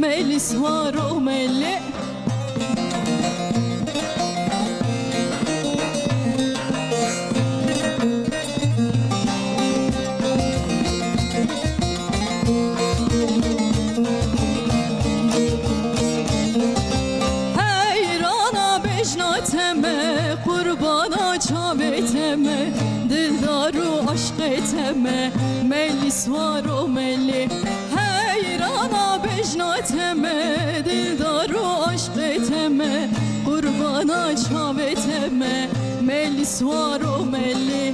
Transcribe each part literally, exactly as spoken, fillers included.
Melî swaro melê. Heyrana bejna te me, qurbana çavê te me, dildar û aşqê te me, melî swaro melê. Heyrana bejna te me, dildar û aşqê te me, qurbana çavê te me, melî swaro melê.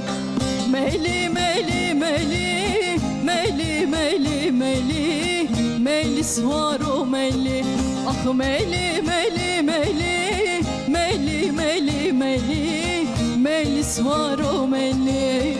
Melî, melî, melî, melî, melî, melî, melî swaro melê. Ax melî, melî, melî, melî, melî, melî, melî swaro melê.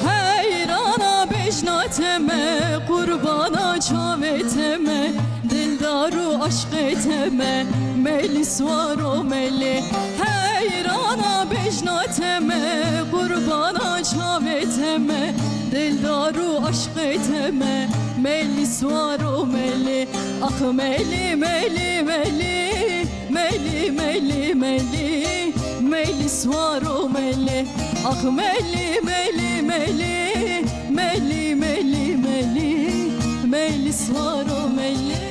Heyrana bejna te me, qurbana çavê te me, dildar û aşqê te me, melî swaro melê. Heyrana bejna te me, qurbana çavê te me, dildar û aşqê te me, melî swaro melê. Ax melî, melî, melî, melî, melî, melî, melî swaro melê. Ax melî, melî, melî, melî, melî, melî, melî swaro melê.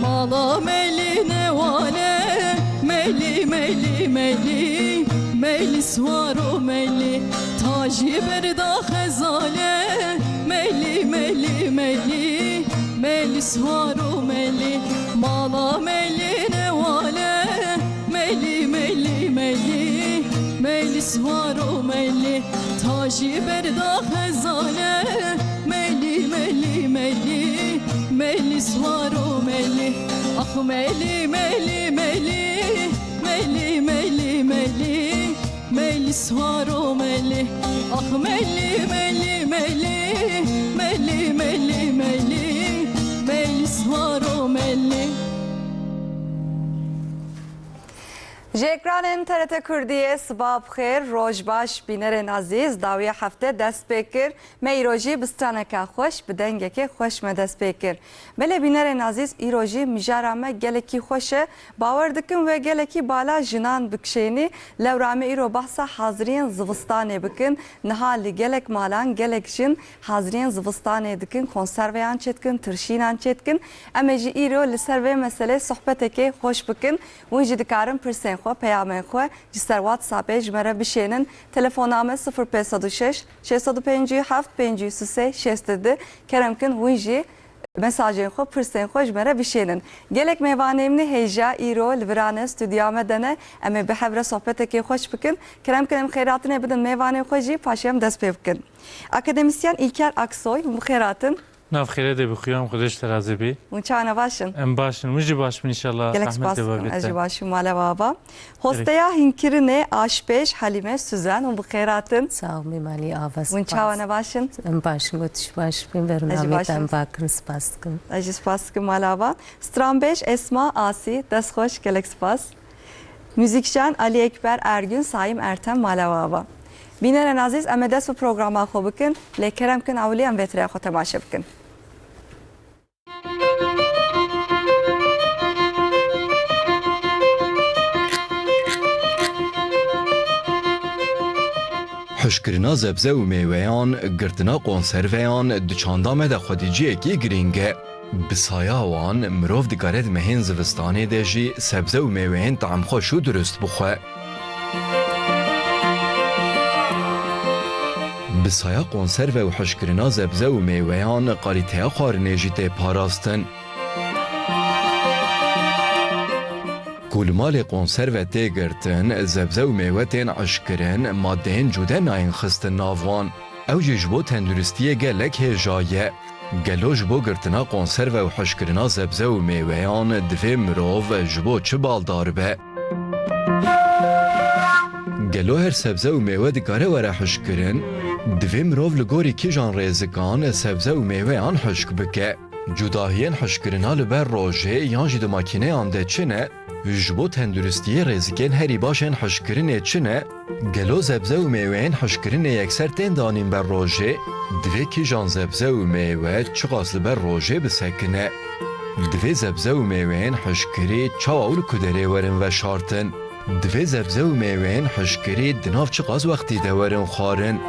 Mala melî newale, melî, melî, melî, melî swaro melî, tajî berda xezale, melî, melî, melî, melî swaro melî, mala melî newale, melî, melî, melî, melî swaro melî, tajî berda xezale, melî, melî, melî, melî swaro melî. Ax melî, melî, melî, melî, melî, melî, melî swaro melî. Ax melî, melî, melî, melî, melî, melî, melî swaro melî. Ji ekranên T R T Kurdiyê siba bi xêr, roj baş bînerên ezîz. Dawiya hefte dest pê kir. Me îro jî bi straneke xweş, bi dengekê xweş me dest pê kir. Belê bînerên ezîz, îro jî mijara me gelekî xweş e. Bawer dikim wê gelekî bala jinan bikişênî. Lewra me îro behsa haziriyên zivistanê bikin. Niha li gelek malan gelek jin haziriyên zivistanê dikin, konserveyan çêdikin, tirşînan çêdikin. Em ê jî îro li ser vê meselê sohbetekê xweş bikin. Hûn jî dikarin pirsên xwe, peyamên xwe ji ser WhatsAppê ji me re bişênin. Telefona me sifir pênc sed û şeş, şeş sed û pêncî û heft, pêncî û sê, şêst û du. Kerem kin hûn jî mesajên xwe, pirsên xwe ji me re bişênin. Gelek mêvanê min ê hêja îro li vira ne, stûdyoya me de ne. Em ê bi hev re sohbetekê xweş bikin. Kerem kin em xêrhatinê bidin mêvanê xwe jî, paşê em dest pê bikin. Akademîsyen Îlker Aksoy, hûn bi xêr hatin. Nav xêrê de bixuyam, Xwedê ji te razî bî. Hûn çawa ne, baş in? Em baş in. Hûn jî baş bin înşallah. Gelek spas dikim. Ez jî baş im, mala we ava. Hosteya hînkirinê aşpêj Halîme Suzen, hûn bi xêr hatin. Sağ ol, Mîmalî Ava. Hûn çawa ne, baş in? Em baş in, got ji baş bin. Ez jî baş im. Bernamê te em bakin, spas dikim. Ez jî spas dikim, mala ava. Stranbêj Esma Asî, dest xweş, gelek spas. Muzîkjen Alî Ekber Ergün, Saîm Ertem, mala we ava. Bînerên ezîz, em ê dest bi programa xwe bikin, lê kerem kin ewilî em vê tirê xwe temaşe bikin. Hişkirina zebze û mêweyan, girtina konserveyan di çanda me de xwedî cihekî girîng e. Bi saya wan, mirov dikare di mehên zivistanê de jî sebze û mêweyên tahmxweş û dirust bixwe. Bi saya konserve û hişkirina zebze û mêweyan, kalîteya xwarinê jî tê parastin. Ku li malê konserve tê girtin, zebze û mêwe tên hişkirin, madeyên cude nayên xistin nav wan. Ew jî ji bo tenduristiyê gelek hêja ye. Gelo ji bo girtina konserve û hişkirina zebze û mêweyan divê mirov ji bo çi baldar be? Gelo her sebze û mêwe dikare were hişkirin? Divê mirov li gorî kîjan rêzikan sebze û mêweyan hişk bike? Cudahiyên hişkirina li ber rojê yan jî di makîneyan de çi ne? Ji bo tenduristiyê rêzikên herî baş ên hişkirinê çi ne? Gelo zebze û mêweyên hişkirinê yekser tên danîn ber rojê? Divê kîjan zebze û mêwe çiqas li ber rojê bisekine? Divê zebze û mêweyên hişkirî çawa û li ku derê werin veşartin? Divê zebze û mêweyên hişkirî di nav çiqas wextî de werin xwarin?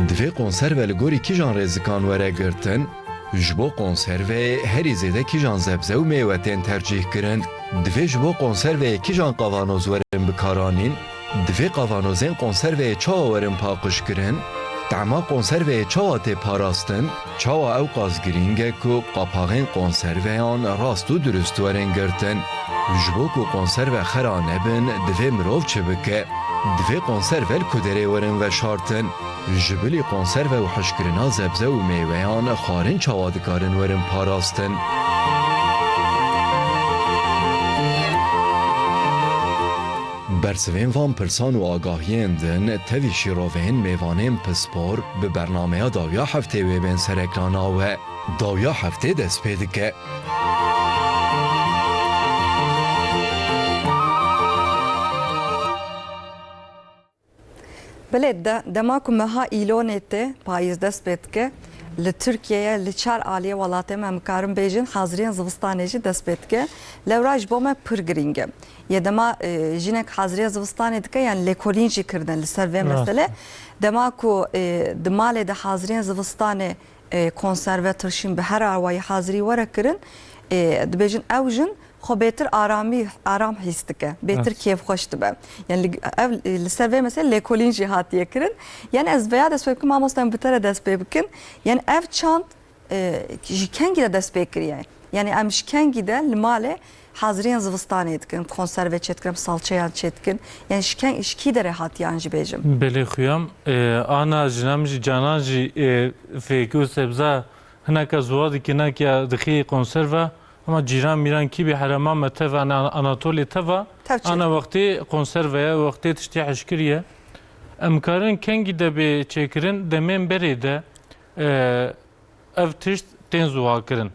Divê konserve li gorî kîjan rêzikan were girtin? Ji bo konserveyê herî zêde kîjan zebze û mêwe tên tercîh kirin? Divê ji bo konserveyê kîjan qavanoz werin bikaranîn? Divê qavanozên konserveyê çawa werin paqij kirin? Tema konserveyê çawa tê parastin? Çawa ew qas girîng e ku qapaxên konserveyan rast û durust werin girtin? Ji bo ku konserve xera nebin, divê mirov çi bike? Divê konserve li ku derê werin veşartin? Ji bilî konserve û hişkirina zebze û mêweyan xwarin çawa dikarin werin parastin? Bersivên van pirsan û agahiyên din tevî şîroveyên mêvanên pispor bi bernameya dawiya heftê wê bên sereklana we. Dawiya heftê dest pê dike. Belê, de, dema ku meha Îlonê tê, payîz dest pê dike, li Tirkiyeyê, li çar aliyê welatê me, em karin bêjin, haziriyên zivistanê jî dest pê dike. Lewra ji bo me pir girîng e. Yê dema, e, jinek haziriyên zivistanê dike, yani lêkolîn jî kirine li ser vê Rast. mesele. Dema ku, e, di malê de haziriyên zivistanê, e, konserve, tirşîn bi her awayî hazirî were kirin, e, dibêjin ew jin xwe bêtir aramî, aram hîs dike, bêtir Evet. kêfxweş dibe. Yani li, ev, li ser vê meselê lêkolîn jî hatiye kirin. Yani ez veya dest pê bikim, mamoste, em bi te re dest pê bikin. Yani ev çand, e, ji kengî de dest pê kiriye? Yani em ji kengî de li malê haziriyên zivistanê dikin, konserve çêdikin, salçeyan çêdikin. Yani ji keng-, ji kî derê hatiyan jî bêjim? Belê xuyam, e, ana jinan jî, canan jî, e, fêkî û sebza hineka ziwa dikin, hineka dixî konserve. Ama cîran mîran kî bî herema me teva, ana-, Anatolya teva, Tev çi? ana wextê konserve ye, wextê tiştê hişkirî ye. Em karin kengî de bê çêkirin, demên berê de, e, ev tişt tên ziwakirin.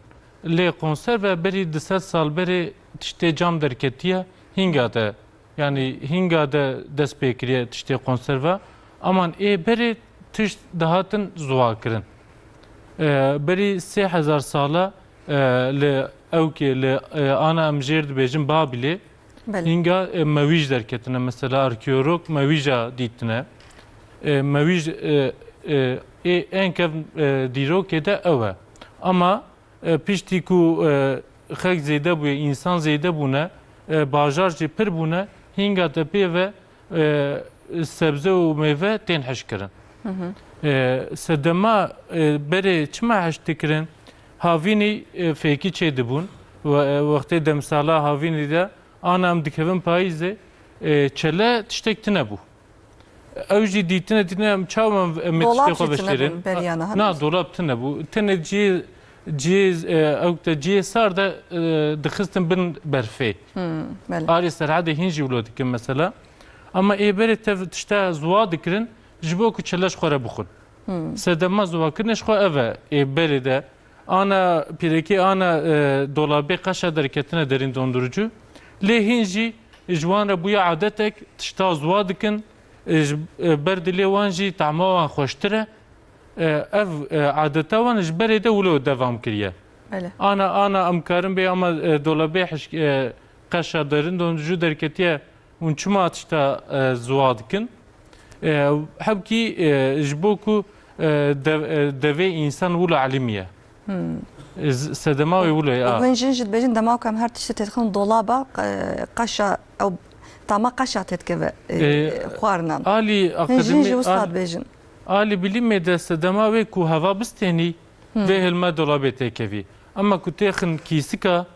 Lê konserve berî du sed sal berê tiştê cam derketiye, hînga de, yanî hînga de dest pê kiriye tiştê konserve. Aman ê berê tişt dihatin ziwakirin. E, berî sê hezar sala, e, li ewkê, li, e, ana em jêr dibêjin Babilê, Belê. Hînga, e, mewîj derketine, mesela arkeolog mewîja dîtine. E, mewîj, e, e, ê, en kevn, e, dîrokê de ew e. Ama, e, piştî ku, e, xelk zêde bûye, însan zêde bûne, e, bajar jî pir bûne, hînga te pê ve, e, sebze û mêve tên hişkirin. Hı hı. E, sedema, e, berê çima hişt dikirin? Havînî, e, fêkî çêdibûn. We-, e, wextê demsala havînî de Ana em dikevin payîzê, e, çele tiştek tune bû. Ew jî dîtine, dîtine em çawa em, em ê Dolab tiştê xwe jî tune veşêrin. bûn beriya niha, Na, ne? dolab tune bû. Tenê cihê, cihê, e, ew te cihê sar de, e, dixistin bin berfê. Hmm, belê. Arê Serhedê hîn jî wilo dikin mesela. Ama ê berê tev tişta ziwa dikirin, ji bo ku çele ji xwe re bixwin. Hmm. Sedema ziwakirinê ji xwe ev e, ê berê de Ana pîrekê, ana, e, dolabê qeşa derketine derîn dondurucu. Lê hîn jî ji wan re bûye adetek, tişta ziwa dikin, e, ji, e, ber dilê wan jî tama wan xweştir e. E, ev, e, adeta wan ji berê de wilo devam kiriye. Belê. Ana, ana em karin bê ama, e, dolabê hişk-, e, qeşa derîn dondurucu derketiye. Hûn çima tişta, e, ziwa dikin? E, hebkî, e, ji bo ku, e, dev-, e, devê însan wilo elimî ye. Hmm. E, z-, sedema wê wilo ye, Û a. hûn jin jî dibêjin, dema ku em her tiştê têdixin dolaba, e, qeşa, ew tama qeşa têdikeve, e, E, xwarinan. alî Hûn jin akademî-, jî wisa al-, dibêjin. alî bilîmê de sedema wê ku heva bistênî, Hmm. vê hilme dolabê têkevî. Ema ku têxin kîsika,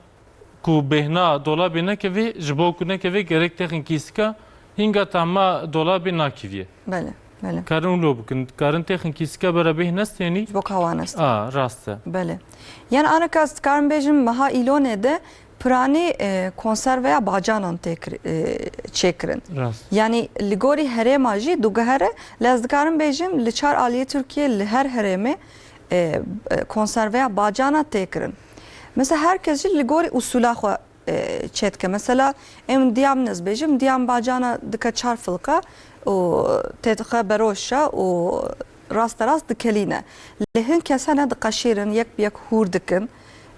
ku bêhna dolabê nekevê, ji bo ku nekevê gerek têxin kîsika, hînga tahma dolabê nakivî ye. Belê, belê. Karin wilo bikin, karin têxin kîsika bera bêh nestênî. Ji bo kawa nest. A, rast e. Belê. Yani anaka ez dikarim bêjim meha îlonê de piranî, e, konserveya bacanan tê kir-, e, çêkirin. Rast. Yani li gorî herêma jî diguhere, lê ez dikarim bêjim li çar aliyê Tirkiye li her herêmê, e, e, konserveya bacana tê kirin. Mesela her kes jî li gorî usula xwe e, çêdike. Mesela, em diyam nez bêjim, diyam bacana dike çar filqa û têdixe beroşa û raste rast dikelîne. Lê hin kes hene diqeşîrin, yek bi yek hûr dikin.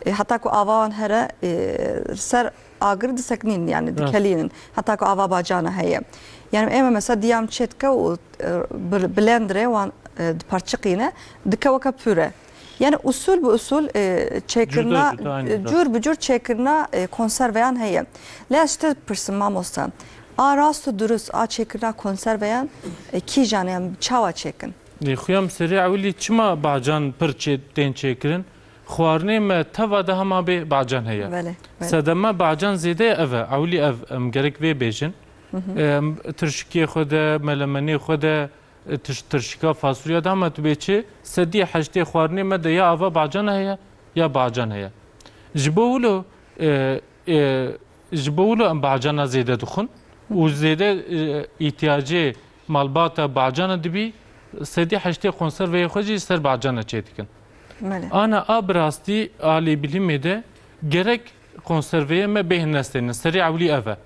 E, heta ku ava wan here, e, ser agir diseknîn, yani Rast. dikelînin. Heta ku ava bacana heye. Yani ême mesela diyam çêdike û, e, bir-, blendrê wan, e, diparçiqîne, dike weke pûre. Yani usul bi usul, e, çêkirina, Cuda cuda, aynı e, cuda. cur bi cur çêkirina, e, konserveyan heye. Lê ez ji te pirsim mamosta. A rast û durust, a çêkirina konserveyan, e, kîjan e, yani çawa çêkin? Lê xuya min serê ewilî çima bacan pir çê-, tên çêkirin? Xwarinê me teva de hema bê bacan heye. Belê, belê. Sedema bacan zêde ye ev e. Ewilî ev, em gerek vê bêjin. Hı hı. Em, tirşikê xwe de, melemenê xwe de, e, tiş-, tirşika fasulya de hema tu bê çi, sedî heştê xwarinê me de ya ava bacana heye, ya bacan heye. Ji bo wilo, e, e, ji bo wilo em bacana zêde dixwin û zêde, e, îhtiyacê malbata bacana dibî, sedî heştê konserveyê xwe jî ser bacana çêdikin. Belê. Ana a bi rastî alî bilimê de gerek konserveyê me bêhn nestênin. Serê ewlî ev e.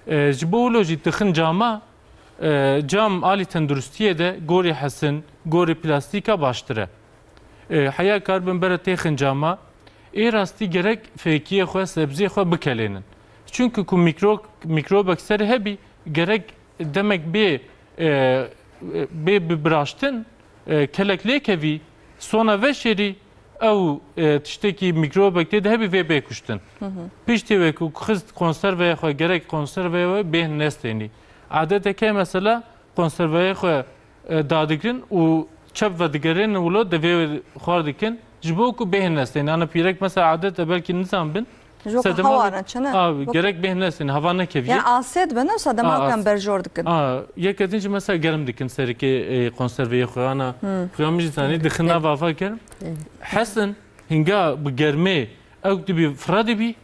E, ji bo wilo jî dixin cama, e, cam alî tenduristiyê de gorî hesin, gorî plastîka baştir e. E, heya karibin bere têxin cama, ê rastî gerek fêkiyê xwe, sebziyê xwe bikelênin. Çunku ku mîkro-, mîkrobek ser hebî, gerek demek bê, e, e, bê bibiraştin, e, kelek lêkevî, sona veşêrî, ew, e, tiştekî mîkrobek tê de hebî vê bê kuştin. Hı hı. Piştî wê ku xist konserveyê xwe, gerek konserveyê wê bêhn nestênî. Adeteke mesela konserveyê xwe, e, dadigirin û çep vedigerênin wilo devê wê xwar dikin, ji bo ku bêhn nestênî. Ana pîrek mesela adet e belkî nizanbin, Ji weke Sedema hewa re çi ne? Abi, Weke gerek bêhn nestênî, heva nekevî. Yani asê dibe ne wisa A, demakan as. berjor dikin. A, yeke din jî mesela germ dikin serikê, e, konserveyê xwe, ana Hmm. xuya min jî zanî, dixin nav ava germ. Evet. Hesin, hinga bi germê, ew dibî fira dibî,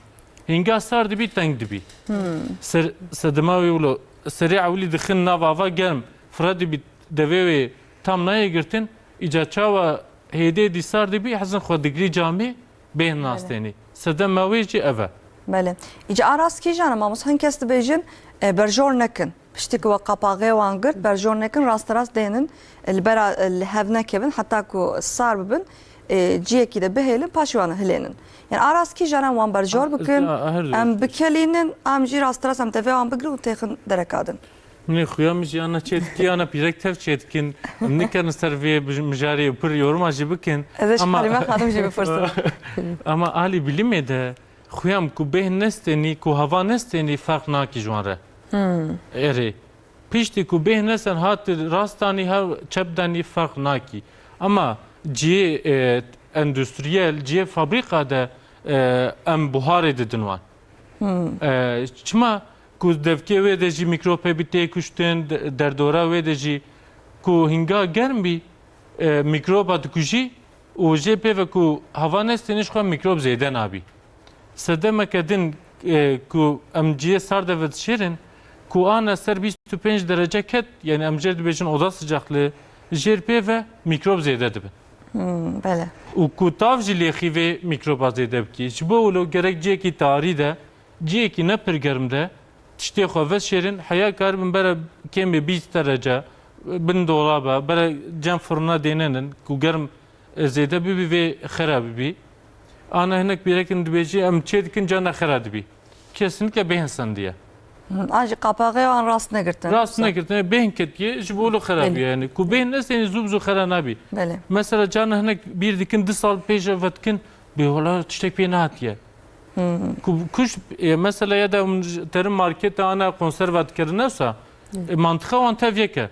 hinga sar dibî, teng dibî. Hmm. Ser, sedema wê wilo, serê ewlî dixin nav ava germ, fira dibî, devê wê tam nayê girtin, îca çawa hêdê dîsar dibî, hezin xwe digirî camê, bêhn Belê. nastênî. Sedema wê jî ev e. Belê. Îca a rast kîjan e, mamosta? Hin kes dibêjin, e, berjor nekin. Piştî ku we qapaxê wan girt, berjor nekin, rasterast dênin, e, li bera, e, li hev nekevin, heta ku sar bibin, e, ciyekî de bihêlin, paşê wan hilênin. Yani a rast kîjan e wan berjor A, bikin, a, her em bikelînin, em jî rasterast em devê wan bigirin û têxin dereka din. Min ê xuya min jî ana çê dikî, ana pîrek tev çê dikin. Em nikarin ser vê bij-, mijarê pir yoruma jî bikin. Ez ê ji Ama Halîme Xanim jî bipirsim. Ama alî bilimê de xuya min ku bêhn nestênî, ku hava nestênî ferq nakî ji wan re. Hmm. Erê. Piştî ku bêhn nesten hat rastanî, ha çep danî ferq nakî. Ama cihê, e, endustriyel, cihê fabrîka de, e, em buharê didin wan. Hmm. E, çima ku devkê wê de jî mîkrop hebî tê kuştin, de-, derdora wê de jî ku hinga germ bî, e, mîkroba dikujî û jê pê ve ku hava nestênî ji xwe mîkrop zêde nabî. Sedemeke din, e, ku em cihê sar de vedişêrin, ku ana ser bîst û pênc derece ket, yani em jê dibêjin oda sıcaklığı, jêr pê ve mîkrop zêde dibin. Hmm, belê. Û ku tav jî lêxî vê mîkroba zêde bikî. Ji bo wilo gerek cihekî tarî de, cihekî ne pir germ de tiştê xwe veşêrin, heya karibin bere kêmê bîst derece, bin dolaba, bere cem firina dênenin, ku germ, e, zêde bibî vê xera bibî. Ana hinek pîrekin dibêjî, em çê dikin, carna xera dibî. Kesinlikle bêhn sendiye. Hı, an jî qapaxê wan rast negirtin. Rast negirtin, bêhn ketiye, ji bo lo xera Belê. bûye yani. Ku bêhn nestênî zû bi zû xera nabî. Belê. Mesela carna hinek bîr dikin, du sal pêş ve dikin, bê wala tiştek pê nehatiye. Hı. Ku kuş, e, mesela ya da hûn terin marketa ana konserva dikirin newsa, Hı. e, mantiqa wan tev yek e.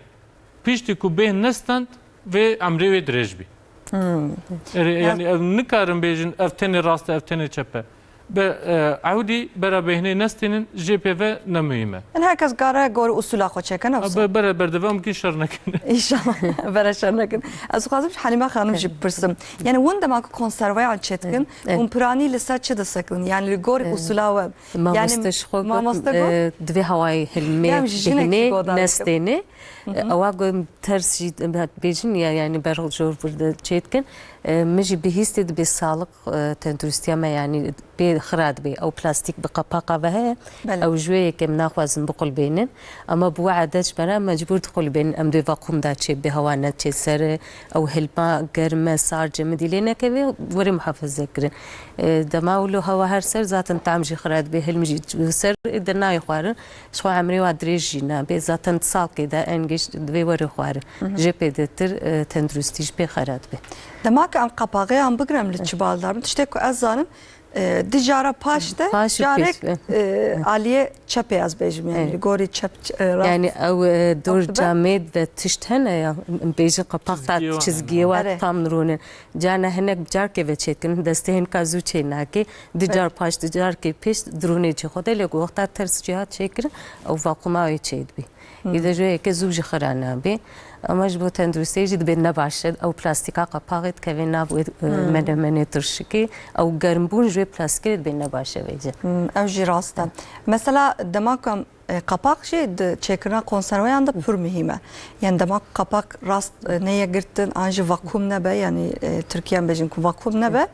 Piştî ku bêhn nestend, vê emrê wê dirêj bî. Hmm. Erê, Ya- yani ev nikarin bêjin ev tenê rast e, ev tenê çep e. Be, e, ewdî bera bêhnê nestînin, jê pê ve ne muhîm e. Em her kes kare gor usula xwe çêkin, ew A, sa. be-, bere berdewam bikin, şer nekin. Înşallah, bere şer nekin. Ez dixwazim ji Helîme Xanim jî bipirsim. Yani hûn dema ku konserveyan çêdikin, Evet, evet. hûn piranî li ser çi disekin? Yani li gor Evet. usula we. Mamoste Yani ji xwe got, mamoste got? e, divê hewayê hilmê Yani ji jinek jî bihînê, godan dikim. nestênê. Hı hı. E, ewa got ters jî, e, bêjin ya, yani berxil jor burada çêdikin. E, min jî bihîstê dibê sağlık, e, tenduristiya me, yani bê xira dibê. Ew plastîk bi qapaqa ve heye. Belê. Ew ji wê yekê em naxwazin biqulbênin. Ama bi we adet ji me re mecbûr diqulbênin. Em dê vakuum da çê bê, hewa neçê ser. Ew hilma germ e, sar cemidî lê nekeve, werê muhafaze kirin. E, dema wilo hewa her ser zaten tam jî xira dibê, hilm jî ser, e, de nayê xwarin. Ji xwe emrê wa dirêj jî nabe. Zaten di salkê de en geç divê were xwarin. Hı hı. Jê pê de tir, e, tenduristî jî pê xera dibe. Dema ku em qapaxê an bigirim li çi baldar bin, tiştê ku ez zanim, e, di cara paş de Paş û carek, pêş, e, e. aliyê çepê ez bêjim, yani Evet. li gorî çep, e, rast. Yani ew, e, dor Ew dibe? camêd ve tişt hene ya, em bêjin qapak ta Çizgiye wa çizgiye hene. wa Erê. tam rûnin. Carna hinek carkê ve çêdikin, destê hinka zû çê nake, di Evet. car paş, di carkê pêş dirûnê çê xwe de, lê ku wexta ters ciha çêkirin, ew vakuma wê çê dibî. Hmm. Îde ji wê yekê zû jî xira nabê. Ama ji bo tenduristiyê jî dibê nebaş e. Ew plastîka qapaxê dikeve nav wê, e, Hmm. menemenê tirşikê. Ew germbûn ji wê plastîkê dibê nebaş e vêce. Hmm, ew jî rast e. Mesela dema ku em, e, qapak jî di çêkirina konserveyan de pir muhîm e. Yani dema ku qapak rast, e, neye girtin, an jî vakum nebe, yani, e, Tirkiye em bêjin ku vakum nebe,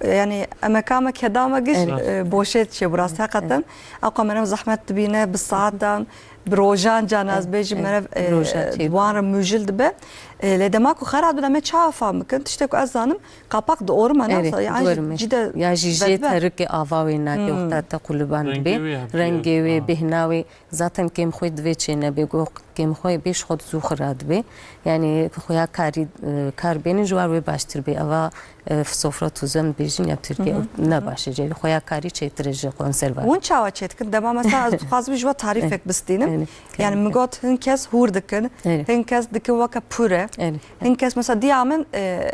e, yani emeka me keda me giş, Evet. e, boşê diçe bi rast heqeten. Ew qamera zehmet dibîne, bi saetan, bi rojan can ez Evet, bêjim, evet. merev, e, Roja çê. wan re mujil dibe. E, lê dema ku xerat bide me çawa fam bikin? Tiştê ku ez zanim, qapak diorime, Erê, nasa, ya diorime. jî de Ya jî jê vedibe. terikê ava wê nake, Hmm. wexta te quliband Rengê bê. wê hep Rengê jê, wê, ha. bêhna wê. Zaten kêmxwê divê çê nebe, go kêmxwê bê ji xwe zû xira dibe. Yani xuya karî, e, kar bênin ji war wê baştir bê. Eva, e, sofra tozu em dibêjin ya Tirkî, Hı hı. ne baş e. Cevî xuya karî çêtir e ji konserve. Hûn çawa çêdikin? Dema mesela ez dixwazim ji we tarîfek Evet. bistînim. Evet. Yani Evet. min got hin kes hûr dikin, Evet. hin kes dikin weke pûre. Evet. Hin kes mesela diya min, e,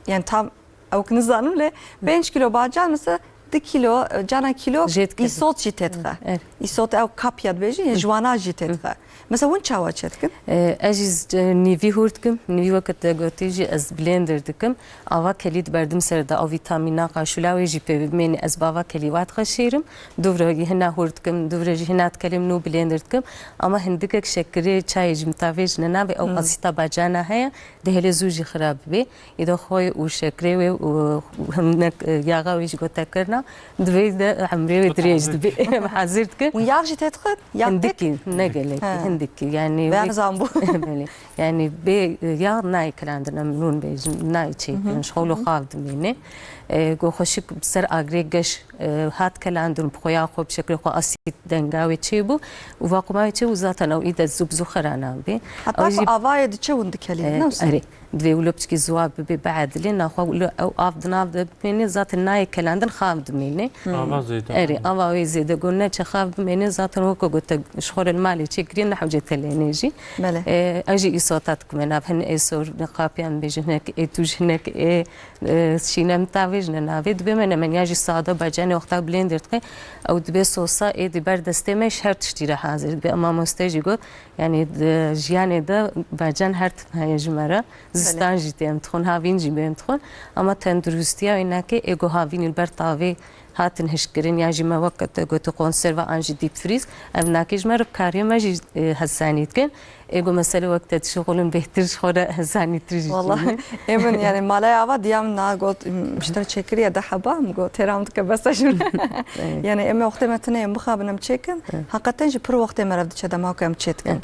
yani tam ew ki nizanim lê pênc kilo bacan mesela di kilo, e, cana kilo Jê dikeve. îsot jî têdixe. Evet. Îsot ew kapya dibêjin, ya Hı. ji wana jî têdixe. Mesela hûn çawa çêdikin? E, ez jî z-, e, nîvî hûr dikim. Nîvî weke te gotî jî ez blender dikim. Ava kelî diberdim ser de, ew vîtamîna qaşûla wê jî pê bimênî. Ez bi ava kelî wa dixeşêrim. Dûvre jî hina hûr dikim, dûvre jî hina dikelêm nû blender dikim. Ama hindikek şekirê çayê jî mitavê ji ne navê, ew Hmm. asîta bacana heye, dihêlê zû jî xira bibê. Îda xwê û şekrê wê û hinek, e, yaxa wê jî gote kirina, divê de emrê wê dirêj dibê. Em hazir dikin. Hûn yax jî têdixin? Yax pêk? Hindikî, ne gelekî, He. hindikî. Yani Bê wê em zan bû. Belê. Yani bê, e, yax nayê kilandin, em rûn bêjin, nayê çêkirin. Hı hı. Ji xwe li Hı hı. xav dimîne. E, go xweşik bi ser agrê geş, e, hat kelandin, bi xwe ya xwe, bi şeklê xwe asît denga wê çêbû. Û vaquma wê çêbû zaten ew îde zû bi zû xera nabê. Heta Ew ku jî avayê diçe hûn dikelînin, E, ne wisa? erê. Divê wilo piçkî ziwa bibe, biedilê, naxwe wilo ew av di nav de bimêne, zaten nayê kelandin xav dimêne. Hmm. Ava zêde. Erê, ava wê zêde got, neçe xav bimêne, zaten weke gote, ji xwe re li malê çêkiriye, ne hewce telêne jî. Belê. E, ew jî îsota dikime nav, hin êsor, qapiyan bêjin, hinek ê tûj, hinek ê, e, şîne mitavê ji ne navê. Dibe menemen ya jî sade, bacanê wexta blender dike, ew dibe sosa ê di ber destê me ji her tiştî re hazir dibe. Em mamoste jî got, yani di jiyanê de bacan her tim heye ji me re. Zistan Belê. jî tê em dixwin, havîn jî bê em dixwin. Ama tenduristiya wê nake, ê ku havînî li ber tavê hatin hişkirin, yan jî me wek te gotu konserve an jî deep freeze, ev nake ji me re bi karê me jî, e, hezanî dikin. Ê ku mesele wek te dişixulin bêhtir ji xwe re hezanîtir jî Wallahî, çêbû. ê min, yani, malaya ava diya min na got, m, ji te çêkiriye deh heba, min got, têra min dike bes e ji min. Evet. Yani, em ê wextê me tune em bixabin, em çêkin. Evet. Heqeten jî pir wextê me re diçe dema ku em çêdikin. Evet.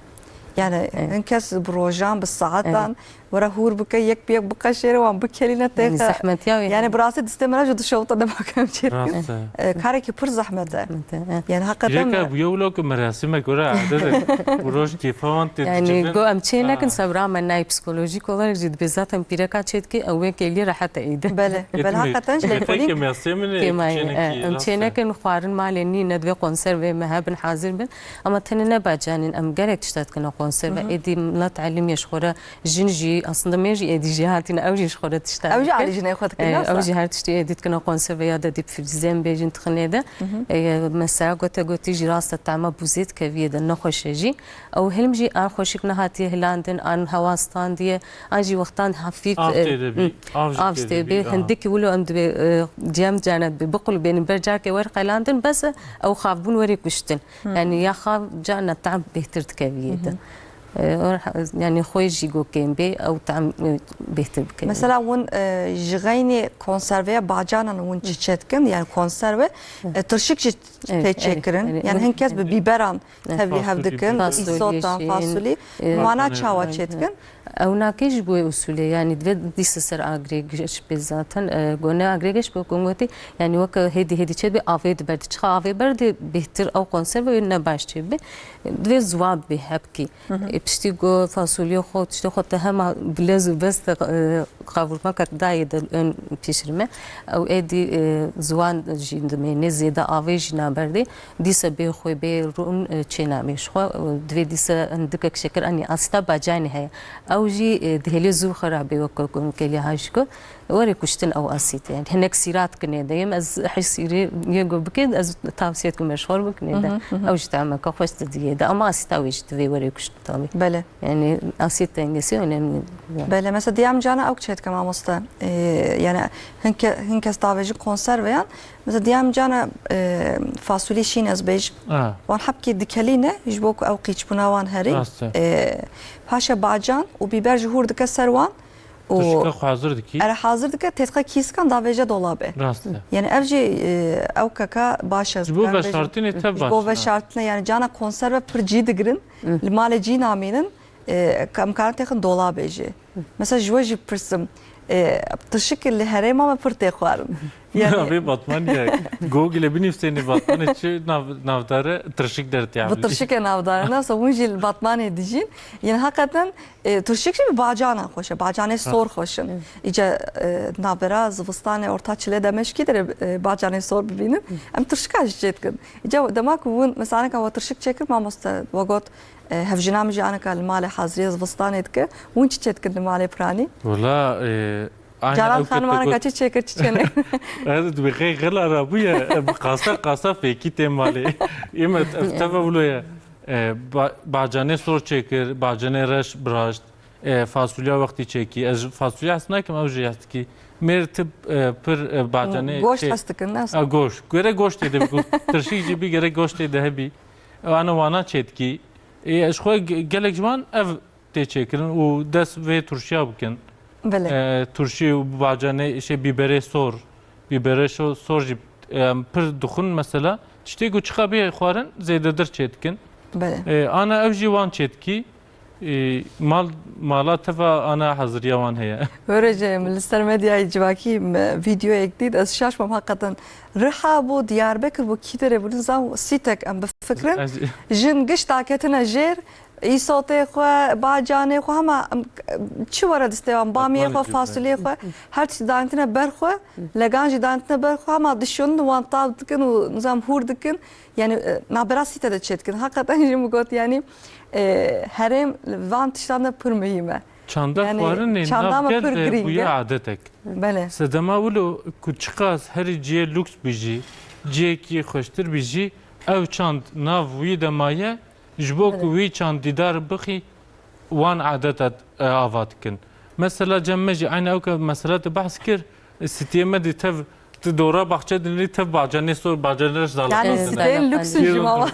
Yani, Evet. hin kes bi rojan, bi saetan, Evet. were hûr bike, yek bi yek biqeşêre, wan bikelîne Yani, têxe. zehmetiya wê Yani, heye. bi rastî distê me re jî dişewite dema ku em çêdikin. Rast e. E, karekî pir zehmet e. Zehmet e, evet. Yani, heqeten Pîreka bûye wilo ku merasimek were erde de. Bu roj kêfa wan tê Yani, dicivin. go em çê nekin, Ha. sebra me nayê psikolojîk olarak jî dibê zaten pîreka çê dike, ew wê kêlî rehet e îde. Belê, Ê, belê, tu me-, heqeten jî tu me lêkolîn. feyke merasê min ê, Kêmayî, çênekî e, em rast e. çênekin, xwarin malê nîne, divê konservê me hebin, hazir bin. Ama tenê ne bacanîn, em gelek tişta dikine konserve. Hı hı. Êdî milet elimiye ji xwe re, jin jî, Aslında me jî êdî jî hatîne, ew jî ji xwe re tişta Ew jî dikin. Alî jinê xwe dikin, E, rast e. Ew jî her tiştî êdî dikine konserve ya da dîp frizem bêjin tixinê de. E, mesela gote gotî jî rast e, tema bûzê dikeviyê de nexweş e jî. Ew hilm jî an xweşik nehatiye hilandin, an hewa standiye, an jî wextan hafîf, Av e, tê de bî, hı, av jî av tê tê de bî, bî, aha. Hindikî wilo em dibê, e, cem cana dibê biqulbênin, ber carkê wer qelandin, bes e, ew xavbûn werê kuştin. Hı. Yani ya xav carna tam bêhtir dikeviyê de. Hı hı. E, or-, yani xwê jî go kêm bê, ew tam, e, bêhtir bikeviyê. Mesela hûn, e, ji xeynê konserveya bacanan hûn çi çêdikin? Yani konserve, e, tirşik jî Evet, tê evet, çêkirin. Evet. Yani hin kes bi biberan Evet. Tevlî hev Fasulye dikin, bî. Fasulye îsotan, şîn, fasulî. E, Wana çawa çêdikin? Ew nake ji bo wê usulê, yani divê dîsa ser agirê geş bê zaten. E, gone agirê geş bo ku gotî, yani weke hêdî hêdî çêdibê avê diberdê. Çiqa avê berdê bêhtir ew konserve wê ne baş çêbê. Divê ziwa bibê hepkî. Hı hı. E, piştî ku fasulye xwe, tiştê xwe te hema bilez û bes te, e, Qavurma ke dayê de ön pişirme. Ew êdî, e, ziwan jî dimêne, zêde avê jî naberdê. Dîsa bê xwê bê rûn, e, çê namê ji xwe. E, divê dîsa hindikek şekir, anî asîta bacanê heye. Ew jî, e, dihêlê zû xirab bê weke ku hûn kêlî ha jî ku. Were kuştin ew asît. Yani hinek sîrat kinê de yêm. Ez hîs sîrê yê ku bikê, ez tavsiye dikim me ji xwe bikinê de. Hı hı, hı hı. Ew jî tameke xweş didiyê de. Ama asîta wê jî divê were kuştin tabii. Bele. Yani asît dengesi önemli. Bele, mesela diyam cana ew çêdike mamoste. Ee, yani hin ke-, hin kes davêjin konserveyan. Mesela diyam cana, e, fasulye şîn ez bêjim. Ha. Wan hepkî dikelîne, ji bo ku ew qîçbûna wan herî. Rast e. Ee, paşa bacan û bîber jî hûr dike ser wan. Û Tirşika xwe hazir dikî. Ere hazir dike, têdike kîskan davêje dolabê. Rast e. Yani ev jî, e, ew keka baş e. Ji bo veşartinê tev baş e. Ji bo veşartinê, yani cana konserve pir cî digirin, Hı. li malê cî namînin. E, em karin têxin dolabê jî. Mesela ji we jî pirsim, e, tirşik li herêma me pir tê xwarin. Yani Navê Batmanî ye. Google binivîsêne Batmanê çi nav-, navdar e, tirşik dertê. Bi tirşikê navdar e. Nasa hûn jî li Batmanê dijîn. Yani hakikaten, e, tirşik jî bi bacanan xweş e. Bacanê sor xweş in. Îca, e, navbera zivistanê orta çile de me ji kî derê, e, bacanê sor bibînin. Em tirşika jî çê dikin. Îca dema ku hûn, mesela, aneka we tirşik çêkir, mamoste, we got, E, hevjina min jî aneka li malê haziriya zivistanê dike. Hûn çi çêdikin li malê piranî? Wela, e, aynen Caran ew xanima kete aneka got çi çêkir, çi çêne? Ez dibê xey xela rabûye, e, bi qasa qasa fêkî tê malê. Ême ev teve wilo ye. E, ba-, bacanê sor çêkir, bacanê reş biraşt, e, fasulya wextî çêkî. Ez fasulya hes nakim, ew jî hes dikî. Mêr tib, e, pir, e, bacanê Goşt çê-, hes dikin, ne? E, goşt. Gere goştê de bî, tirşîk jî bî, gere goştê de hebî. Ew ana wana çêdikî. Ê, ji xwe ge-, gelek ji wan ev tê çêkirin û dest vê turşiya bikin. Belê. E, turşî û bacanê, şey, bîberê sor, bîberê şo-, sor jî, em, pir dixwin mesela. Tiştê ku çiqa bê xwarin zêdedir çêdikin. Belê. E, ana ew jî wan çêdikî. E, mal, mala teva ana haziriya wan heye. Were jî min li ser medyayê civakî me vîdeoyek dît. Ez şaş bûm heqeten. Riha bû, Diyarbekir bû, kî derê bû, nizam sîtek em bifikirin. Ez Jin giş daketine jêr, îsotê xwe, bacanê xwe, hema em, çi were distê wan, bamiyê xwe, fasuliyê xwe, her tişt danitine ber xwe, legan jî danitine ber xwe, hema dişon wan tav dikin û nizam hûr dikin. Yani, e, nabera sîte de çêdikin. Hakikaten jî min got, yani, e, herêm van tiştan de pir muhîm e. Çanda Yani, xwarinê çanda nav me gel pir de girîng bûye e. adetek. Belê. Sedema wilo ku çiqas herî cihê lûks bî jî, cihekî xweştir bî jî, ew çand nav wî de maye, ji bo ku Belê. wî çand dîdar bixî, wan adeta, e, ava dikin. Mesela cem me jî, eyne ew ke mesela te behs kir, e, sitiyê me dî tev, tu dora baxçe dinirî, tev bacanê sor, bacanê reş dala Yani qandine. siteyên lûks in jî mama.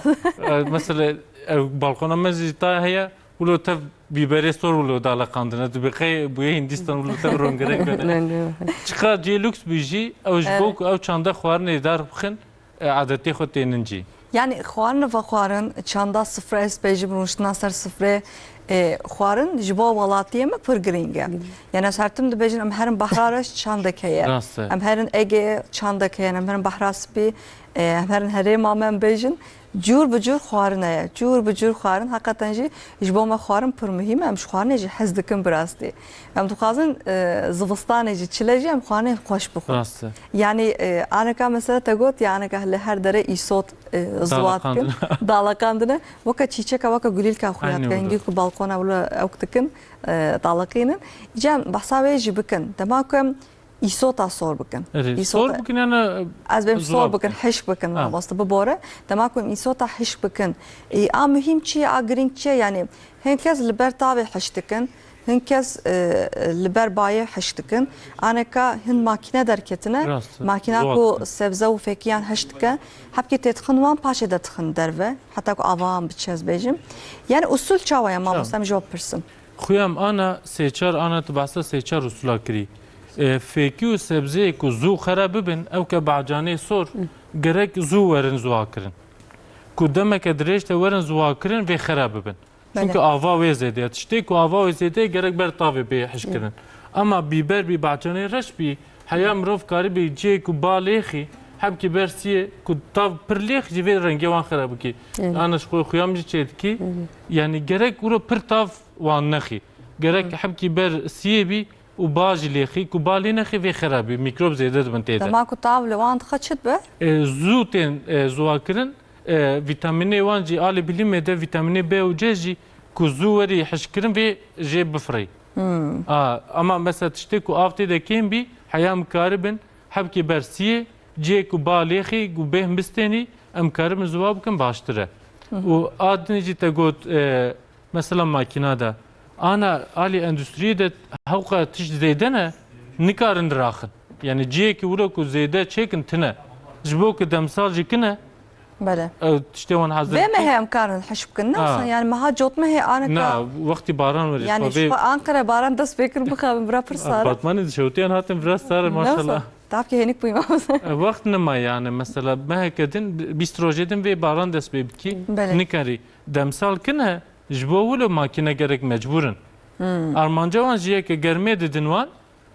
E, mesela, ev balkona me jî ta heye, wilo tev bîberê sor wilo dala qandine. Tu bi qey bûye Hindistan wilo tev rongireng Ne, bene. ne. Çiqa cê lûks bî jî, ew ji bo Evet. ku ew çanda xwarinê dar bixin, e, adetê xwe tênin cî. Yani xwarin vexwarin, çanda sifre ez bêjim, rûniştina ser sifre, e, xwarin ji bo welatiyê me pir girîng e. Girîng. Yani ez her tim dibêjin, em herin Behra Reş çandek heye. Rast e. Em herin Ege çandek heye, em herin Behra Spî, e, em herin herêma me em bêjin. Cûr bi cûr xwarin heye. Cûr bi cûr xwarin. Heqeten jî ji bo me xwarin pir muhîm e. Em ji xwarinê jî hez dikin bi rastî. Em dixwazin, e, zivistanê jî, çile jî em xwarinê xweş bixwin. Rast e. Yanî, e, aneka mesela te got ya, aneka li her dere îsot, e, ziwa dikin. Daleqandine. Daleqandine. Weke çîçeka, weke gulîlka xuya dike. Hingî ku balkona wilo ewk dikin, e, daleqînin. Îca em behsa wê jî bikin. Dema ku em îsota sor bikin. Erê, îsota sor bikin, yani, ez bêm sor bikin, hişk bikin, ha, mamoste, bibore. Dema ku em îsota hişk bikin. Ê, a muhîm çi ye, a girîng çi ye? Yani, hin kes li ber tavê hişk dikin, hin kes, e, li ber bayê hişk dikin. Aneka hin makîne derketine, rast, makîna ku sebze û fêkiyan hişk dike, hebkî tê dixin wan, paşê de dixin derve. Heta ku ava wan biçe, ez bêjim. Yani, usul çawa ye, mamoste, em ji we bipirsin. Xuya em ana sê çar, ana tu behsa sê çar usula kirî. E, fêkî û sebzeyê ku zû xera bibin, ew ke bacanê sor, gerek zû werin ziwa kirin. Ku demeke dirêj de werin ziwa kirin, vê xera bibin. Belê. Çunku ava wê zêde ye. Tiştê ku ava wê zêde ye, gerek ber tavê bê hişk kirin. Ama bîber bî, bacanê reş bî, heya mirov karibî cihê ku ba lêxî, hebkî ber siyê ku tav pir lêx jî vê rengê wan xera bikî. Ana ji xwe xuya min jî çê dikî. Yani gerek wilo pir tav wan nexî. Gerek hebkî ber siyê bî û ba jî lêxî, ku ba lê nexî vê xera bî, mîkrob zêde dibin tê de. Dema ku tav li wan dixe çi dibe? E, zû tên, e, ziwa kirin, e, vîtamînê wan jî alî bilîmê de vîtamînê B û C jî ku zû werî hişk kirin vê jê bifirê. A, ama mesela tiştê ku av tê de kêm bî, heya em karibin hebkî ber siyê, cihê ku ba lêxî, ku bêhn bistênî, em karibin ziwa bikin baştir e. Û a dinê jî te got, e, Mesela makîna de. Ana alî endustriyê de hewqa tişt zêde ne, nikarin diraxin. Yani cihekî wilo ku zêde çêkin tine. Ji bo ku demsal jî kine, belê, ew tiştê wan hazir. Vê mehê em karin hişk bikin, ne wisa? Yani meha cotmehê aneka. Na, wextî baran werî. Yani ji xwe Anqere baran dest pê kir, bixabin bira pir sar e. Apartmanê dişewtiyan hatin bira sar e, maşallah. Tavkê hênik bûyî, mamoste. E, wext nima yani, mesela meheke din, bîst rojê din vê baran dest pê bikî. Belê. Nikarî. Demsal kine, ji bo wilo makîne gerek mecbûr in. Armanca wan jî ye ke germê didin wan,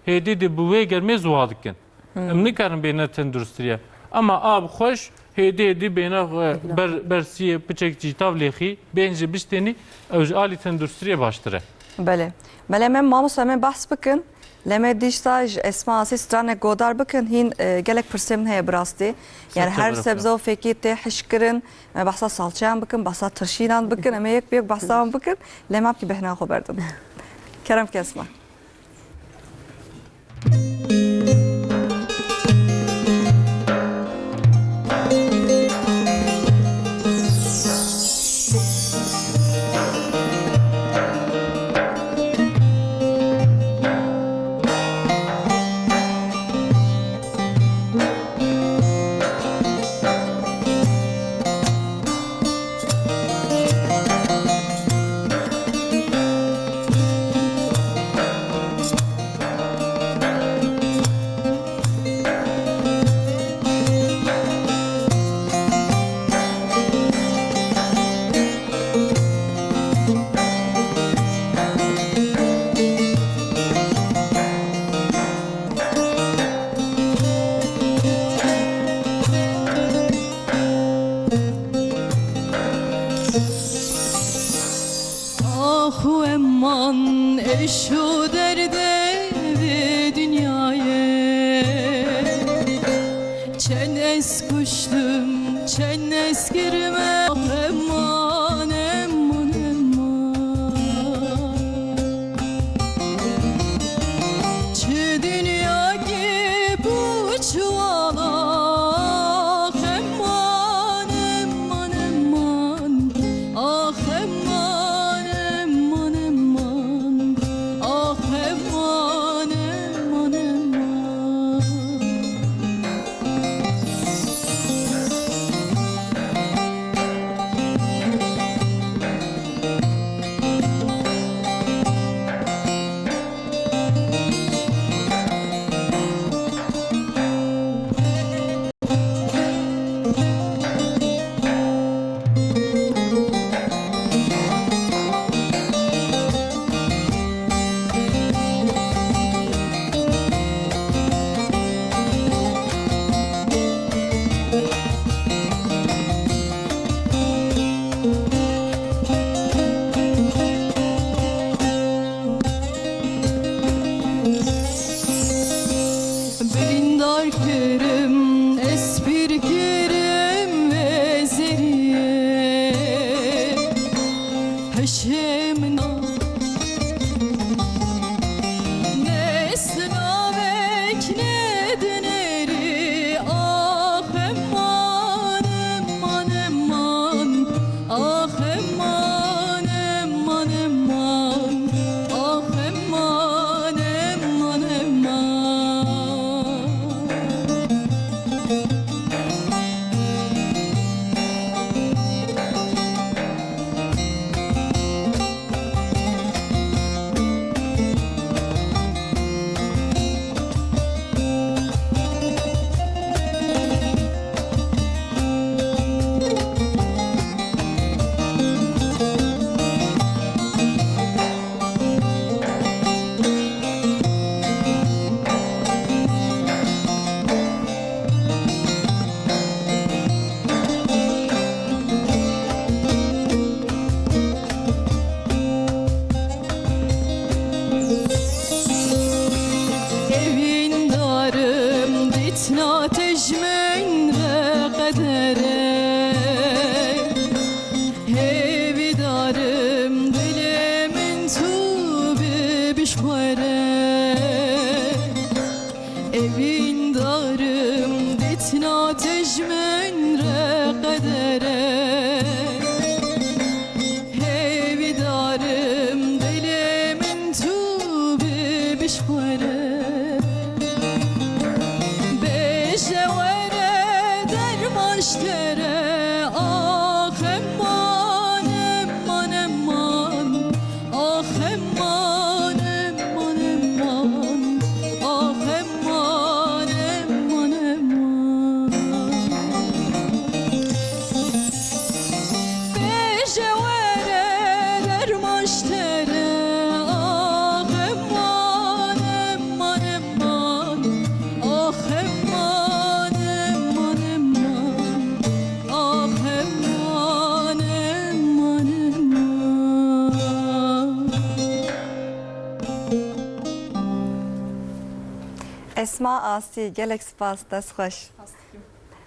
hêdî dî bi wê germê ziwa dikin. Em nikarin bêne tenduristriye. Ama av xweş, hêdî hêdî bêne, e, ber, ber siyê, piçek cîtav lêxî, bên jî biştênî, ew ji alî tenduristriye baştir e. Belê. Belê, em mamoste, em ê behs bikin. Lê me dîsa ji Esma Asî stranek godar bikin, hîn, e, gelek pirsê min heye bi rastî. Yani her sebze û fêkî tê hişk kirin, me behsa salçeyan bikin, behsa tirşînan bikin, em ê yek bi yek behsa wan bikin, lê me bikî bêhna xwe berdin. Kerem ke Esma. Ax û eman, eş û derdê vê dinyayê. Çend ez kuştim, çend ez kirme. Ax eman, eman, eman. Çi dinya kêp û çiwala. Ax eman, eman, eman. Ax eman, eman, eman. Ax eman, eman, eman. Ax eman, eman, eman. Ax eman, eman, eman. Evîndarım, dîtna tejmen re qedere. Hêvîdarım, dilê min tu bibî ji xwe re. Evîndarım, dîtna tejmen re qedere. Hêvîdarım, dilê min tu bibî ji xwe re. Bêje were derman ji te re, ax eman, eman, eman. Ax eman, eman, eman. Ax eman, eman, eman. Bêje were derman ji te re. Ax eman, eman, eman. Ax eman, eman, eman. Ax eman, eman, eman. Esma Asî, gelek spas, dest xweş.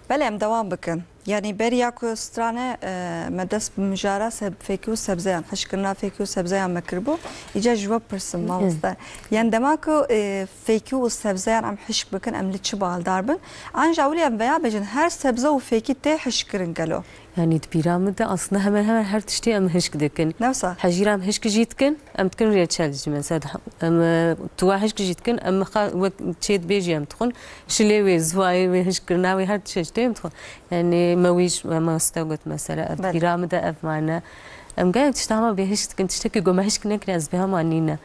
Belê, em dewam bikin. Yanî beriya ku strane, e, me dest bi mijara seb-, fêkî û sebzeyan, hişkkirina fêkî û sebzeyan me kiribû. Îca ji we pirsim, mamoste. Yanî dema ku, e, fêkî û sebzeyan em hişk bikin, em li çi baldar bin? An ji ewilî em veya bêjin, her sebze û fêkî tê hişkkirin gelo? Yani di bîra min de aslında hemen hemen her tiştî em hişk dikin. Ne wisa? Hejîra em hişk jî dikin, em dikin reçel jî mesela. Em, e, tuwa hişk jî dikin, em mixa wek çê dibê jî em dixwin. Şilê wê, ziwayê wê, hişkkirina wê, her tiştê em dixwin. Yani me wî jî, me mamoste got mesela, ev Belê. Bîra min de ev mane. Em gelek tişta hema bê hişk dikin, tiştekî ku me hişk nekiriye, ez bê hema nîne.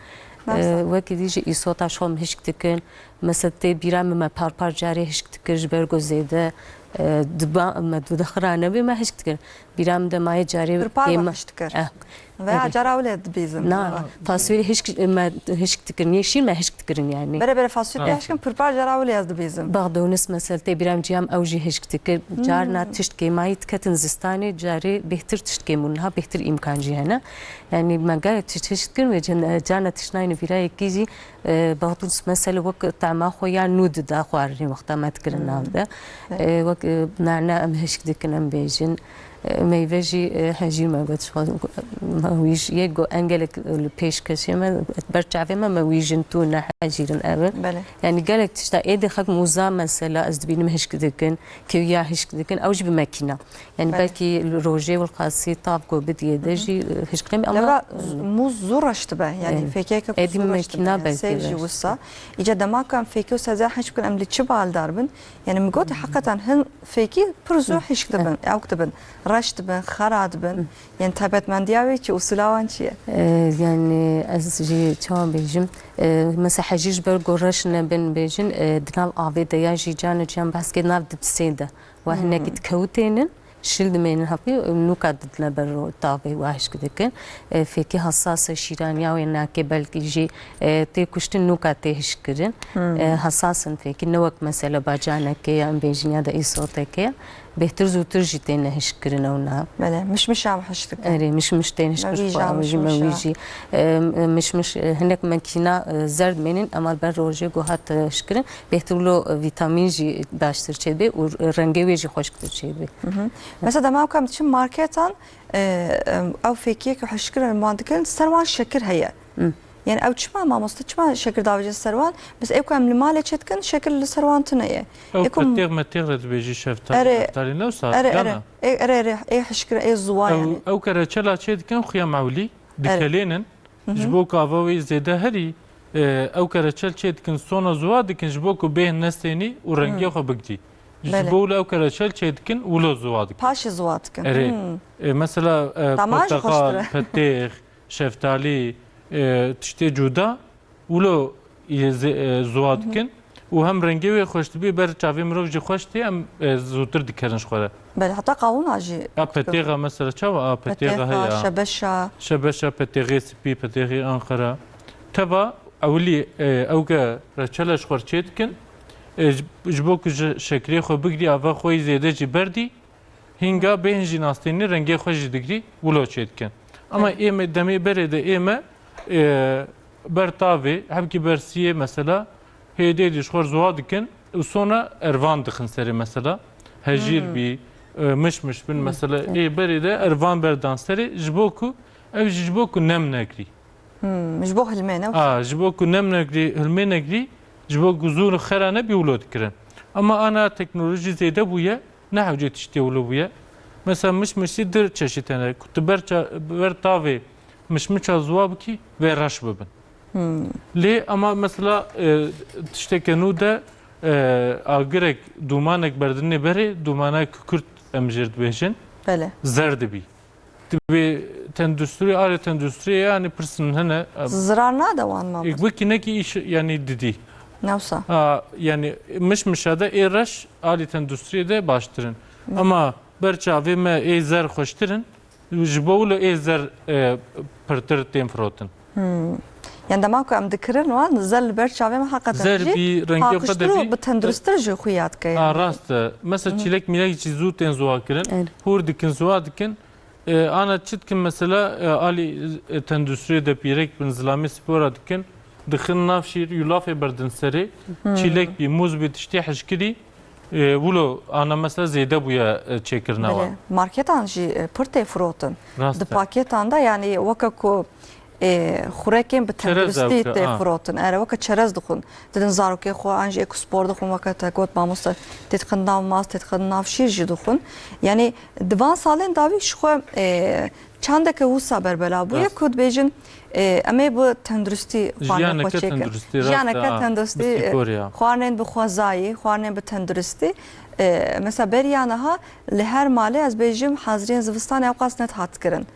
Ne wisa? E, wekî dî jî îsota ji xwe em hişk dikin. Mesela tê bîra min me par par carê hişk dikir, ji ber ku zêde, e, diba, me dudixira nebê me hişk dikir. Bîra min de mayê carê Pir par tê me me hişk dikir. Eh. Veya Evet. cara wile dibîzin. Na, fasulye hişk, me hişk dikir. Niye şîr me hişk dikirin yani. Bere bere fasulye Ha. hişkin pir par cara wile ez dibîzin. Baxdewnis mesela tê bîra min ciyam ew jî hişk dikir. Carna Hmm. tişt kêmayî diketin zistanê, carê bêhtir tişt kêmûn. Niha bêhtir îmkan jî hene. Yani me gelek tişt hişk dikirin ve cen-, carna tişt nayne bîra yekî jî E, Baxdûns mesela wek tema xwe ya nû dida xwarinê wexta me dikirin nav de. Hmm. E, wek, e, nane em hişk dikin em bêjin. E, meyve jî, e, hejîr me got, me wîj yek got en gelek, e, li pêşkêşê me, ber çavê me, me wîjin tû ne hejîrin ev. Belê. Yani gelek tişta êdî xelk mûza mesela ez dibînim hişk dikin, kewiya hişk dikin, ew jî bi mekîna. Yani Belê. belkî li rojê wilqasî tav ku bidiyê de jî, e, hişk nebe ama, Lewra e, mûz zû reş dibe. Yani e, fêkeke ku êdî zû reş dibe. mekîna Yani belkî sêv jî reş wisa. Îca dema ku em fêkî û sebzeyan hişk bikin, em li çi baldar bin? Yani min gotî heqetan hin fêkî pir zû Hı. hişk dibin, ewk dibin, reş dibin, xera dibin. Hı. Yani taybetmendiya wê çi, usula wan çi ye? E, yani ez jî çawa bêjim? E, mesela hejîr ji ber ku reş nebin bêjin, e, di nav avê de ya jî carna cem behs kê nav dibisê de. Wa Hmm. hinekî dikewitênin. Şil dimênin hapî, nûka didine ber ro-, tavê wa hişk dikin. E, fêkî hesas e, şîraniya wê nake, belkî jî, e, tê kuştin, nûka tê hişk kirin. Hmm. E, hesas in fêkî, ne wek mesela bacanekê ya em bêjin ya da îsotekê. Bêhtir zûtir jî têne hişk kirin ew na. Belê, mişmişa em hişk dikin. Erê, mişmiş tên hişk Mewîja, xwe, ew jî, mişmişa. mewî jî. E, e, mişmiş, e, hinek mekîna, e, zer dimênin, ema ber rojê ku hat, e, hişk kirin. Bêhtir wilo, e, vîtamîn jî baştir çêdibê û rengê wê jî xweşiktir çêdibê. Mhm. Mesela dema ku em diçin marketan, e, em, ew fêkiyê ku hişkirin wan dikin, ser wan şekir heye. Hı. Yani ew çima mamoste, çima şekir davêje ser wan? Biz ew ku em li malê çêdikin, şekir li ser wan tune ye. Ew Ê ku petêx metêx re dibêjî şeftalî, Erê, şeftalî ne wisa, erê, erê, yana? Ê, erê, erê, ê hişkir, ê ziwa Ew, yani. Ew ke reçela çêdikin, xuya mewlî, Erê. dikelênin. Hı hı. Ji bo ku ava wê zêde herî, e, ew ke reçel çêdikin, sona ziwa dikin, ji bo ku bêhn nestênî û rengê Hı. xwe bigirî. Ji Belê. bo wilo ew ke reçel çêdikin, wilo ziwa dikin. Paşê ziwa dikin. Erê. Hmm. E, mesela, e, Tamam, ji porteqal, xweştir e. petêx, şeftalî, e, tiştê cuda, wilo yê zê-, e, ziwa Hı hı. dikin û hem rengê wê xweş dibî, ber çavê mirov jî xweş tê, em, e, zûtir dikerin ji xwe re. Belê, heta qawûna jî Ya petêxa mesela çawa? A, petêxa Petêxa, heye. şebeşa. Şebeşa, petêxê spî, petêxê Anqara. Teva ewilî, e, ew ke reçele ji xwe re çê dikin, e, ji, ji bo ku ji şekirê xwe bigirî, ava xwe yî zêde jî berdî, hînga bêhn jî nastênî, rengê xwe jî digirî, wilo çê dikin. Ama Evet. ê me, demê berê de ê me, e, ber tavê, hebkî ber siyê mesela, hêdê dî ji xwe re ziwa dikin û sona ervan dixin serê mesela. Hejîr Hmm. bî, e, miş miş bin Hmm. mesela. Evet. Ê berê de ervan berdan serê, ji bo ku, ev jî ji bo ku nem negirî. Hmm, ji bo hilmê ne? A, ji bo ku nem negirî, hilmê negirî, ji bo ku zû xera nebî wilo dikirin. Ama ana teknolojî zêde bûye, ne hewcê tiştê wilo bûye. Mesela mişmişî du çeşît hene. Ku tu ber ça-, ber tavê mişmiça ziwa bikî, vê reş bibin. Hmm. Lê ama mesela, e, tişteke nû de, e, agirek, dûmanek berdinê berê, dûmana kukurt em jê re dibêjin. Belê. Zer dibî. Divê tenduristî, alê tenduristî, yani pirsin hene. Zirar nade wan mamoste? Wekî nekî îş, yani didî. Ne wisa? A, yani mişmişa de ê reş, alî tenduristî de baştir in. Hı. Ama ber çavê me ê zer xweştir in. Ji bo wilo ê zer, e, pirtir tên firotin. Hmm. Yani dema ku em dikirin wan, zer li ber çavê me heqeten Zer jî bî, rengê xwe paqijtir de û bî. bi tenduristtir jî xuya dike yani. A, rast e. Mesela Hı hı. çîlek mîlek jî zû tên ziwa kirin. Evet. Hûr dikin, ziwa dikin. E, ana çi dikin mesela, e, alî, e, tenduristiyê de pîrek bin, zilamê spora dikin, dixin nav şîr, yulafê berdin serê, Hmm. çîlek bî, mûz bî, tiştê hişkirî, e, wilo ana mesela zêde bûye, e, çêkirina Belê. wan. Marketan jî, e, pir tê firotin. Rast Di e. paketan de, yani weke ku, e, xurekên bi Çerez tenduristî ew ke, tê ha. firotin. Ere weke çerez dixwin. Didin zarokê xwe, an jî ê ku spor dixwin, weke te got mamoste, tê dixin nav mast, tê dixin nav şîr jî dixwin. Yani di van salên dawî ji xwe, e, çandeke wisa berbela bûye Rast. ku dibêjin, e, em ê bi tenduristî xwarinên xwe Jiyaneke çêkin. tenduristî, rast Jiyaneke e, a, tenduristî, bi spor e, ya. xwarinên bi xwezayî, xwarinên bi tenduristî. E, mesela beriya niha li her malê ez bêjim haziriyên zivistanê ewqas nedihat kirin.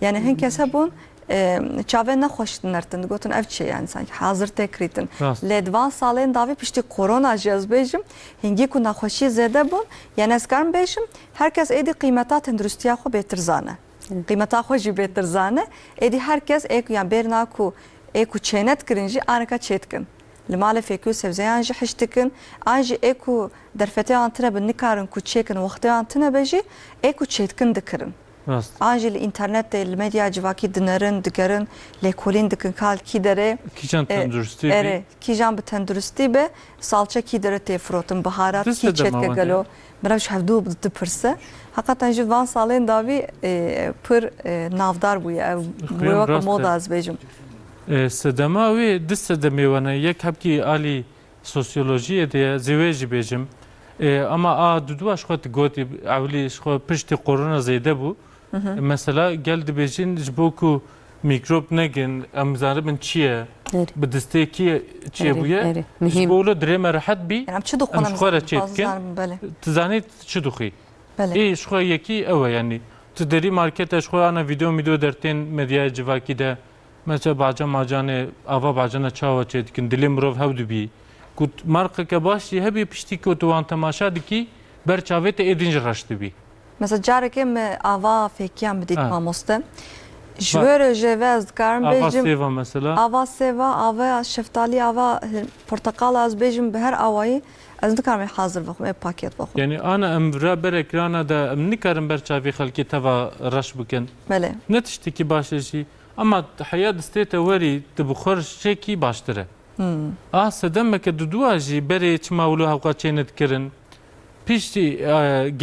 Yani hin kes hebûn, e, çavên nexweş dinertin, digotin ev çi yani, sanki hazir tê kirîtin. Rast. Lê di van salên dawî piştî korona jî ez bêjim, hingî ku nexweşî zêde bûn, yani ez karim bêjim, her kes êdî qîmeta tenduristiya xwe bêtir zane. Hı. Qîmeta xwe jî bêtir zane. Êdî her kes ê ku, yani bêrna ku ê ku çênedikirin jî anika çêdikin. Li malê fêkî û sebzeyan jî hiş dikin. An jî ê ku derfetê wan tine bin, nikarin ku çêkin, wextê wan tine be jî ê ku çêdikin dikirin. Rast. An jî li înternetê, li medya civakî dinerin, digerin, lêkolîn dikin, ka li kî derê, Kîjan e, tenduristî bî? erê, kîjan bi tenduristî be, salçe kî derê tê firotin, biharat Dist kî de çêdike dema gelo, meriv ji hevdû dipirse. Heqeten jî van salên dawî, e, pir, e, navdar bûye. Ev Xuyam wê weke rast e. moda ez bêjim. E, sedema wê du sedemê wene. Yek hebkî alî sosyolojiyê de ye, zê wê jî bêjim. E, ama a duduwa ji xwe tu gotî, ewilî ji xwe piştî korona zêde bû. Hı hı. Mesela gel dibêjin ji bo ku mîkrob negin, em zaribin çi ye, Erê. bi distê kî ye, çi ye Erê, bûye, erê. ji Muhîm. bo wilo dirê me rehet bî, Yani em çi dixwin, em em ji xwe re çê fazla dikin. zaribin, belê. Tu zanî tu çi dixwî. Belê. Ê ji xwe yekî ew e, yanî tu derî markete ji xwe ana vîdeo mîdeo dertên medyaya civakî de, mesela baca macanê, ava bacana çawa çê dikin, dilê mirov hew dibî. Ku t-, marqeke baş jî hebî, piştî ku tu wan temaşa dikî, ber çavê te êdîn jî reş dibî. Mesela carekê me ava fêkiyan bidît Ha. mamoste. Ji Bak. wê rojê ve ez dikarim Ava bêjim, sêva mesela. ava sêva, ava şeftalî, ava, e, porteqala ez bêjim bi her awayî ez nikarim ê hazir vexwim, ê paket vexwim. Yani ana em vira berek rana de em nikarin ber çavê xelkê teva reş bikin. Belê. Ne tiştekî baş e jî. Ama heya distê te werî tu bi xwe re çêkî baştir e. Hmm. A sedemeke dudua jî berê çima wilo hewqa çê nedikirin. Piştî, e,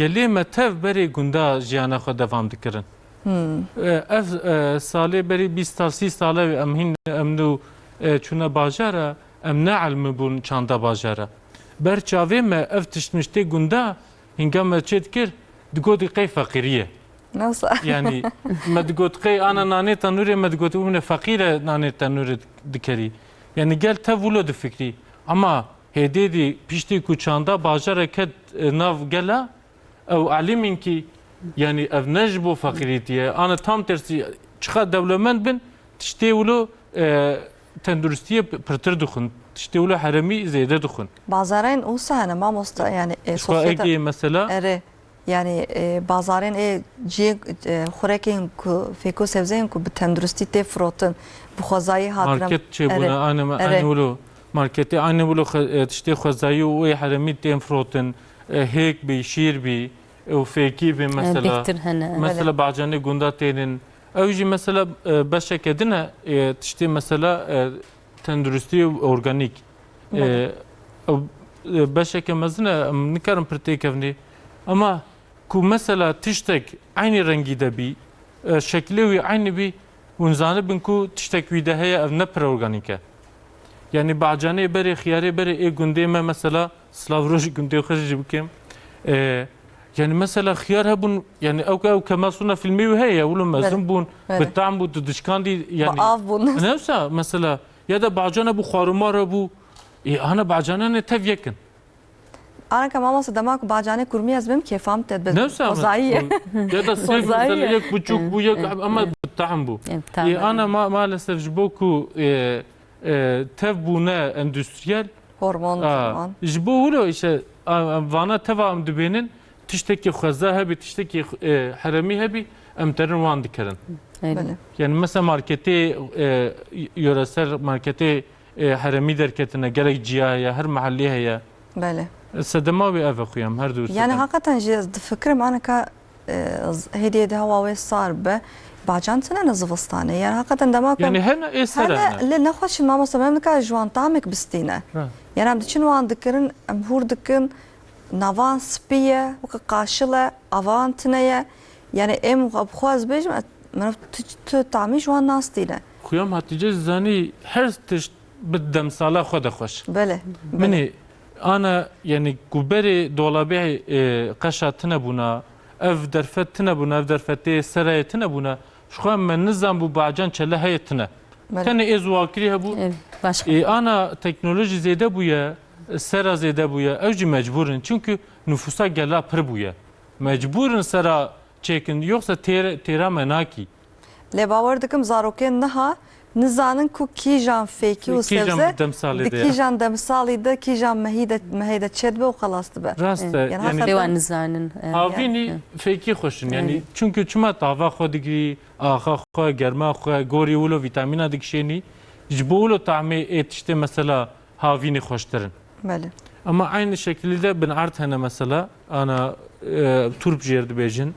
gelê me tev berê gunda jiyana xwe devam dikirin. Hmm. E, ev, e, salê berî bîst sal, sî sal e em hîn em nû e, çûne bajara, em ne elmî bûn çanda bajara. Ber çavê me ev tiştmiştê gunda, hinga me çê dikir, digotî qey feqîrî ye. Nasıl? Yani, me digot qey ana nanê tenûrê, me digot bûne feqîr e nanê tenûrê dikerî. Yani gel tev wilo difikrî. Ama hêdê dî piştî ku çanda bajara ket, e, nav gela, ew elimîn kî, yani ev ne ji bo feqîrîtî ye. Ana tam tersî, çiqa dewlemend bin, tiştê wilo, e, tenduristiyê p-, pirtir dixwin. Tiştê wilo heremî zêde dixwin. Bazarên wisa hene mamosta, yani, e, Ji xwe sosyete egê mesela Erê. Yani, e, bazarên ê ciyê, e, xurekên ku fêko sebzeyên ku bi tenduristî tê firotin, bi xwezayî hatine. Market çêbûne, Erê. Ane me, Erê. Ane wilo. Marketê ane wilo xwe-, e, tiştê xwezayî û ê heremî tên firotin. E, hêk bî, şîr bî, e, û fêkî bî mesela. Bêhtir hene. Mesela Belê. Bacanê gunda tênin. Ew jî mesela, e, beşeke din e, e, tiştê mesela, e, tenduristî û organîk. Belê. E, ew, e, beşeke mezin e, em nikarin pir têkevnê. Ama ku mesela tiştek eynî rengî de bî, e, şekilê wî eynî bî, hûn zanibin ku tiştek wî de heye, ev ne pir organîk e. Yani bacanê berê, xiyarê berê ê gundê me mesela, silav roj gundê xwe jî bikim. E, yani mesela xiyar hebûn, yani ew ke, ew Kemal Sunal filmê wî heye, wilo mezin Belê, bûn, belê. Bi tam bû, tu dişkandî, yani Bi av bûn. Ne wisa mesela, ya da bacane bû, xwarûmar hebû, e, ana bacane ne tev yekin. Anaka mamoste dema ku bacanê kurmî ez bim kêfam te bi Ne wisa xwezayî ye. Ya da sêv Xwezayî ye. Mesela yek buçuk bû, yek ama bi tahm bû. Em, tahm Ê, ana ma-, maalesef ji bo ku, e, e, tev bûne endüstriyel, Hormon, a, hormon. Ji bo wilo işte, a, a, vana teva em dibênin, tiştekî xweza hebî, tiştekî, e, heremî hebî, em terin wan dikirin. Öyle. Belê. Yani mesela marketê, e, yöresel marketê, e, heremî derketine, gelek ciya heye, her mahallê heye. Belê. E, sedema wê ev e xuyam, her du Yani sedem. Hakikaten jî ez difikirim, aneka, e, z-, hêdî hêdî hewa wê sar be, bacan tine ne zivistanê. Yani hakikaten dema ku Yani hene ê sere hene, hene. Lê nexweşin mamoste, me nikare ji wan tamek bistîne. Ha. Yani em diçin wan dikirin, em hûr dikin, navan spî ye, weke qaşil e, avan tine ye. Yani em xwe, bi xwe ez bêjim, et-, meriv tu, tu tamî ji wan nastîne. Xuyam Hatice zanî her tişt bi demsala xwe de xweş. Belê, belê. Minê ana, yani ku berê dolabê, e, qeşa tine bûna, ev derfet tine bûna, ev derfetê serayê tine bûna, ji xwe me nizan bû bacan çele heye tine. Belê. Tenê ê ziwakirî hebû. Evet, başka. E, ana teknolojî zêde bûye, sera zêde bûye, ew jî mecbûr in. Çünkü nüfusa gela pir bûye. Mecbûr in sera çêkin, yoksa têr-, têra me nakî. Lê bawer dikim zarokên niha nizanin ku kîjan fêkî û Kîjan sebze demsalê di de ya. Kîjan demsalî de, kîjan mehî de, mehê de çêdibe û xelas dibe. Rast e, Yani yani hakikaten Lê wan nizanin, e. Havînî Yani. Fêkî xweş in. Yani Yani. Çünkü çima tava xwe digirî, axa xwe, germa xwe, gorî wilo vîtamîna dikişênî. Ji bo wilo tahmê ê tiştê mesela havînî xweştir in. Belê. Ama aynı şekilde binard hene mesela, ana, e, turp jêr dibêjin,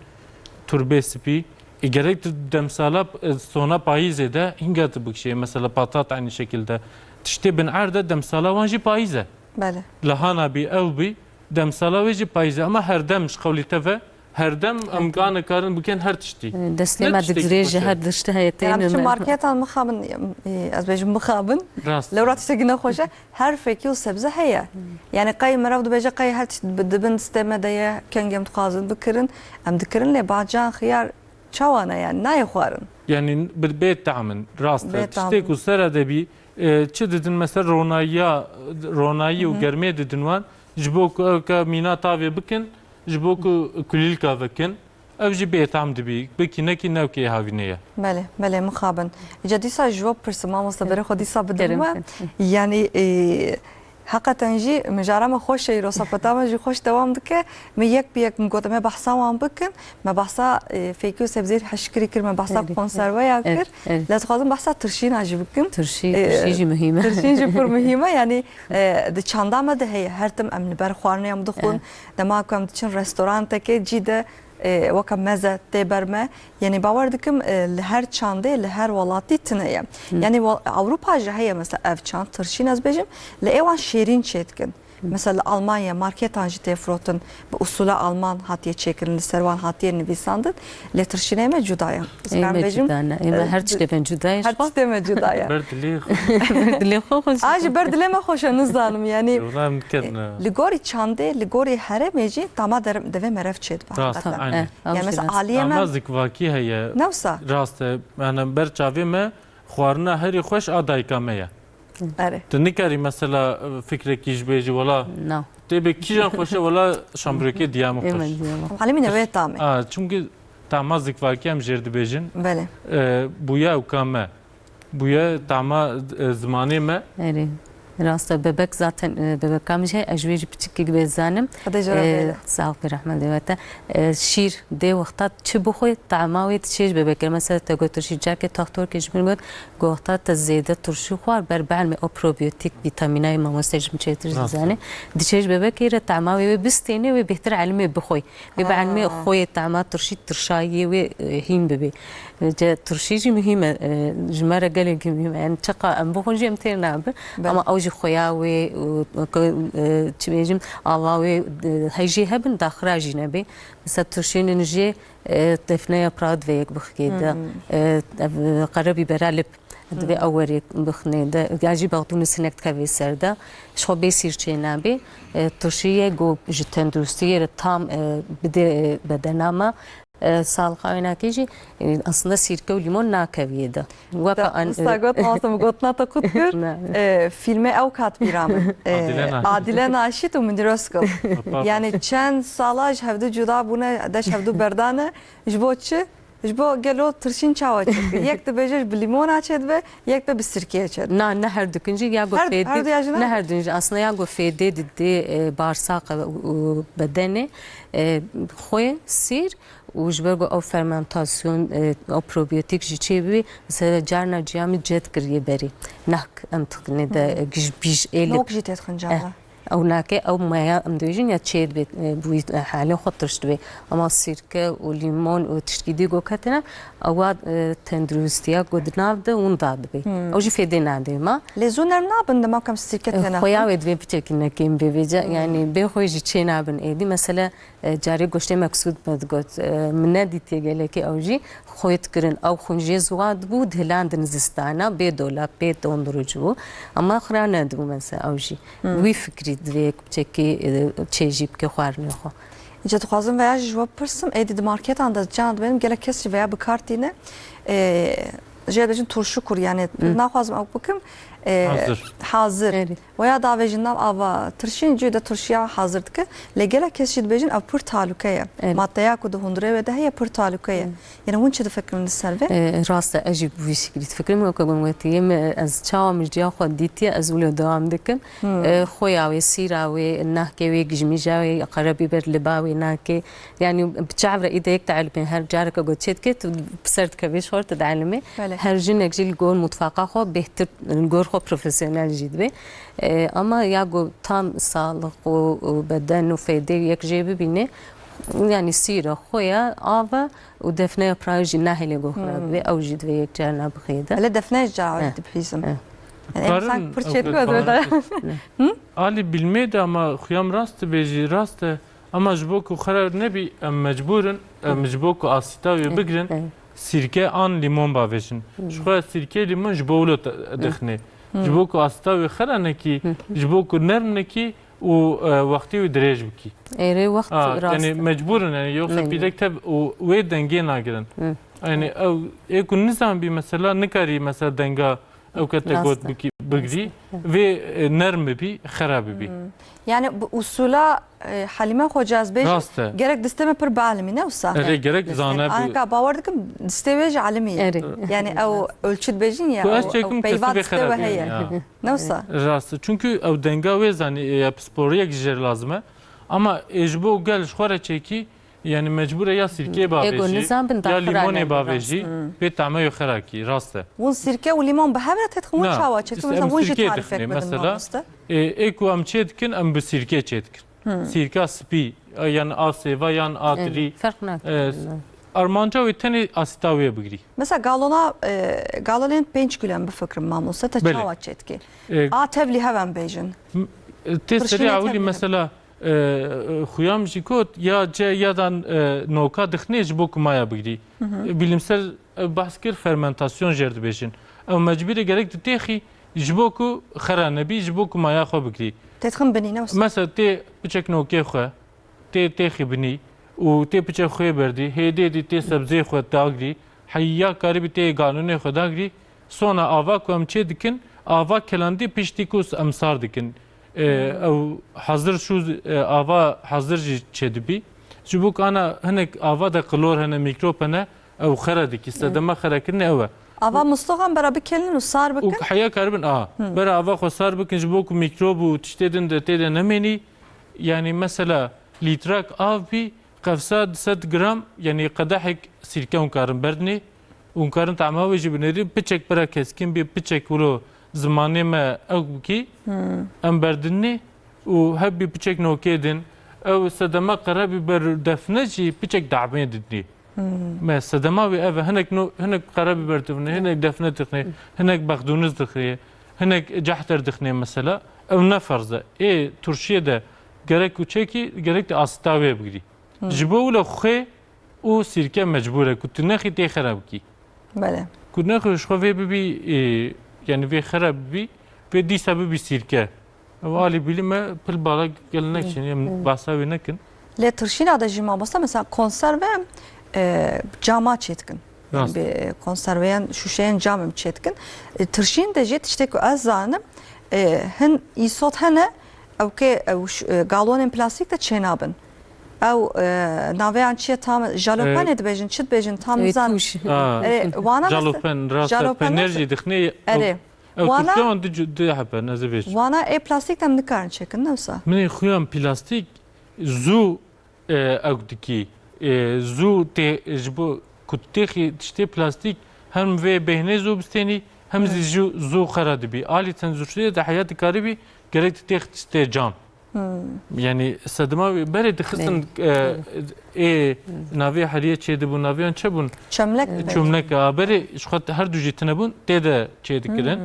turbê spî. E, gerek tu demsala, e, sona payîzê de hinga tu bikişê, mesela patat aynı şekilde. Tiştê binard e, demsala wan jî payîz e. Belê. Lahana bî, ew bî, demsala wê jî payîz e. Ama her dem ji qewlî te ve, her dem em Her dem. Ka nikarin bikin her tiştî. E, destê Ne me tiştekî digirê ji xweş e. Her tiştî heye Yani têne em çi me. Marketan mixabin, e, ez bêjim mixabin. Rast. Lewra tiştekî nexweş e. Her fêkî û sebze heye. Hmm. Yani qey meriv dibêje qey her tişt bi-, di bin destê me de ye, kengê em dixwazin bikirin, em dikirin, lê bacan, xiyar çawa ne yani, nayê xwarin. Yani bi-, bê tam in, rast e. Bê tam. Tiştê ku sera de bî, e, çi didin mesela ronayiya, ronayî û Hı hı. Germê didin wan, ji bo ku ew ke mîna tavê bikin, ji bo ku kulîlka vekin, ev jî bêtam dibî, bikî nekî newkê havînê ye. Belê, belê, mixabin. Îca dîsa ji we bipirsim, mamoste, berê xwe dîsa bidim Kerem we. Kir. Yani, e, heqeten jî mijara me xweş e, îro sohbeta me jî xweş dewam dike. Me yek bi yek min got, em ê behsa wan bikin. Me behsa, e, fêkî û sebzê hişkirî kir, me behsa Erê, konserveya erê, kir. Erê. Lê ez dixwazim behsa tirşîna jî bikim. Tirşî, E, tirşî jî muhîm e. Tirşîn jî pir muhîm e. Yani, e, di çanda me de heye. Her tim em li ber xwarinê em dixwin. E. Dema ku em diçin restorantekê cî de, e, weke meze tê ber me. Yanî bawer dikim, e, li her çandê, li her welatî tune ye. Hı. Yanî wa-, Ewropa jî heye mesela ev çand, tirşîn ez bêjim, li ê wan şêrîn çêdikin. Mesela li Almanya marketan jî tê firotin, bi usula Alman hatiye çêkirin, li ser wan hatiye nivîsandin, lê tirşînê me cuda ye. Ez Ê karim me bêjim, cuda ne. Ê me e, her tiştê ben cuda ye. Her tiştê me cuda ye. Ber dilê xwe. Ber dilê xwe xweş. A ji ber dilê me xweş e, nizanim, yanî, Wela em dikin, e, e, li gorî çandê, li gorî herêmê jî tama der-, devê merev çêdibe. Rast, heqeten. Aynen. E, ew Yani jî mesela rast. Aliyê me Tama zikvakî heye. Ne wisa? Rast e. Yani ber çavê me xwarina herî xweş a dayika me ye. Erê. Tu nikarî mesela fikrekî ji bêjî wela Na. tê bê kîjan xweş e wela şambirokê diya min Ê xweş. me diya min. Halimîne wê tamê. A, çimkî tama zikvakî em jêr dibêjin. Belê. E, bûya ew ka me. Bûye tama, e, zimanê me. Erê. Rast e, bebek zaten, e, bebeka min jî heye, ez ji wê jî piçikek bê zanim. Xwedê ji we E, re bêre. Sağ ol, rehmet ê we te. E, şîr dê wexta çi bixwe, tama wê diçê ji bebekê. Mesela te got turşî, carkê toxtorkê ji min got, got wexta te zêde turşî xwar, ber bielmê o probiyotik, vîtamînayê mamoste ji min çêtir jî Rast e. zanê. Diçê ji bebekê re tama wê, wê bistêne, wê bêhtir elmê bixwe. Wê bielmê Ha. xweyê tama turşî, tirşayiyê wê, e, hîn bibê. Ca turşî jî muhîm e, e, ji me re gelekî muhîm e. Yani çiqa em bixwin jî em têr nabin. Belê. Ama ew jî xuya wê û, e, çi bêjim, ava wê, e, hejê hebin, daxira jî nebê. Mesela turşînên jê, e, defne yaprağı divê yek bixikê de. Hı hı. E, ev, e, qerebîbera lip divê Hı. ew werê bixinê de. Ya jî bexdûnê sinek dikevê ser de. Ji xwe bê sîr çê nabê. E, turşiyê ku ji tenduristiyê re tam, e, bidê, e, bedena me. E, saliqa wênakê jî, e, aslında sîrke û lîmon nakeviyê de. Weka Te an, wisa e, got, masa min gotina te qut kir. Ne. E, fîlmê ew kat bîra min. E, Adile Naşit. Adile Naşit û Münir Özkul. Pardon. Yani çend sala ji hevdu cuda bûne, de ji hevdu berdane. Ji bo çi? Ji bo gelo tirşîn çawa çêdike? Yek dibêje ji bi lîmona çêdibe, yek de bi sirkeyê çêdibe. Na, ne her dukin jî ya got Her, fêdê, her du ya jî ne? ne her dukin jî. Aslında ya got fêdê didê, e, bağırsak û, û bedenê, e, xwê, sîr, û ji ber ku ew fermentasyon, e, ew probiyotik jî çêbibî, mesela carna ciya min ced kiriye berê. Nahk em dixinê de, e, giş bîj ê lê. Nok jî tê dixin Eh, carna. Ew nake, ew meya em dibêjin ya çê dibe, e, bûyî, e, halê xwe tirş dibe. Ama sirke û lîmon û tiştkî dî ku ketine, ewa, e, tenduristiya ku di nav de winda dibe. Hmm. Ew jî fêdê nade ma. Lê zû nerm nabin dema ku em sirke E, têne xwe ya xwin? Wê divê piçekî nekêm bê vêca, Hmm. yani bê xwe jî çê nabin êdî. Mesela, E, carê goştê Meksûd me digot, e, min nedîtiye gelekî ew jî xwêt kirin. Ew xwin jê ziwa dibû, dihilandin zistana, bê dolap, bê dondurucu bû. Ama xira nedibû mesela ew jî. Hmm. Wî fikrî divê yek piçekî, e, çêjî bike xwarinê xwe. Îca dixwazim veya jî ji we bipirsim, êdî di marketan de can dibênim, gelek kes jî veya bi kar tîne. E, jê dibêjin turşu kur, yani Hı. naxwazim ew bikim. E, Hazir. Hazir. Erê. Weya davêjin nav ava tirşîn, cû de tirşiya hazir dike. Lê gelek kes jî dibêjin ev pir talûke ye. Evet. Maddeya ku di hundirê wê de heye pir talûke ye. Evet. Yani hûn çi difikirin li ser vê? E, rast e, ez jî bi vî şiklî difikirim. Weke min wetî, yê min, ez çawa min ji diya xwe dîtiye, ez wilo dewam dikim. Hmm. E, xoya wê, sîra wê, nahkê wê, gijmîja wê, qerebîber liba wê nake. Yani bi çav re îde yek dielimê, her careke ku çê dike, tu bi ser dikevî ji xwe re tu dielimê. Belê. Her jinek jî li gor mutfaqa xwe bêhtir, li gor xwe profesyonel jî dibe. E, ama ya ku tam sağlık û, û beden û fêdê yek jê bibîne, yani sîra xwe ya, av e û defne yaprağı jî nahêle ku xira Hmm. dibe, ew jî divê yek carna bixê de. Hele defne jî cara Eh, dibihîzim. eh. Yani, Karin, sanki pir ew çêdike kadar de. Hı? Alî bilmê de ama xuyam rast dibêjî, rast e. Ama ji bo ku xira nebî, em mecbûr in, em ji bo ku asîta wê Hı. bigirin, Hı. sîrke an lîmon bavêjin. Hı. Ji xwe sîrke lîmon ji bo wilo te-, Hı. dixinê. Hı. Ji bo ku asîta wê xira nekî, Hı. ji bo ku nerm nekî û, e, wextê wê dirêj bikî. Êrê wext Ha, rast yani e. mecbûr in, yani yoksa Mecbûr. pîlek tev û wê dengê nagirin. Hı. Yani ew, ê ku nizanbî mesela nikarî mesela denga ew ke te Rast got e. bikî-, bigirî, Rast e. vê, e, nerm bibî, xera bibî. Hmm. Yani bi usula, e, Halîme Xoca ez bêjim, Rast e. gerek distê me pir bielmî, ne wisa? Erê, gerek Distê zane bi- Anka bawer dikim, distê wê jî elimî ye. Erê. Yani ew ölçü dibêjin ya, Ku ez ew, ew çêkim peyva kesî vê distê xera we bî heye. ya. Ne wisa? Rast e. Çünkü ew denga wê zanî, e, ya pisporiyek ji jêr lazim e. Ama, e, ji bo gel ji xwe re çêkî, Yani mecbûr e ya sîrkeyê Ego bavêjî, nizan bin ya daxira lîmonê ne bavêjî, rast. Hmm. pê tameyo xera kî, rast e. Hûn sîrke û lîmon bi hev re têdixin, hûn Na, çawa çêdikin? Mesela em hûn jî sîrkeyê tarîfek dixinê, bidin mesela, mamoste. e, ê ku em çê dikin, em bi sîrkeyê çê dikin. Hmm. Sîrka spî, e, yan a sêva, yan a Yani tirî. ferq nake. E, s-, armanca wê tenê asîta wê bigirî. Mesela galona, e, galonên pênc kilo em bifikirin mamoste, te Belê. çawa çêdikî? E, A tevlî hev em bêjin. M-, Tê serê ewilî mesela, e, e, xuyam jî got, ya ce ya dan, e, noka dixnê ji bo ku maya bigirî. E, bilimsel, e, behs kir, fermentasyon jêr dibêjin. Ew mecbûrê gerek di têxî ji bo ku xera nebî, ji bo ku maya xwe bigirî. Têdixin binî, ne wisa? Mesela tê piçek nokê xwe, tê têxî binî û tê piçek xwê berdî, hêdê dî tê sebzê xwe dagirî, heya karibî tê galonê xwe dagirî, sona ava ku em çê dikin, ava kelandî piştî ku em sar dikin. E, ew hazir şû, e, ava hazir jî çêdibî. Ji bo ku ana hinek ava de qilor hene, mîkrop hene, ew xera dikî. Sedema xerakirinê ew e. Ava mustoxan bera bikelin û sar bikin. Û heya karibin, a, bera ava xwe sar bikin, ji bo ku mîkrob û tiştê din de tê de nemênî. Yanî mesela lîtrak av bî, qefsa du sed gram, yanî qedehek sîrke hûn karin berdinê. Hûn karin tema wê jî binêrin, piçek pira keskin bî, piçek wilo zimanê me ew bikî, em berdinê û hep bî piçek nokê din. Ew sedema qerebîber defne jî piçek dabê didnî. Me sedema wê ev e, hinek no-, hinek qerebîber dixne, hinek defne dixne, hinek bexdûniz dixne, hinek cehter dixne mesela. Ew ne ferz e. Ê turşiyê de gerek û çekî, gerek de asita wê bigirî. Ji bo wilo xwê û sîrke mecbûr e ku tu nexî tê xera bikî. Belê. Ku nexî ji xwe vê bibî, e, yanî vê xera bibî, vê dîsa bibî sîrke. Ew alî bilî me pil bala gel neçin, em bahsa wê nekin. Lê tirşîna de jî mamoste, mesela konserve, e, cama çêdikin. Rast. Bi konserveyan, şûşeyên cam em çêdikin. E, tirşîn de jî tiştê ku ez zanim, e, hin îsot hene, ew kê, ew ş-, e, galonên plastîk de çênabin. Ew, e, naveyan çi ye tam, jalopenê dibêjin, çi dibêjin tam nizanim. Erê, wana mes-, jalopen, rast e, jalopen peynir jî dixnê, ew, ew tirşiya wan du, du heb e, ez ê bêjim. Wana ê plastîk de em nikarin çêkin, ne wisa? Min ê xuyan plastîk zû e, ew dikî, e, zû tê, ji bo ku têxî tiştê plastîk hem vê bêhnê zû bistênî, hem zî zû, zû xera dibî. Alî tenduristiyê de heya dikaribî gerek di têx tiştê cam. Yanî sedima wê berê dixistin, e, ê navê heriyê çêdibûn, naviyan çi bûn? Çömlek. Çömlek, a, berê ji xwe her du jî tine bûn, tê de çêdikirin.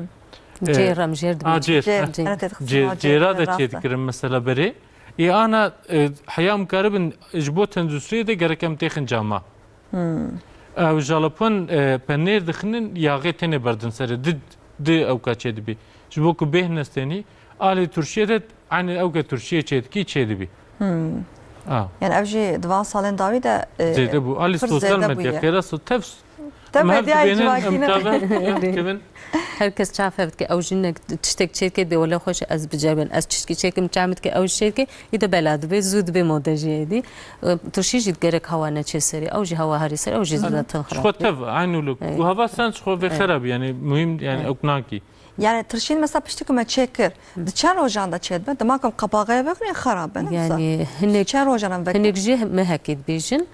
Cêr, em jêr dibin. A, cêr. Cêr, cêr. Cêr, cêra de çêdikirin mesela berê. Ê ana, e, heya em karibin ji bo tenduristiyê de gerek em têxin cama. Ew jalapon, e, penêr dixinin, yaxê tenê berdin serê. Di, di ewka çêdibî. Ji bo ku bêhn nestênî, alê turşiyê de, eynî ewka turşiyê çêdikî, çêdibî. A. Yani ev jî di van salên dawî de, e, zêde bû. Alî sosyal medya, xêra so-, tev Te medyayê civakî ne. Her kes çav hev dike, ew jî nek tiştek çêdike, bê wele xweş ez biceribin, ez çişkî çêkim, çav min dike, ew jî çêdike, î de bela dibe, zû dibe mode jî êdî. E, turşî jî gerek hewa neçe serê, ew jî hewa herî ser, ew jî zaten xirab. Ji xwe tev, eynû luk. Û heva sen ji xwe vê xerab, yani muhîm, yani ew nakî. Yani tirşîn mesela piştî ku me çêkir, di çend rojan de çêdibe? Dema ku em qapaxê vekirîn xerab be, ne wisa? Yani hinek, çend rojan em vekir? Hinek jî mehekê dibêjin,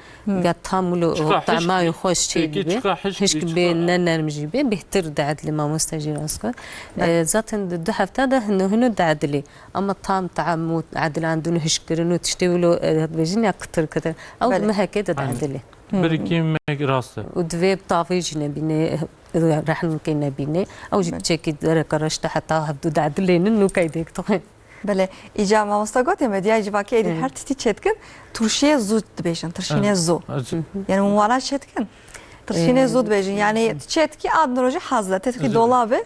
ga tam wilo temayê xweş çêdibe, hişk bê, ne nerm jî bê, bêhtir diedilê, mamoste jî rast got. E, zaten di du hefte de hino hino diedilê. Ama tam tam û edilandin û hişkirin û tiştê wilo, e, dibêjin ya kitir kitir. Ew mehekê de diedilê. Birikî me rast e. Û divê tavê jî nebîne, rehnikê nebîne. Ew jî çekî dereke reş de heta hevdu diedilênin û keydêk dixwin. Belê, îca mamosta gotê, medyayê civakê êdî her tiştî çêdikin, turşiyê zû dibêjin, tirşînê zû. Yani hûn wana çêdikin? Tirşînê zû dibêjin. Yani tu çêdikî, a din rojê hazir e, têdikî dolabê.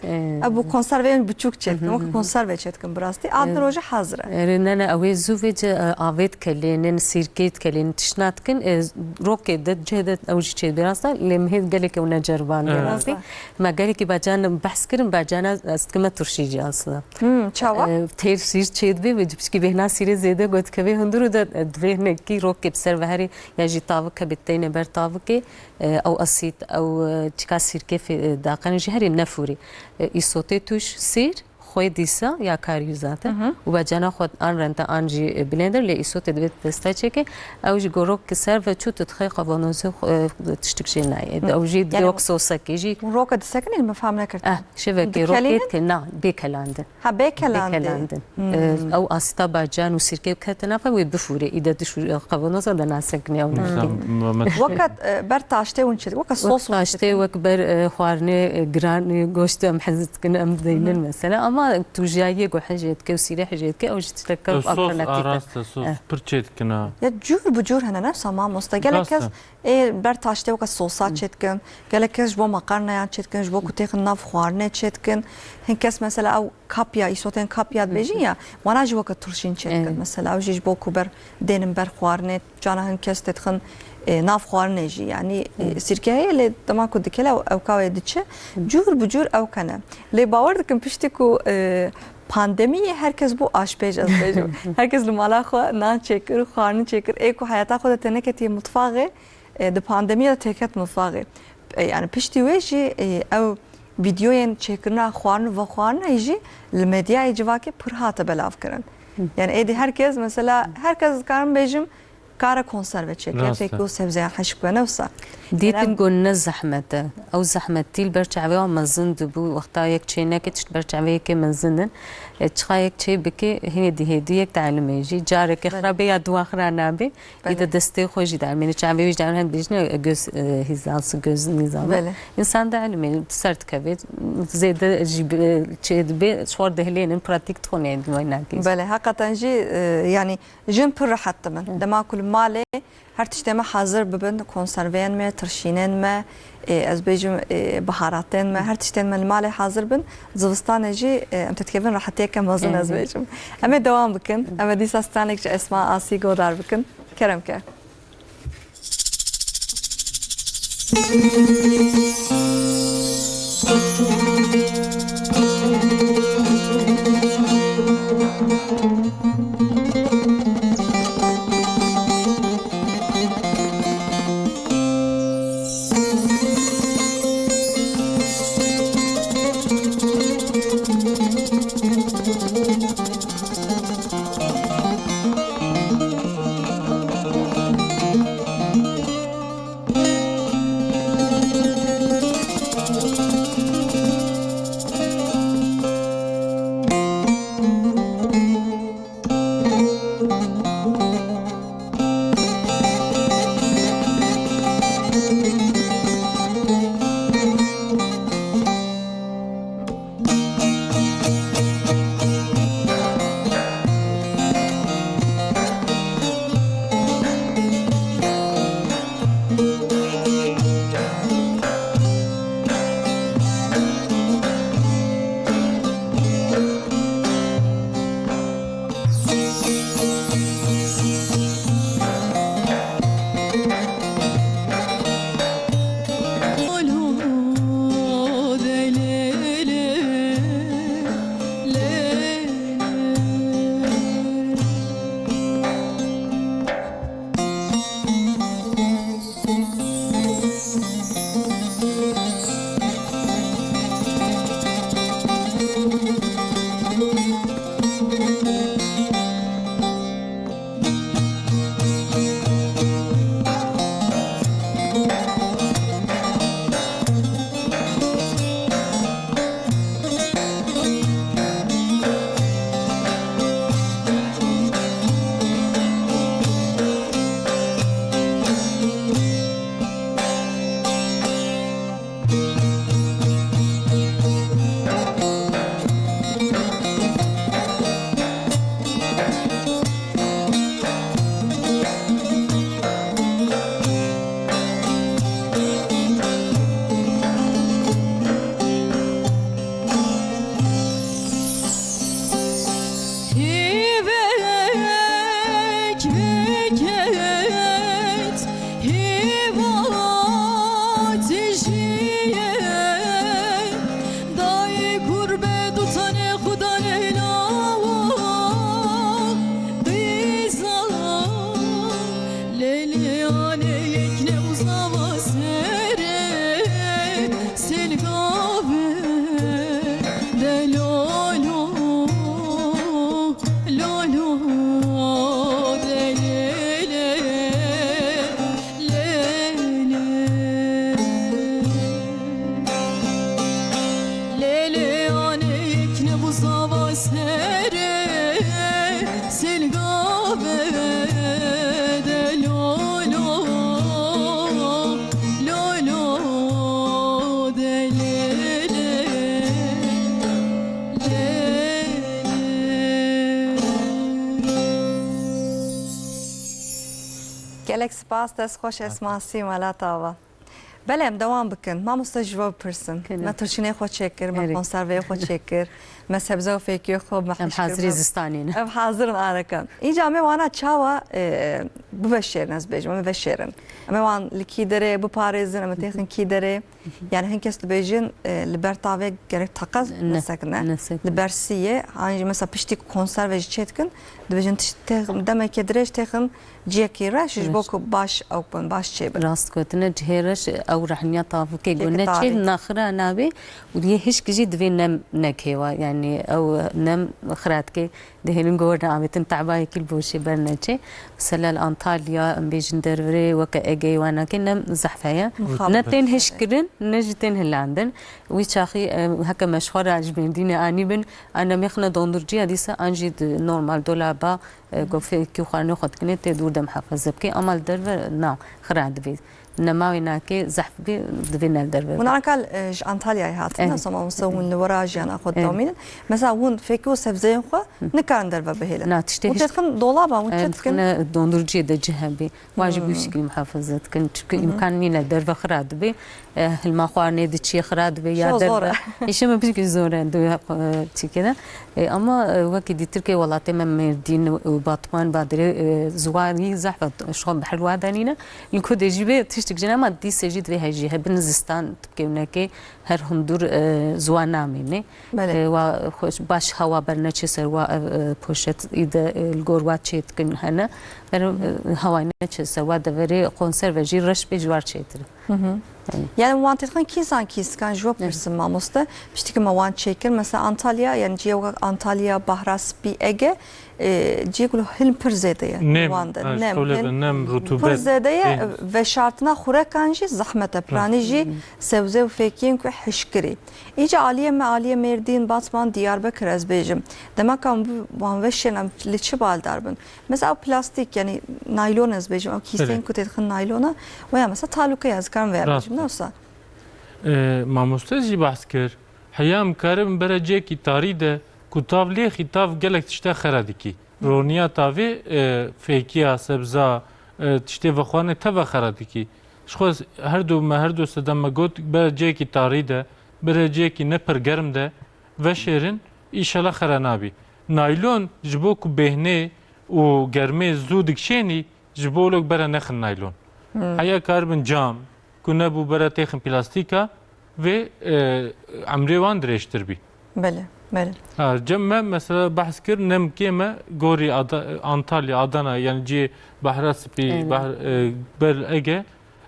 Ev bû konserveyên biçûk çêdikin, wekî konserve çêdikin bi rastî. A din rojê hazir e. Erê, ne, ne, ew ê zû vê ci, e, avê dikelênin, sîrkê dikelênin, tiştna dikin, e, rokê de, cihê de ew jî çêdibê rast e. Lê min hê gelekî ew neceribandî rastî. Me gelekî bacan behs kirin, bacana ez dikime turşî jî aslında. Hmm, çawa? E, têr sîr çêdibê ve piçkî bêhna sîrê zêde got kevê hundir û de, e, divê hinekî rokê bi ser ve herî ya jî tavik hebê teyne ber tavikê, e, ew asît, ew, e, çika sîrkê fê, e, daqene jî herî nefûrî. E, îsotê tûş sîr, xwê dîsa ya karî zaten. Û bacana xwe an rente an jî, e, blender lê îsotê divê desta çêke. Ew jî gorok ki ser ve çû tu dixê qavanozê xwe, e, tiştik jê nayê. Ew jî divê wek sosekê jî. Roka disekinî min fam nekir. Eh, şevekê rokê ke na, bê kelandin. Ha, bê kelandin. Bê kelandin. Hmm. E, ew asita bacan û sirkê kete nafe wê bifûrê. Îde dişû, e, qavanoza de nasekinê ew ne. Weka, e, ber taştê hûn çêdikin, weka sos hûn çêdikin. Wek taştê, wek ber, e, xwarinê, e, giran, e, goştê em hez dikin, em deynin mesela. Ama tu jiyayê guhê jê dike û sîrehê jê dike, ew jî tiştek Sos, a alternatîf e. rast e, sos. Eh. Pir çêdikine. Ya cûr bi cûr hene, ne wisa mamoste. Gelek Rast kes e. ê ber taştê weke sosa çêdikin. Gelek kes ji bo makarnayan çêdikin, ji bo ku têxin nav xwarinê çêdikin. Hin kes mesela ew kapya, îsotên kapya dibêjin ya, wana jî weke turşîn çêdikin. Evet. Mesela ew jî ji bo ku ber dênin ber xwarinê, cana hin kes têdixin, e, nav xwarinê jî. Yanî, e, Evet. sîrke heye lê dema ku dikele ew, ewka wê diçe. Cûr bi cûr ewka ne. Lê bawer dikim piştî ku, e, pandemiyê her kes bû aşpêj, ez bêjim. Her kes li mala xwe nan çêkir û xwarin çêkir. Ê ku heyata xwe de te neketiye mutfaxê, e, di pandemiyê de têket mutfaxê. E, yani piştî wê jî, e, ew vîdeoyên çêkirina xwarin û vexwarinê jî li medyayê civakê pir hate belavkirin. Hı. Yani êdî her kes mesela, her kes dikarim bêjim, kare konserve çêke, Rast e. pêk û sebzeyan hişk be, ne wisa. Dîtin Yani ku ne zehmet e. Ew zehmetî li ber çavê wan mezin dibû. Wexta yek çêneke tişt ber çavê yekê mezin in. E, çiqa yek çê bike, hêdî hêdî yek dielimê jî. Careke Belê. xirabê ya duwa xira nabe. Î Belê. de destê xwe jî dielimê. Çavê wî jî dielimê, hem dijne göz, e, hizası, göz nizamı. Belê. Însan dielimê, ser dikeve, zêde jî bi, çê dibe, ji xwe dihilênin, pratîk dixwin ê di wê nakê. Belê, heqeten jî, e, yani Jin pir rehet dibin. Hı. Dema ku li malê her tiştê me hazir bibin, konserveyên me, tirşînên me, ê, ez bêjim, ê, biharatên me, her tiştên me li malê hazir bin, zivistanê jî, ê, em tedikevin rehetiyeke mezin, ez Hı hı. bêjim. Em ê dewam bikin. Em ê dîsa stranek ji Esma Asî godar bikin. Kerem ke. Hêvek veket, hêva tijî ye, dayê kurbe du tanê xudan ê lawa, qîza lê lê anê yek ne uzava serê. Sêlgavê de lolo, lolo de lê lê, lê lê. Lê lê anê yek ne buzava serê, sêlgavê de lolo, lolo de lê. Gelek spas, dest xweş, ez Masî Welat Ava. Belê, em dewam bikin. Mamoste, ji we bipirsin. Kene. Me turşînê xwe çêkir, me Erê. konserveyê xwe çêkir, me sebze û fêkiyê xwe, me Em hişkir hazirê me. zistanê ne. Ev hazir in areke. Înca em ê wana çawa, e, biveşêrin, ez bêjim, em ê veşêrin. Em ê wan li kî derê biparêzin, em ê têxin kî derê. Yani hin kes dibêjin, e, li ber tavê gerek teqez Ne, nesekine. nesekine. Li ber siyê, an jî mesela piştî ku konserve jî çê dikin, dibêjin tişt têxin, demeke dirêj têxin ciyekî reş, ji bo Reş. ku baş ew bin, baş çê bin. Rast gotine, cihê reş, ew rehniya tavikê Cihê ku neçê tavikê. naxira nabê û yê hişk jî divê nem nekêwa. Yani ew nem xira dike. Dihêlin ku werne avêtin, tebayekî li boşê berneçê. Mesela li Antalya, em bêjin dervirê weke Egeyê, wanakê nem zehf heye. Mixabin. Ne tên hişkirin, ne jî tên hilandin. Wî çaxî, e, heke me ji xwe re ji Mêrdînê anîbin, an em ê xine dondurciya dîsa, an jî di normal dolaba, e, ku fêkî û xwarinê xwe dikinê, tê dûr de muhafaze bikê. Ama li derve na, xira dibê. Nema wê nake, zehf bê, divê ne li derve Hûn be. anka, e, ji Antalyayê hatin, Erê. Mesela mamoste hûn li wera jiyana xwe Erê. didewmînin. Mesela hûn fêkî û sebzeyên xwe nikarin derve bihêlin. Na, tiştê Hûn hiç têdixin dolaba, hûn Em, çi dikin? dixine dondurciyê de cih hebê. Wa jî bi Hmm. şekilî muhafaze dikin. Çünkü Hı hı. îmkan nîne derve xira dibê. E, hilma xwarinê diçiyê xira dibê ya Şo zor derve. e. Îşe me pişkî zor e, du, e, çîkê de. E, ama, e, wekî dîtirkê welatê me Mêrdîn û Batman, Badirê, e, ziwanî zehf e, şo behel wa danîne. Li ku dê jî bê tiştik jin, ama dîse jî divê hejî hebin, zistan dikewinekê her hundur, e, ziwan namîne. Belê. E, wa xweş, baş hewa berneçê ser wa, ev, e, poşet î de, e, li gor wa çê dikin hene. Ber, e, hewayê neçê ser wa deverê konserve jî reş bê ji war çêtir. Hı hı. Yani wan têdixin kîsan kîskan ji we pirsin mamoste. Piştî ku me wan çêkir, mesela Antalya, yani ciyê wek Antalya, Bahra Spî, Ege, e, ciyê ku hilm pir zêde ye. Nem, wan de. ha, Nem, şewle hilm be, nem, rutubet. Pir zêde ye, Ê. veşartina xurekan jî zehmet e. Piranî jî sebze û fêkiyên ku hişkirî. Îca aliyê me, aliyê Mêrdîn, Batman, Diyarbekir ez bêjim. Dema ka em bi wan veşên em li çi baldar bin? Mesela ew plastîk, yani naylon ez bêjim, ew kîseyên Belê. ku têdixin naylona, weya mesela talûke ya, ez karim veya Rast bêjim, e. ne wisa? E, mamoste jî behs kir. Heya em karin bere cihekî tarî de ku tav lêxî, tav gelek tişta xera dikî. Roniya tavê, e, fêkiya, sebza, e, tiştê vexwarinê teva xera dikî. Ji xwe her du me, her du sedem me got, bere cihekî tarî de, bere cihekî ne pir germ de, veşêrin, îşela xera nabî. Naylon ji bo ku bêhnê û germê zû dikişênî, ji bo lok bere nexin naylon. Hmm. Heya karibin cam, ku nebû bere têxin plastîka, vê, e, emrê wan dirêjtir bî. Belê, belê. Ha, cem me mesela behs kir, nemkê me gorî Ada-, Antalya, Adana, yani cihê Behra Spî, Evet. Behr-, e, Ber Ege,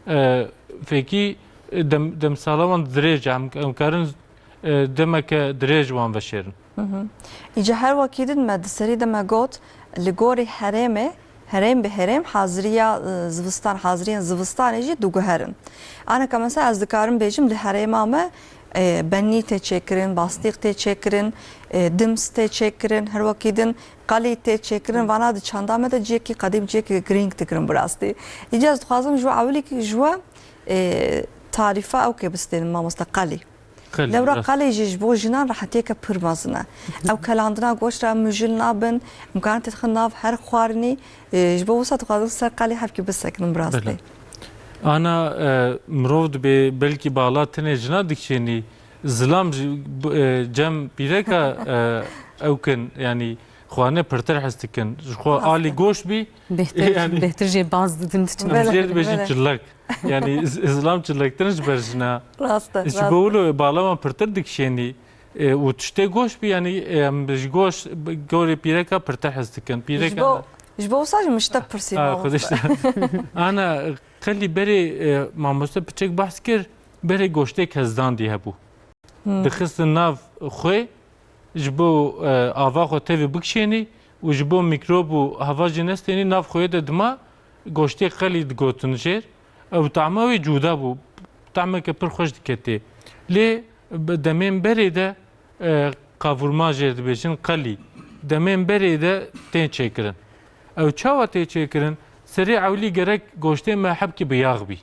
e, fêkî, e, dem-, demsala wan dirêj e, em, em karin, e, demeke dirêj wan veşêrin. Hı hı. Îca her wekî din me di serî de me got, li gorî herêmê, herêm bi herêm haziriya, e, zivistan, haziriyên zivistanê jî diguherin. Aneka mesela ez dikarim bêjim, li herêma me, e, benî tê çêkirin, bastîq tê çêkirin, e, dims tê çêkirin, her wekî din qelî tê çêkirin. Vana di çanda me de cihekî qedîm, cihekî girîng dikirin bi rastî. Îca ez dixwazim ji we ewilî ji we, e, tarîfa ew kê bistênim, mamoste, qelî. Qelî, Lewra rast. qelê jî ji bo jinan rehetiyeke pir mezin e. Ew kelandina goşt re mijil nabin, em karin têdixin nav her xwarinî, e, ji bo wisa dixwazim ser qelê hevkî bisekinin bi rastî. Belê. Ana, e, mirov dibê belkî bala tenê jina dikişênî, zilam ji, b-, e, cem pîreka, e, ew kin, yanî xwarinê pirtir hes dikin. Ji xwe Rast e. alî goşt bî, Bêhtir, Yani bêhtir jê baz didin, diçin. Em Belê, jê dibêjin belê. çillek. Yani iz-, izlam çillektir ji ber jina. Rast e, Ji rast bo e. wilo bala wan pirtir dikişênî, e, û tiştê goş bî, yani, e, em ji goş, gorê pîreka pirtir hez dikin. Pîreka Ji bo, ji bo wisa jî min ji te pirsî Ha, mamoste. xwedê işte. Ana, qelî berê, e, mamoste piçek behs kir, berê goştê kezdandî hebû. Hmm. Dixistin nav xwê, ji bo, e, ava xwe tevî bikişênî û ji bo mîkrob û hava jî nestênî, nav xweyê de dima goştê qelî digotin jêr. Ew tahma wê cuda bû. Tahmeke pir xweş diketê. Lê bi demên berê de, e, kavurma jêr dibêjin, qelî. Demên berê de tên çêkirin. Ew çawa tê çêkirin? Serê ewlî gerek goştê me hebkî bi yax bî.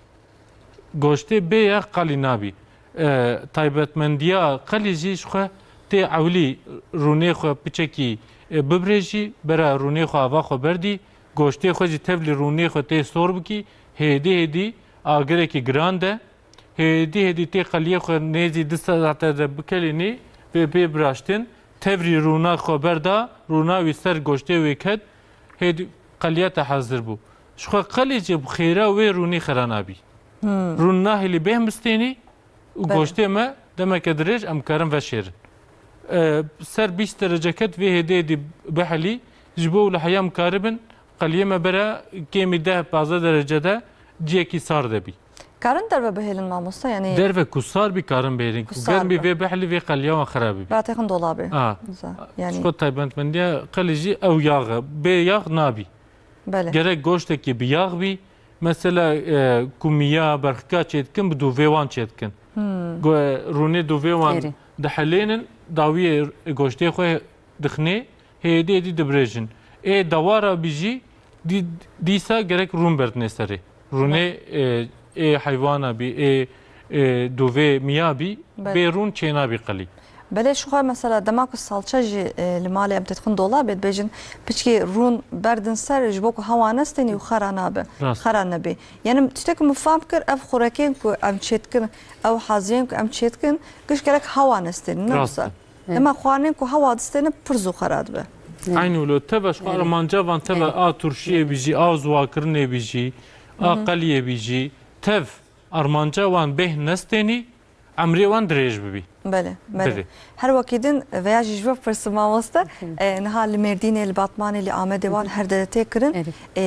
Goştê bê yax qelî nabî. E, taybetmendiya qelî jî ji xwe tê ewlî rûnê xwe piçekî, e, bibrêjî, bera rûnê xwe ava xwe berdî, goştê xwe jî tevlî rûnê xwe tê sor bikî, hêdî hêdî agirekî giran de, hêdî hêdî tê qeliyê xwe nêzî du saete de bikelînî, vê bê biraştin, tevrî rûna xwe berda, rûna wî ser goştê wê ket, hêdî qeliya te hazir bû. Ji xwe qelî jî bi xêra wê rûnî xera nabî. Rûn nahêlî bêhn bistênî û Belê. goştê me demeke dirêj em karin veşêrin. E, ser bîst derece ket vê hêdê dî bihelî, ji bo wile heya em karibin qeliyê me bere kêmî deh pazdeh derece de ciyekî sar de bî. Karin derve bihêlin mamosta, yanî Derve ku sar bî karin bêrin, Ku ku sar germî be. vê bihelî vê qeliya wan xera bibî. Ratêxin dolabê. Ha. Güzel. Yani Ji xwe taybetmendiya qelî jî ew yax e. Bê yax nabî. Belê. Gerek goştekî bi yax bî. Mesela, e, ku miya berxika çêdikin, bi dûvê wan çêdikin. Hmm. Go-, rûnê dûvê wan Erê. dihelênin, dawiyê goştê xwe dixinê, hêdî hêdî dibirêjin. Ê dewara bî jî dî-, dîsa gerek rûn berdinê serê. Rûnê, e, ê heywana bî, ê, ê dûvê miya bî, Belê. bê rûn çênabî qelî. Belê, ji xwe mesela dema ku salça jî, e, li malê em têdixin dolabê, dibêjin piçkî rûn berdin ser ji bo ku hewa nestênî û xera nabe, Rast. xera nebê. Yani tiştek ku min fam kir, ev xurekên ku em çêdikin, ew haziyên ku em çêdikin, giş gerek hewa nestênin, ne Rast wisa? e. Dema xwarinên ku hewa distêne pir zû xera dibe. Eynî wilo teva ji xwe Erê. armanca van teva Erê. a turşiyê bî jî, a ziwakirinê bî jî, a qeliyê bî jî, tev armanca wan bêhn nestênî, emrê wan dirêj bibî. Belê, belê. Belê. Her wekî din veya jî ji bo pirsim mamoste, e, niha li Mêrdînê, li Batmanê, li Amedê wan her dere tê kirin, Erê. e,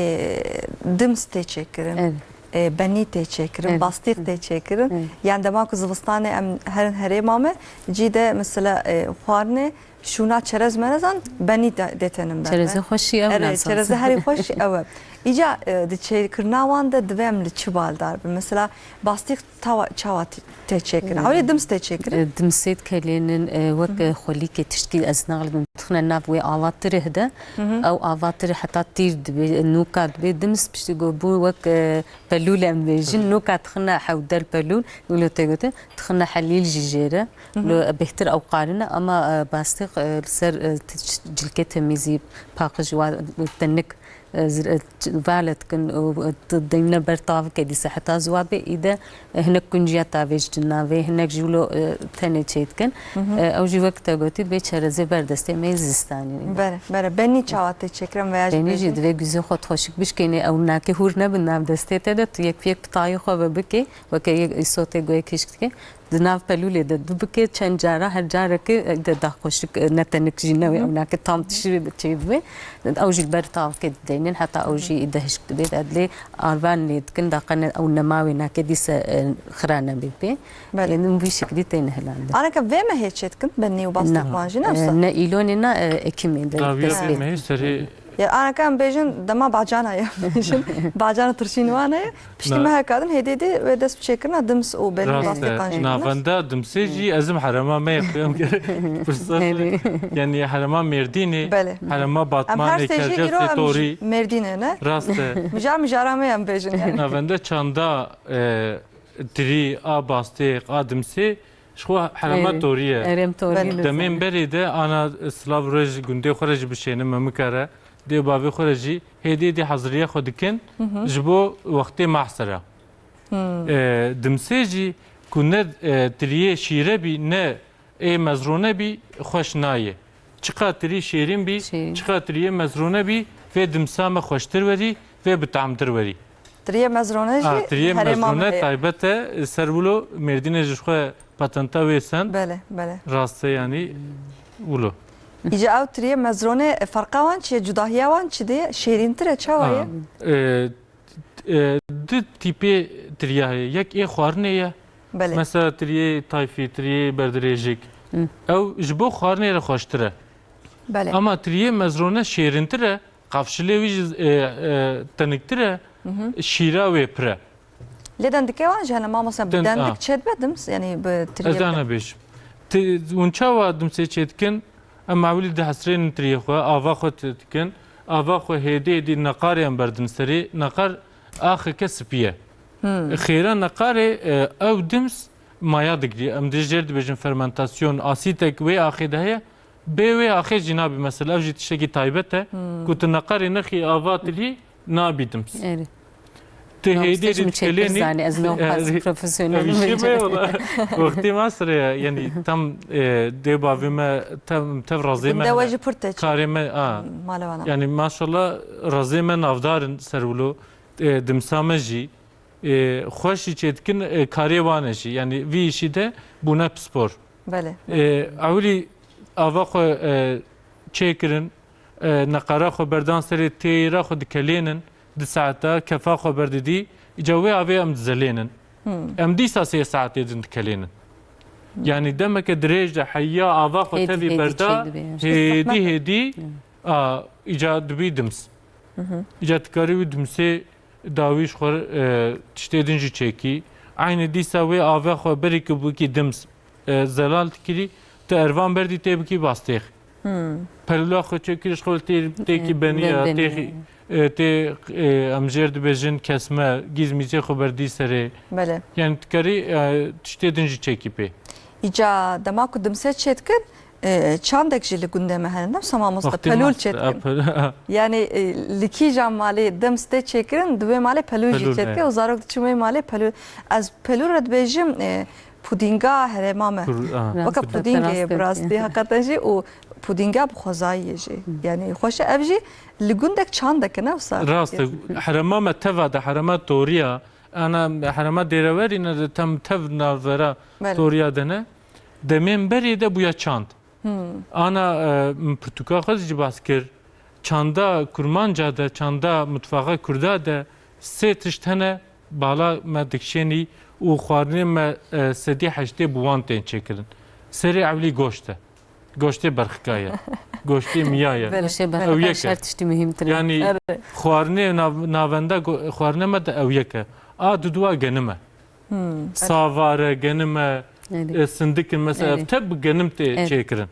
dims tê çêkirin, Erê. e, benî tê çêkirin, Erê. bastîq tê çêkirin. Erê. Yan dema ku zivistanê em herin herêma me, cî de mesela, e, xwarinê şûna çerez merezan benî de, dê tenin ber me. Çerezê xweşî ew Erê, nazan. çerezê herî xweş ew e. Îca, e, di çêkirina wan de divê em li çi baldar bin? Mesela bastîq tawa, çawa tê, tê çêkirin? Ewlê dims tê çêkirin? E, dimsê dikelênin, e, wek, e, xwelîkê tişkî ez naxilibim dixine nav wê ava tirih de. Ew ava tirih heta tîr dibe, nûka dibe, dims piştî ku bû wek, e, pelûl em bêjin, nûka dixine hewdel pelûl, wilo tê gotin, dixine helîl jî jê re. Lo bêhtir ew qarine, ama, e, bastîq, e, li ser, e, t-, cilkê temîzî, paqij wa tenik, e, zir-, e, ç-, vale dikin û, e, t-, deyne ber tavike dîse heta ziwa bê, îde, e, hinek kunciya tavê ji cin navê, hinek jî wilo, e, tenê çê dikin. E, ew jî wek te gotî, bê çerezê ber destê me yê zistanî. Bere, bere. Benî çawa tê çêkirin veya jî Benî jî bêjin? divê guzê xwe xweşik bişkênê, ew nake hûr nebin nav destê te de, tu yek pêk bi tayê xwe ve bikê, weke yek îsotê goyek hişk dike. Di nav pelûlê de dibike çend cara, her carekê, e, de daxweşik, e, ne tenik jî newê, ew nake tam tişirê de çêdibe. Ew jî li ber tavkê dideynin, heta ew jî î de hişk dibe, de lê arvan lê dikin, da qene ew nema wê nake dîse, e, xira nebê pê. Belê. Ê, min vî şeklî têne hilandin. Aneke vê mehê çê dikin, benî û bastîq wan jî, ne wisa? E, ne îlonê, ne, e, ekimê de Dawiya vê destpê mehê dikin. serê Ya aneke em bêjin dema bacana ye, bêjin bacana tirşîn wan heye. Piştî Na. meheka din hêdî dî wê dest bi çêkirina dims û belî Rast e. bastîqan jî kirine. Navenda dimsê jî ez im herema me yê xuyam gerek pirsa Herê. yani herema Mêrdînê, Belê. herema Em her Batmanê, sê jî îro Kercasê em Torî. Mêrdînê ne? Rast e. Mijar mijara me em bêjin yani. Navenda çanda, e, tirî, a bastêq, a dimsê, ji xwe herema Erê. Torî ye. Herêm Torî Belê. ne Demên zaten. berê de ana silav re ji gundê xwe re jî bişêne memika re. Dê bavê xwe re jî hêdî hêdî haziriya xwe dikin ji bo wextê mahsera. E, dimsê jî ku ne, e, tiriyê şîre bî, ne ê mezrûne bî, xweş nayê. Çiqa tirî şêrîn bî, Şêrîn. çiqa tiriyê mezrûne bî, vê dimsa me xweştir werî, vê bi tamtir werî. Tiriyê mezrûne jî A, tiriyê herêma me mezrûne heye. taybet e, ser wilo Mêrdînê ji xwe patenta wê send. Belê, belê. Rast e, yanî wilo. Îca ew tiriyê mezrûne, e, ferqa wan çi ye? Cudahiya wan çi de ye? Şêrîntir e, çawa ye? A, e, e, du tîpê tiriya heye. Yek ê xwarinê ye. Belê. Mesela tiriyê tayfî, tiriyê berdirêjik. Hı. Ew ji bo xwarinê re xweştir e. Belê. Ama tiriyê mezrûne şêrîntir e. Qafşilê wî jî, e, e, teniktir e, Hı hı. şîra wê pir e. Lê dendikê wan jî hene mamoste, bi Dend-, dendik ha. çêdibe dims, yanî bi tiriyê Ez dana bide. bêjim. Ti-, hûn çawa dimsê çêdikin? Em ewilî dihesirênin tiriyê xwe, ava xwe tê dikin. Ava xwe hêdî hêdî neqarê em berdin serê. Neqar axeke spî ye. Hmm. Xêra neqarê, e, ew dims maya digirî. Em dê jêr dibêjin fermentasyon, asîtek wê axê de heye. Bê wê axê jî nabî mesela. Ev jî tiştekî taybet e. Ku tu neqerê nexî ava tilî nabî dims. Erê. Tu hêdî dî dikelênî. Zanî, ez ne xas profesyonel. Ev işê me wala. Wextê me sirê ye. Yanî tam, e, dê bavê me, tam tev razê me. Gundê we jî pir tê çi. Karê me, a. Mala wana. Yanî maşallah razê me navdar in ser wilo. E, dimsa me jî. E, xweş jî çêdikin, e, karê wan e jî. Yanî vî îşî de bûne pispor. Belê. E, ewilî ava xwe, e, çêkirin, e, neqara xwe berdan serê têra xwe dikelênin, di saeta kefa xwe berdidî, îca wê avê em dizelênin. Em dîsa sê saetê din dikelênin. Yanî demeke dirêj de heya ava xwe tevî berda, hêdî hêdî, a, îca dibî dims. Îca dikarî wî dimsê dawî ji xwe, e, tiştê din jî çêkî. Eynî dîsa wê ava xwe berî ku bikî dims, e, zelal dikirî, tu ervan berdî tê bikî bastêx. Pelûla xwe çêkirî ji xwe tê, têkî beniya, têkî, e, tê, e, em jêr dibêjin kesme, gîz mîzê xwe berdî serê. Belê. Yani dikarî, e, tiştê din jî çêkî pê. Îca dema ku dimsê çêdikin, e, çandek jî li gundê me hene. Ne wisa mamoste, pelûl çêdikin. Yani, e, li kîjan malê dims tê çêkirin, di wê malê pelûl jî çêdike û zarok diçin wê malê pelûl. Ez pelûl re dibêjim, e, pudînga herêma me. Weke pudîngê ye bi rastî, heqeten jî û pudînga bi xwezayî ye jî. Yani xweş e, ev jî li gundek çandek e, ne wisa. Rast e. Herêma me teva de, herêma Toriya, ana herêma Dêrewerî ne de tem tev navbera Toriya de ne. Demên berê de bûya çand. Ana, e, min pirtûka xwe jî bahs kir. Çanda kurmanca de, çanda mutfaxa kurda de sê tişt hene, bala me dikişênî û xwarinê me, e, sedî heştê bi wan tên çêkirin. Serê ewlî goşt e. Goştê berxika ye. Goştê miya ye. Goştê berxika her tiştî muhîmtir e. Yani xwarinê nav-, navenda go-, xwarinê me de ew yek e. A duduwa genim e. Savare, genime, e, sindikin mesela, ev tev bi genim tê çêkirin.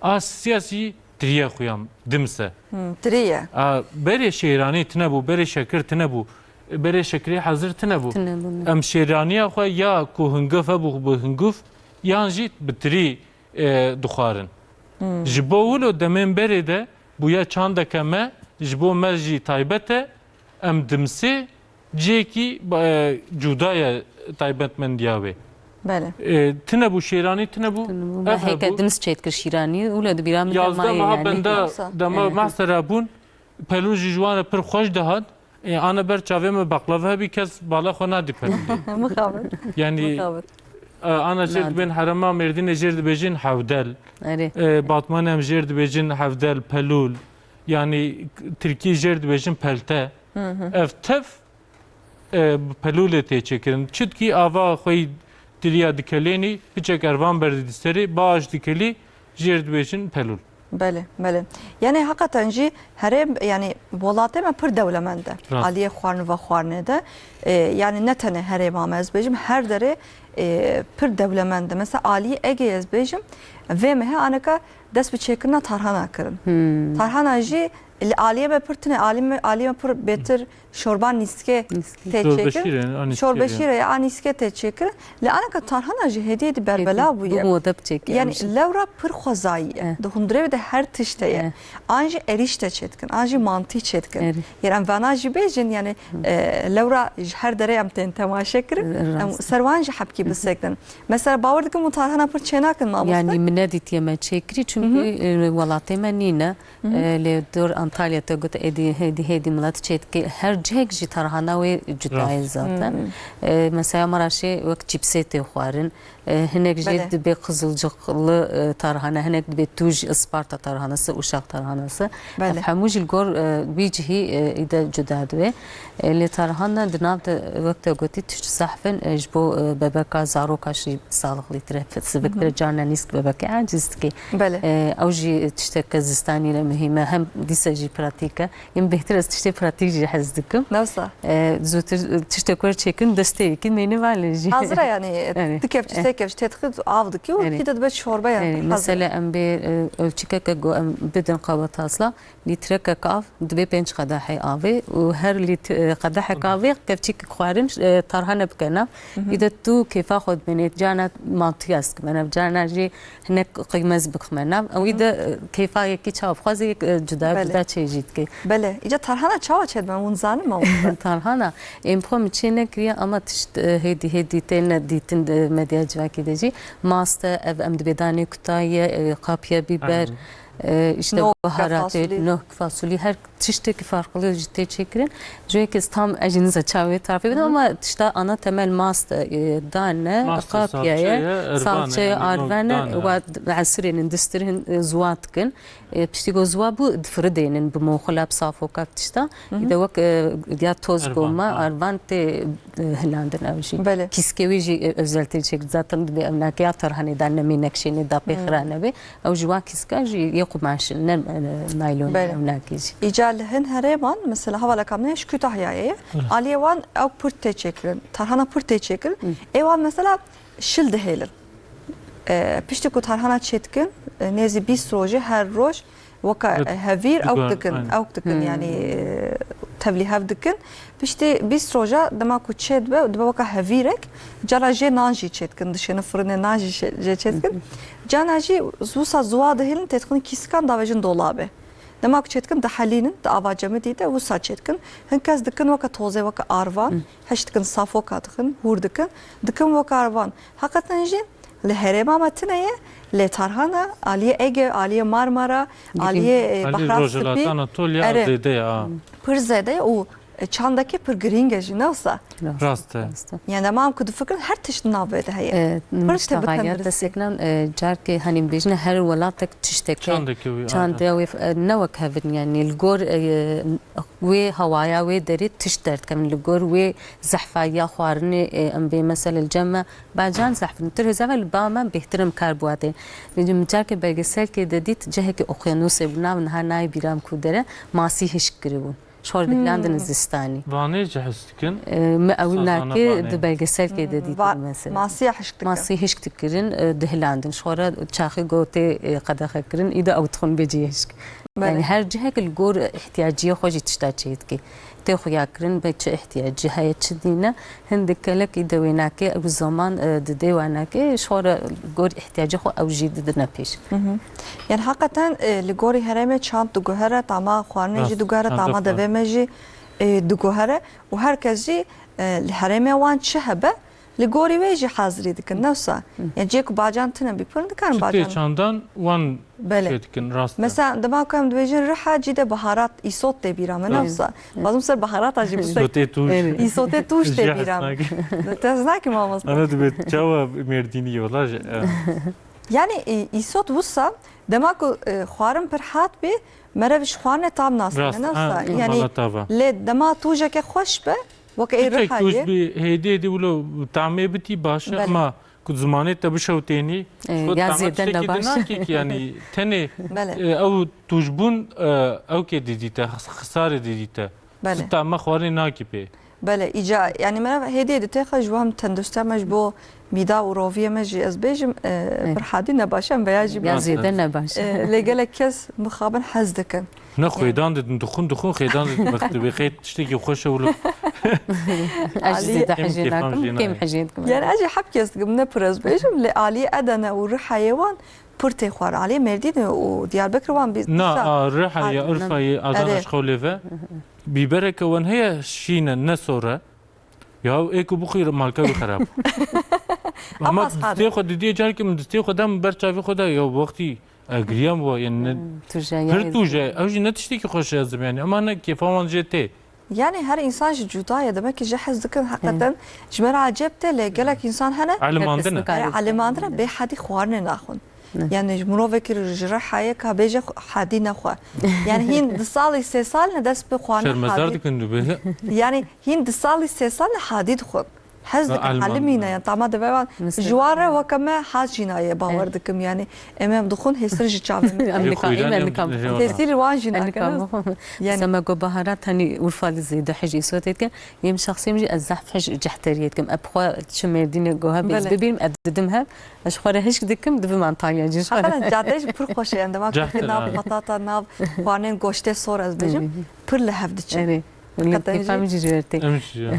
A siyasî tiriye xuyam, dimse. Tiriye. A, berê şêranî tine bû, berê şekir tine bû, berê şekirê hazir tine bû. Em şêraniya xwe ya ku hinguf hebû bi hinguf, yan jî bi tirî, e, dixwarin. Ji bo wilo demên berê de bûya çandeke me, ji bo me jî taybet e, em dimsê cihekî, e, cuda ye taybetmendiya wê. Belê. E, tine bû şêranî, tine bû. Tine bû. Ev me hêke hebû. Dims çêdikir şîranî, wilo di bîra min de maye yani. Yazdeh meha benda dema mahsera bûn, pelûl jî ji wan re pir xweş dihat. E, ana ber çavê me baqlava hebî, kes bala xwe nadî pelûlê. Mixabin. Yani, e, ana jêr dibên herêma Mêrdînê jêr dibêjin hewdel. E, Batmanê em jêr dibêjin hewdel, pelûl. Yani tirkî jêr dibêjin pelte. Ev tev, e, bi pelûlê tê çêkirin. Çitkî ava xwe yî tiriya dikelênî, piçek ervan berdidî serê, baş dikelî, jêr dibêjin pelûl. Belê, belê. Yani heqeten jî herêm, yani welatê me pir dewlemend e. Rast. Aliyê xwarin ve xwarinê de. E, yani ne tenê herêma me ez bêjim, her derê, e, pir dewlemend e. Mesela aliyê Egeyê ez bêjim, vê mehê aneka dest bi çêkirina tarhana kirin. Tarhana jî li aliyê me pir tune, aliyê me, aliyê me pir bêtir şorba nîskê tê çêkirin. Şorbe şîrê, a nîskê tê çêkirin. Lê aneka tarhana jî hêdî hêdî berbela bûye. Bû mode bi çêkê. Yani lewra pir xwezayî ye. Di hundirê de her tişt heye. An jî erîşte çêdikin, an jî mantî çêdikin. Yer em vana jî bêjin, yani, e, lewra ji her derê em tên temaşe kirin. Em ser wan jî hebkî bisekinin. Mesela bawer dikim û tarhana pir çênakin mamoste. Yani min nedîtiye me çêkirî, çünkü, e, welatê me nîne. E, lê dor Antalya te got êdî hêdî hêdî milet çêdike. Her cihek jî tarhana wê cuda ye zaten. E, mesela Maraşê wek çîpsê tê xwarin. E, hinek jî dibê qizilcikli, e, tarhana, hinek dibê tûj, Isparta tarhanası, Uşak tarhanası. Ev hemû jî li gor, e, wî cihî, e, îde cuda dibe. E, lê tarhana di nav de wek te gotî tişt zehf in, e, ji bo, e, bebeka, zaroka jî saxlîtir e. Siviktir e, carna nîsk bebekê aciz dike. E, ew jî tişteke zistanî re muhîm e. Hem dîsa jî pratîk e. Em bêhtir ez tiştê pratîk jî hez dikim. Ne wisa? E, zûtir, e, tiştek we çêkin destê yekî mêne valê jî. Hazir e yani, e, tu kevçisek Kevç têdixî, tu av dikî û Erê. Pî de dibe çorbeya. Erê, hezir. Mesele em bê, e, ölçükeke ku em bidin qaba tasla, lîtrekek av dibe pênc qedehê avê û her lît-, e, qedehek avê kevçîk xwarin, e, tarhane bike nav. Î de tu kêfa xwe dibînî, cana mantî ez dikime nav, cana jî hinek qîmez bixime nav. Ew î de, e, kêfa yekî çawa bixwaze yek, e, cuda Belê. Cuda çê jî dike. Belê. Îca tarhana çawa çêdibe? Hûn zanin mamoste? Tarhana, êm xwe min çê nekiriye, ama tişt, e, hêdî hêdî têne dîtin, e, medya civakê de jî. Mast e, ev em dibê danê kutayî ye, e, qapiye bîber, Aynen. e, işte Nok, baharatê, fasulî. Nok, fasulî, her tiştekî farklı jî tê çêkirin. Ji wê kes tam ez jî niza çawa wê tarifê bidim, ama tişta ana temel mast e, e, dane, Mast e, qapiye salçe ye, ye, ervan e, salçe ye, yani nok, arven e, dane. Wa esirênin distirhin, e, zuwa dikin. E, piştî ku ziwa bû, difiridênin bi moxila, bi safoka, bi tişta. Î de wek, e, ya toz Ervan, goma, ha. Arvan tê, e, hilandin ew jî. Belê. Kîskê wî jî, e, özel tê çêkir. Zaten dibê ew nake ya tarhanê da nemê nekşênê da pê xira nebe. Ew ji wa kîska jî yê qumaş in, ne, e, naylon Belê. Ew nake jî. Îca li hin herêman, mesela hevaleka min ji Kütahyayê ye. Aliyê wan ew pir tê çêkirin. Tarhana pir tê çêkirin. Ê wan mesela şil dihêlin. E, piştî ku tarhana çêdikin, e, nêzî bîst rojê her roj weka, Rit-, e, hevîr ewk digan, dikin, aynen. Ewk dikin, Hmm. Yani, e, tevlî hev dikin. Piştî bîst roja dema ku çêdibe, dibe weka hevîrek, cara jê nan jî çêdikin, dişêne firinê nan jî şê-, jê çêdikin. Cana jî wisa ziwa dihêlin, têdixin kîsikan davêjin dolabê. Dema ku çêdikin, dihelînin, di ava cemidî de wisa çêdikin. Hin kes dikin weke tozê, weke arvan, heş dikin, safoka dixin, hûr dikin, dikin weke arvan. Heqeten jî li herêma me tune ye, lê tarhana aliyê Ege, aliyê Marmara, Girîng. Aliyê, e, Alî Behra Rojhilata Spî. Anatolya Erê. Zêde ye, a. Pir zêde ye û çandekê pir girîng e jî, ne wisa? Rast e. Rast e. Yani, dema em ku difikirin, her tişt di nav vê de heye. E, Pir tê bi tenduristî. Desteknan, e, carkê, hani, bêjine her welatek tişteke Çandekê wî, çandê aynen. Wê, e, ne wek hevin, yani, li gor, e, wê hewaya, wê derê tişt derdikevin, li gor wê zehfayiya xwarinê, e, em bê, mesela, li cem me, Bacan zehf in. Tir hêza ve li ba me bêhtir em kar biwatê. Min carkê belgeselkê de dît, cihekî okyanusê bû, nav niha nayê bîra min ku dere, masî hişk kiribûn. Ji xwe re dihilandin zistanî. Vanê jî hişk dikin? E, me ew Sazana nake vanê. Di belgeselkê de dît Va-, mesela. Masiya hişk dikin. Masî hişk dikirin, e, dihilandin. Ji xwe re çaxî gotê, e, qedexe kirin, î de ew dixwin bê cihê hişk. Belê. Yani her cihek li gor ihtiyaciyê xwe jî tişta çê dike. Tê xuyakirin be çi ihtiyacî heye, çi dîne. Hindik gelek î de wê nake, ew zaman, e, didê we nake, ji xwe re gor ihtiyacê xwe ew jî didine pêş. Hı hı. Yani heqeten, e, li gorî herêmê çand diguhere, tama xwarinê jî Rast, diguhere, çanda tama xwarin. Devê me jî, e, diguhere û her kes jî, e, li herêmê wan çi hebe, li gorî wê jî hazirî dikin, ne wisa? Hı. Yani cihê ku bacan tune bî, pir dikarin Çi bacan. Tê çandan wan Belê. Şey dikin, rast e. Mesela, dema ku em dibêjin riha, cî de baharat, îsot tê bîra me, ne wisa? Hı. Bazim ser baharata jî bisekî. Îsotê tûj. Evet. Îsotê tûj tê bîra me. Jî hez nakî. Te hez nakî mamoste. Ana dibe çawa Mêrdînî ye, wala jî, e. Yani, e, îsot wisa, dema ku, e, xwarin pir hat bî, meriv ji xwarinê tam nas dike, ne wisa? Rast, ha, yani, lê dema tûjeke xweş be, weke ê riha ye. Tûj bî, hêdî hêdî wilo tamê bitî baş e, Belê. Ama ku zimanê te bişewtênî, e, xwe ya tama zêde tiştekî nebaş. Di nakê ki, yani tenê, Belê. E, ew tûjbûn, e, ew kê didîte, xis-, xisarê didîte. Belê. Tu tama xwarinê nakî pê. Belê, îca, yani me hêdî hêdî têxe ji bo hem tenduristiya me, ji bo mîda û roviyê me jî ez bêjim, e, Evet. Pir hadî nebaş e, em veya jî Ya bî. Zêde nebaş. E, lê gelek kes mixabin hez dikin. Ne Yani. Xwêdan didin, dixwin, dixwin, xêdan didin, bextê bê xêt tiştekî xweş e wilo. Ez jî Alî- zêde Em hejê kêfan nakim, jê kêm nayê. Hejê dikim. Yani ez jî hep kes dikim, ne pir ez bêjim, lê alî Edene û Rihayê wan pir tê xwar. Alî Mêrdînê û Diyarbekir wan bî Na, dîsa a, Rihayê, Ar-, Urfayê, Adana Erê. Ji xew lê ve. Bîbereke wan heye şîne, ne sor e. Ya ê ku bixwî malka wî xerab. Ama Ama distê xwe didiyê carkê min distê xwe da min ber çavê xwe da ya wextî egriyam wa yani ne Hmm, tu jî pir yani tu jî ew jî ne tiştekî xweş ez dikim yani ama ne kêfa wan jê tê. Yani her insan jî cuda ye, demek ki jê hez dikin heqeten ji me re aceb tê lê gelek insan hene. Elimandin e. Herkes Elimandin e, bê hedî xwarinê naxwin. Ne. Yani ji mirovekî ji Rihayê ka bêje xwe-, hadî nexwe. Yani hîn du salî sê sal ne dest bi xwarinê Şermezar hadî. Dikin tu bê. Yani hîn du salî sê sal ne hadî dixwin. Hez dikin, Elman, elimîne, yani, tama dibe wan. Mesela. Ji wan re weke me hez jî nayê, bawer dikim, yani, em em dixwin hêstir ji çavê me. Em Ê nika, xwîran em em nika. Hêstir wan jî nakin. Yani. Sema go baharat, hani, Urfa li zêde hej îsotê dikin. Yêm şexsî min jî ez zehf hej cehteriyê dikim. Eb xwe çi Mêrdînê go hebe ez bibînim, eb didim hev. Ez xwe re hişk dikim, dibim Antalya jî. Heqen cehterê jî pir xweş e, em dema Cehter, nav ha. Patata, nav xwarinên goştê sor ez bêjim, pir li hev diçin. Erê. Millet Qetenci. Kêfa min jî ji wer tê. Em jî ya.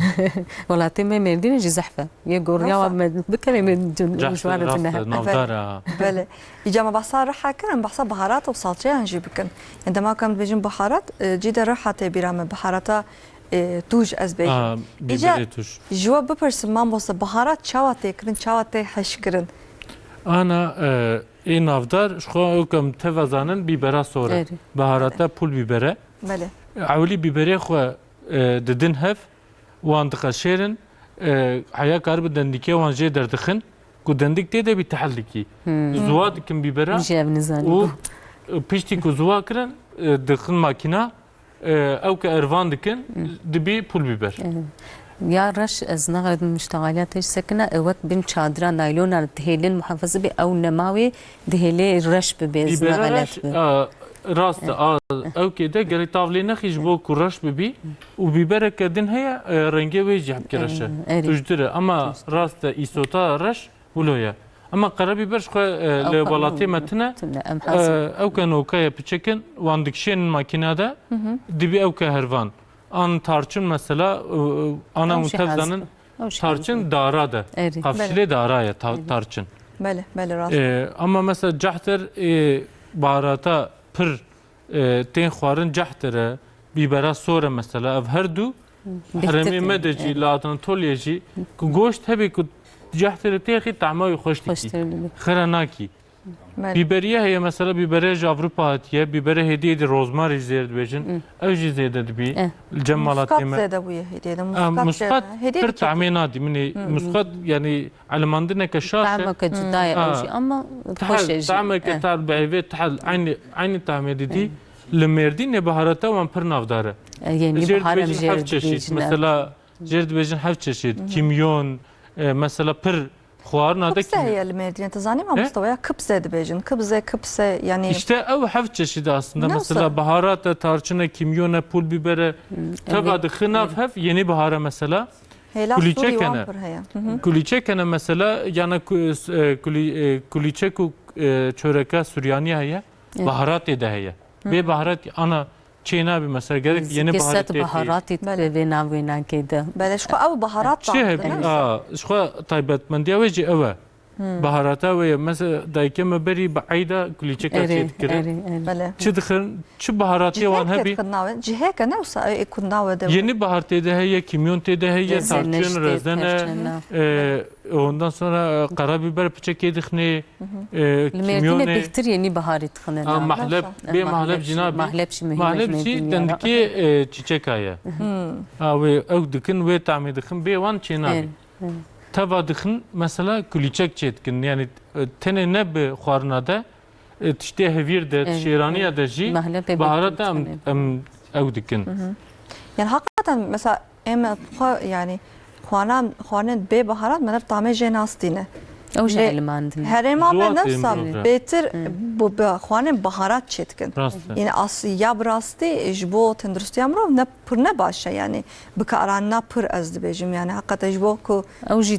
Welatê me Mêrdînê jî zehf e. Yê goriya Rast e. Me bikeve me Cehter, ji wan re rast tine e, hebe. Navdar e, ha. Belê. Îca me behsa riha kirin, behsa baharat û salçeyan jî bikin. Yani dema ku em dibêjin baharat, e, cî de riha tê bîra me. Baharata, e, tûj ez bêjim. Ha, Îca bibirê tûj. Ji we bipirsim, mamoste, baharat çawa tê kirin, çawa tê heş kirin? Ana, e, ê navdar, ji xwe ew ku em teva zanin, bîbera sor e. Erê. Baharata pul bîber e. Belê. Ewilî bîberê xwe, e, didin hev, wan diqeşêrin, e, heya karibin dendikê wan jê derdixin, ku dendik tê de bî tehil dikî. Hmm. Ziwa dikin bîbera Min jî ev nizanî û, bû. E, piştî ku ziwa kirin, e, dixin makîna, e, ew ke ervan dikin, Hmm. dibî pul bîber. E, ya reş ez naxedim muştexaliya te ji sekine, e, wek bin çadira naylona dihêlin muhafaza bê, ew nema wê dihêlê reş bibe, ez Bîbera naxelet reş, bi. a, rast e, a, ew kê de gerek tav lê nexî ji bo ku reş bibî û bîbereke din heye, e, rengê wê jî hepke reş e. E, erê. Tujdir e. Ama rast e, îsota reş wilo ye. Ama qerebîber ji xwe, e, Ew li xwe welatê me tune. Tune, em E, hazir. Ew ke noka ye piçekin, wan dikişênin makîna de, Hı hı. dibî ew ke hervan. An tarçin mesela, e, e, ana Ew hûn jî tev hazir. Zanin, Ew jî tarçin hazir. Dara de. Erê. Qafşilê Belê. Dara ye ta-, Erê. Tarçin. Belê, belê, rast. E, ama mesela cehter, e, baharata pir, e, tên xwarin cehter e, bîbera sor e mesela. Ev her du Bêhtir herêmê me de jî, erê. Li Anatoliye jî, ku goşt hebê ku cehter têxî, tahma wî xweş dikî. Xweştir dibî. Xira nakî. Belê. Bîberiye heye, mesela bîbere ji Avrupa hatiye, bîbere hêdî hêdî rozmarî zêr dibêjin. Hı. Ew jî zêde dibî. Eh. Li cem malatê me. Muskat zêde bûye hêdî hêdî. Ah, muskat muskat zêde. Hêdî pir diçe tahmê nadî min ê. Hı, hı. Muskat, yani, elemandineke şaş e. Tahmeke cuda ye ew Ha. jî, ama Ha, xweş e jî. Tahmeke Eh. Tar bi hêvê tahil, eynî, eynî tahmê didî. Eh. Li Mêrdînê baharata wan pir navdar e. Eh, yani Jêr bahar em dibêjin jêr heft çeşît. Dibêjin. Mesela, jêr dibêjin heft çeşît. Hı hı. Kimyon, e, mesela pir Xwarina de Kibze heye li Mêrdînê, tu zanî mamoste, ya kibze dibêjin. Kibze, kibse, yani. İşte ew heft çeşîd e aslında. Mesela baharat e, tarçin e, kimyon e, pul biber e. Hmm, teva dixin nav hev, yeni bahar e mesela. Hêla Sûrî wan pir heye. Kulîçek hene. Kulîçek hene mesela, yana ku-, e, kulî-, e, kulîçek û, e, çöreka Suryanî heye. Baharatê de heye. Bê baharat ana Çênabî mesela, gerek yeni baharatê. Baharatî Belê. Vê nav wênakê de. Belê, ji xwe ew baharat Çi hebî? A, ji xwe taybetmendiya wê jî ew e. Baharata wê ye. Mesela dayikê me berî bi eyda kulîçeka çê dikirin. Erê, erê. Belê. Çi dixin, çi baharatê wan hebî? Cihêkê dixin navê. Cihêke ne wisa ê ku navê de. Yeni bahar tê de heye, kimyon tê de heye, tarçın, rezene, e, ondan sonra, e, karabiber piçekê dixinê. E, Li Mêrdînê bêhtir yê nî biharî dixine nav. Mahleb, bê mahleb jî nabî. Mahleb jî muhîm e. Mahleb jî dendikê, e, çîçeka ye. A, wê ew dikin, wê tamê dixin, bê wan çê nabî. Teva dixin, mesela kulîçek çê dikin. Yani, e, tenê ne bi xwarina de, e, tiştê hevîr de, şêraniya de jî baharata em, em ew dikin. Yani hakikaten mesela Ê me xwe, yanî, xwanan, xwarinên bê baharat me ne bi tamê jê nas tîne. Ew jî elimandin. Herêma me nefsa bêtir bi, bi xwarinên baharat çê dikin. Rast e. Yanî as-, ya bi rastî ji bo tenduristiya mirov ne pir ne baş e, yanî bikaranina pir ez dibêjim, yanî heqete ji bo ku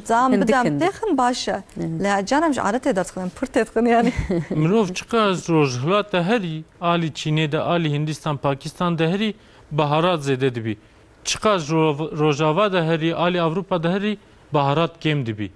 zam bidem têxin baş e. Lê caran em ji adetê derdixin, pir têdixin yanî. Mirov çiqas rojhilat de herî, alî Çînê de, alî Hindistan, Pakistan de herî baharat zêde dibî. Çiqas ro-, Rojava de herî, alî Ewropa de herî baharat kêm dibî.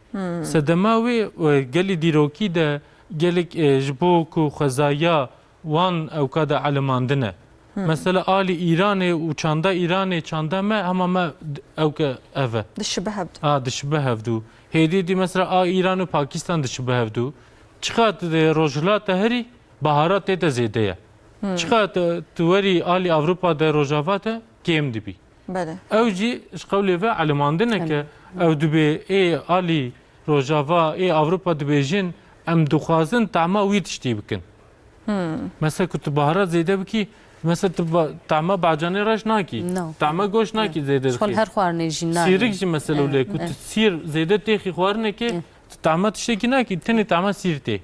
Sedema wê, e, gelî dîrokî de gelek, e, ji bo ku xwezaya wan ewka de elimandine. Mesela alî Îranê û çanda Îranê, çanda me, hema me d-, ewke ev e. Dişibe hevdu. A, dişibe hevdu. Hêdî dî mesela a Îran û Pakistan dişibe hevdu. Çiqat di Rojhilat de herî baharat tê de zêde ye. Çiqat tu werî alî Ewropa de, Rojava de kêm dibî. Belê. Ew jî ji qewlê ve elimandine ke ew dibê ê alî Rojava, ê Ewropa dibêjin, em dixwazin tahma wî tiştî bikin. Mesela ku tu baharat zêde bikî, Mesela tu ba-, tahma bacanê reş nakî. No. Tahma goş nakî zêde Şol dixî. Her xwarinê jî nayê. Sîrik jî mesela Eh, wile ku eh. Tu sîr zêde têxî xwarinekê, Eh. Tu tahma tiştekî nakî, tenê tahma sîr tê.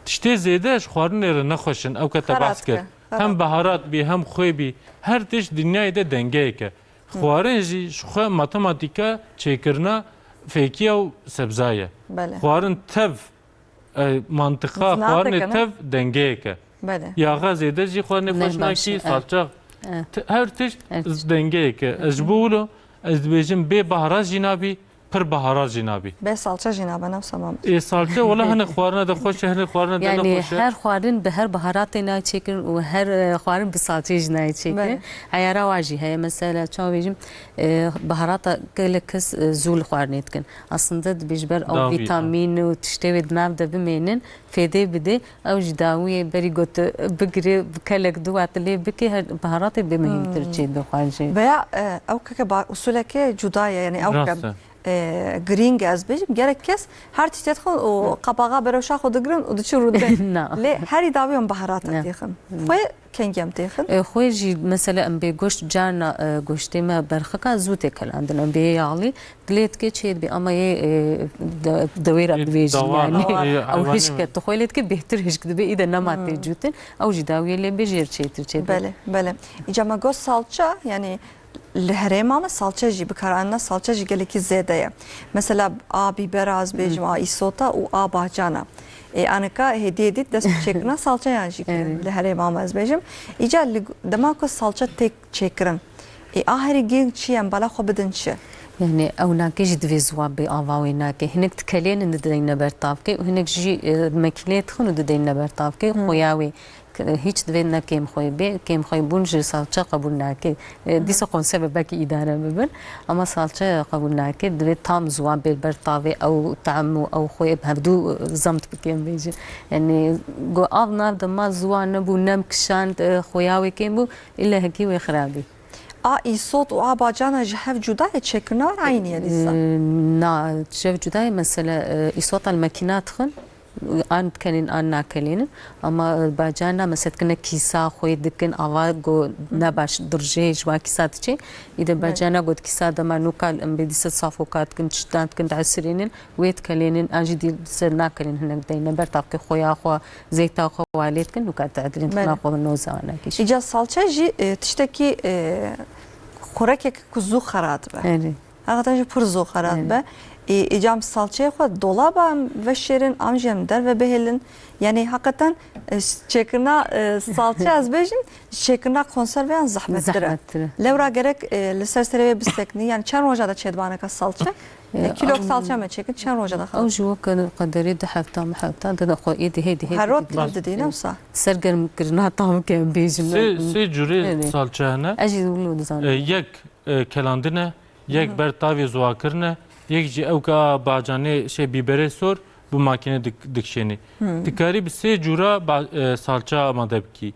Tiştê zêde ji xwarinê re nexweş in, ew ke te Xerat behs kir. Dike, xerat. Hem beharat bî, hem xwê bî, her tişt dinyayê de dengeyek e. Xwarin jî ji xwe matematîka çêkirina fêkiya û sebza ye. Belê. Xwarin tev, e, mantiqa Zina xwarinê dikene. Tev dengeyek e. Belê. Yaxa zêde jî xwarinê Ne xweş baş, nakî, e. Salça. E. T-, her tişt Her tişt. Dengeyek e. Ez ji bo wilo, ez dibêjim bê baharat jî nabî, pir baharat jî nabî. Bê salça jî nabe, ne wisa mam. Ê salça wela hinek xwarina de xweş e, hinek xwarina de Yani nexweş e. Her xwarin bi her baharatê nayê çêkirin û her, e, xwarin bi salçeyê jî nayê çêkirin. Belê. Eyara wa jî heye. Mesela, çawa bêjim, e, baharata gelek kes, e, zû li xwarinê dikin. Aslında dibê ji ber ew Dawî, vîtamîn û tiştê wê di nav de bimênin, fêdê bidê, ew jî dawiyê berî got bigirê, bi kelek du wate lê bikê, her baharatê bê muhîmtir Hmm. çê dixwarin jê. Veya, e, ew keke ba-, usuleke cuda ye, yani ew Rast ke, e. E, girîng e, ez bêjim, gerek kes her tiştê dixwin û qapaxa bereşa xwe digirin û diçin rûdê. Na. Lê herî dawî em baharata Na. Têxin. Xwe kengî em têxin? E, xwe jî mesela em bê goşt carna, e, goştê me berxika zû tê kelandin. Em bê yê yağlî dilê dike çê dibê. Ama yê, e, de-, dewêra Ê, dibêjin dawa, yani. Ê, Ew heywanê hişk me. E, tu xwe lê dike bêhtir hişk dibe. Î de nema tê Hmm. cûtin. Ew jî dawiyê lê bê jêr çêtir çêtir. Belê, belê. Îca me got salça, yani li herêma me salça jî bikaranîna, salça jî gelekî zêde ye. Mesela a bîbera ez bêjim, Hmm. a îsota û a bahcana. Ê, anika hêdî hêdî dest bi çêkirina salçeyan jî kirin Evet. Li herêma me ez bêjim. Îca li, dema ku salça tê çêkirin, ê, a herî girîng çi ye, em bala xwe bidin çi? Yani ew nake jî divê ziwa bê ava wê nake. Hinek dikelênin dideyne ber tavkê û hinek jî, e, mekîneyê dixin û dideyne ber tavkê. Hmm. Xuya wê K-, hîç divê ne kêmxweyî bê. Kêmxweyî bûn ji salça qebûl nake. E, Hmm. Dîsa konserve belkî îdare bibin. Ama salça qebûl nake. Divê tam ziwa bê li ber tavê, ew tam û ew xwê hevdû, e, zemt bike em bêjin. Yani, go av nav de ma ziwa nebû, nem kişand, e, xuya wê kêm bû, île hekî wê xirabî. A îsot û a bacana ji hev cuda ye, çêkirina eynî ye dîsa? E, na, ji hev cuda ye, mesela, e, îsota li mekîna dixin, an dikelên, an nakelênin. Ama, e, bacana, mesela, dikine kîsa, xwê dikin, ava go ne baş dirjê ji wan kîsa diçê. Î de Belê. Bacana got kîsa dema nûka em bê dîsa safo kat dikin, tiştan dikin, diesirênin. Wê dikelênin, an jî dî ser nakelên hinek deyne ber tavkê xwe ya xwe, zeyta xwe walê dikin, nûka diedilin Belê. Xina xwe noza wana kî jî. Îca salçe jî, e, tiştekî, e, xurekek ku zû xera dibe. Erê. Heqeten jî pir zû xera Erê. Dibe. E, îca em salçeyê xwe dolaba em veşêrin, am jî em derve bihêlin. Yani heqeten, e, çêkirina, e, salçe ez bêjim, çêkirina konserveyan zehmettir e. Zehmettir e. Lewra gerek, e, li ser serê wê biseknî. Yani çend roja de çêdibaneka salçe? E, kîlok salça me çêkir, çend roja de xelas? Ew ji we ke-, qederê di hefta, mi hefta, de xwe êdî hêdî hêdî Her rot didî. Didî, ne wisa? Ser germkirina tam ke em bêjin. Sê, sê curê Evet. Salça hene. Ez jî wilo dizanim. E, yek, e, kelandin e, yek Hı hı. Ber tavê ziwakirin e, yek jî ew ke a bacanê şey bîberê sor bi makîne dik-, dikşênî. Hı. Dikarî bi sê cûra ba-, e, salça amade bikî.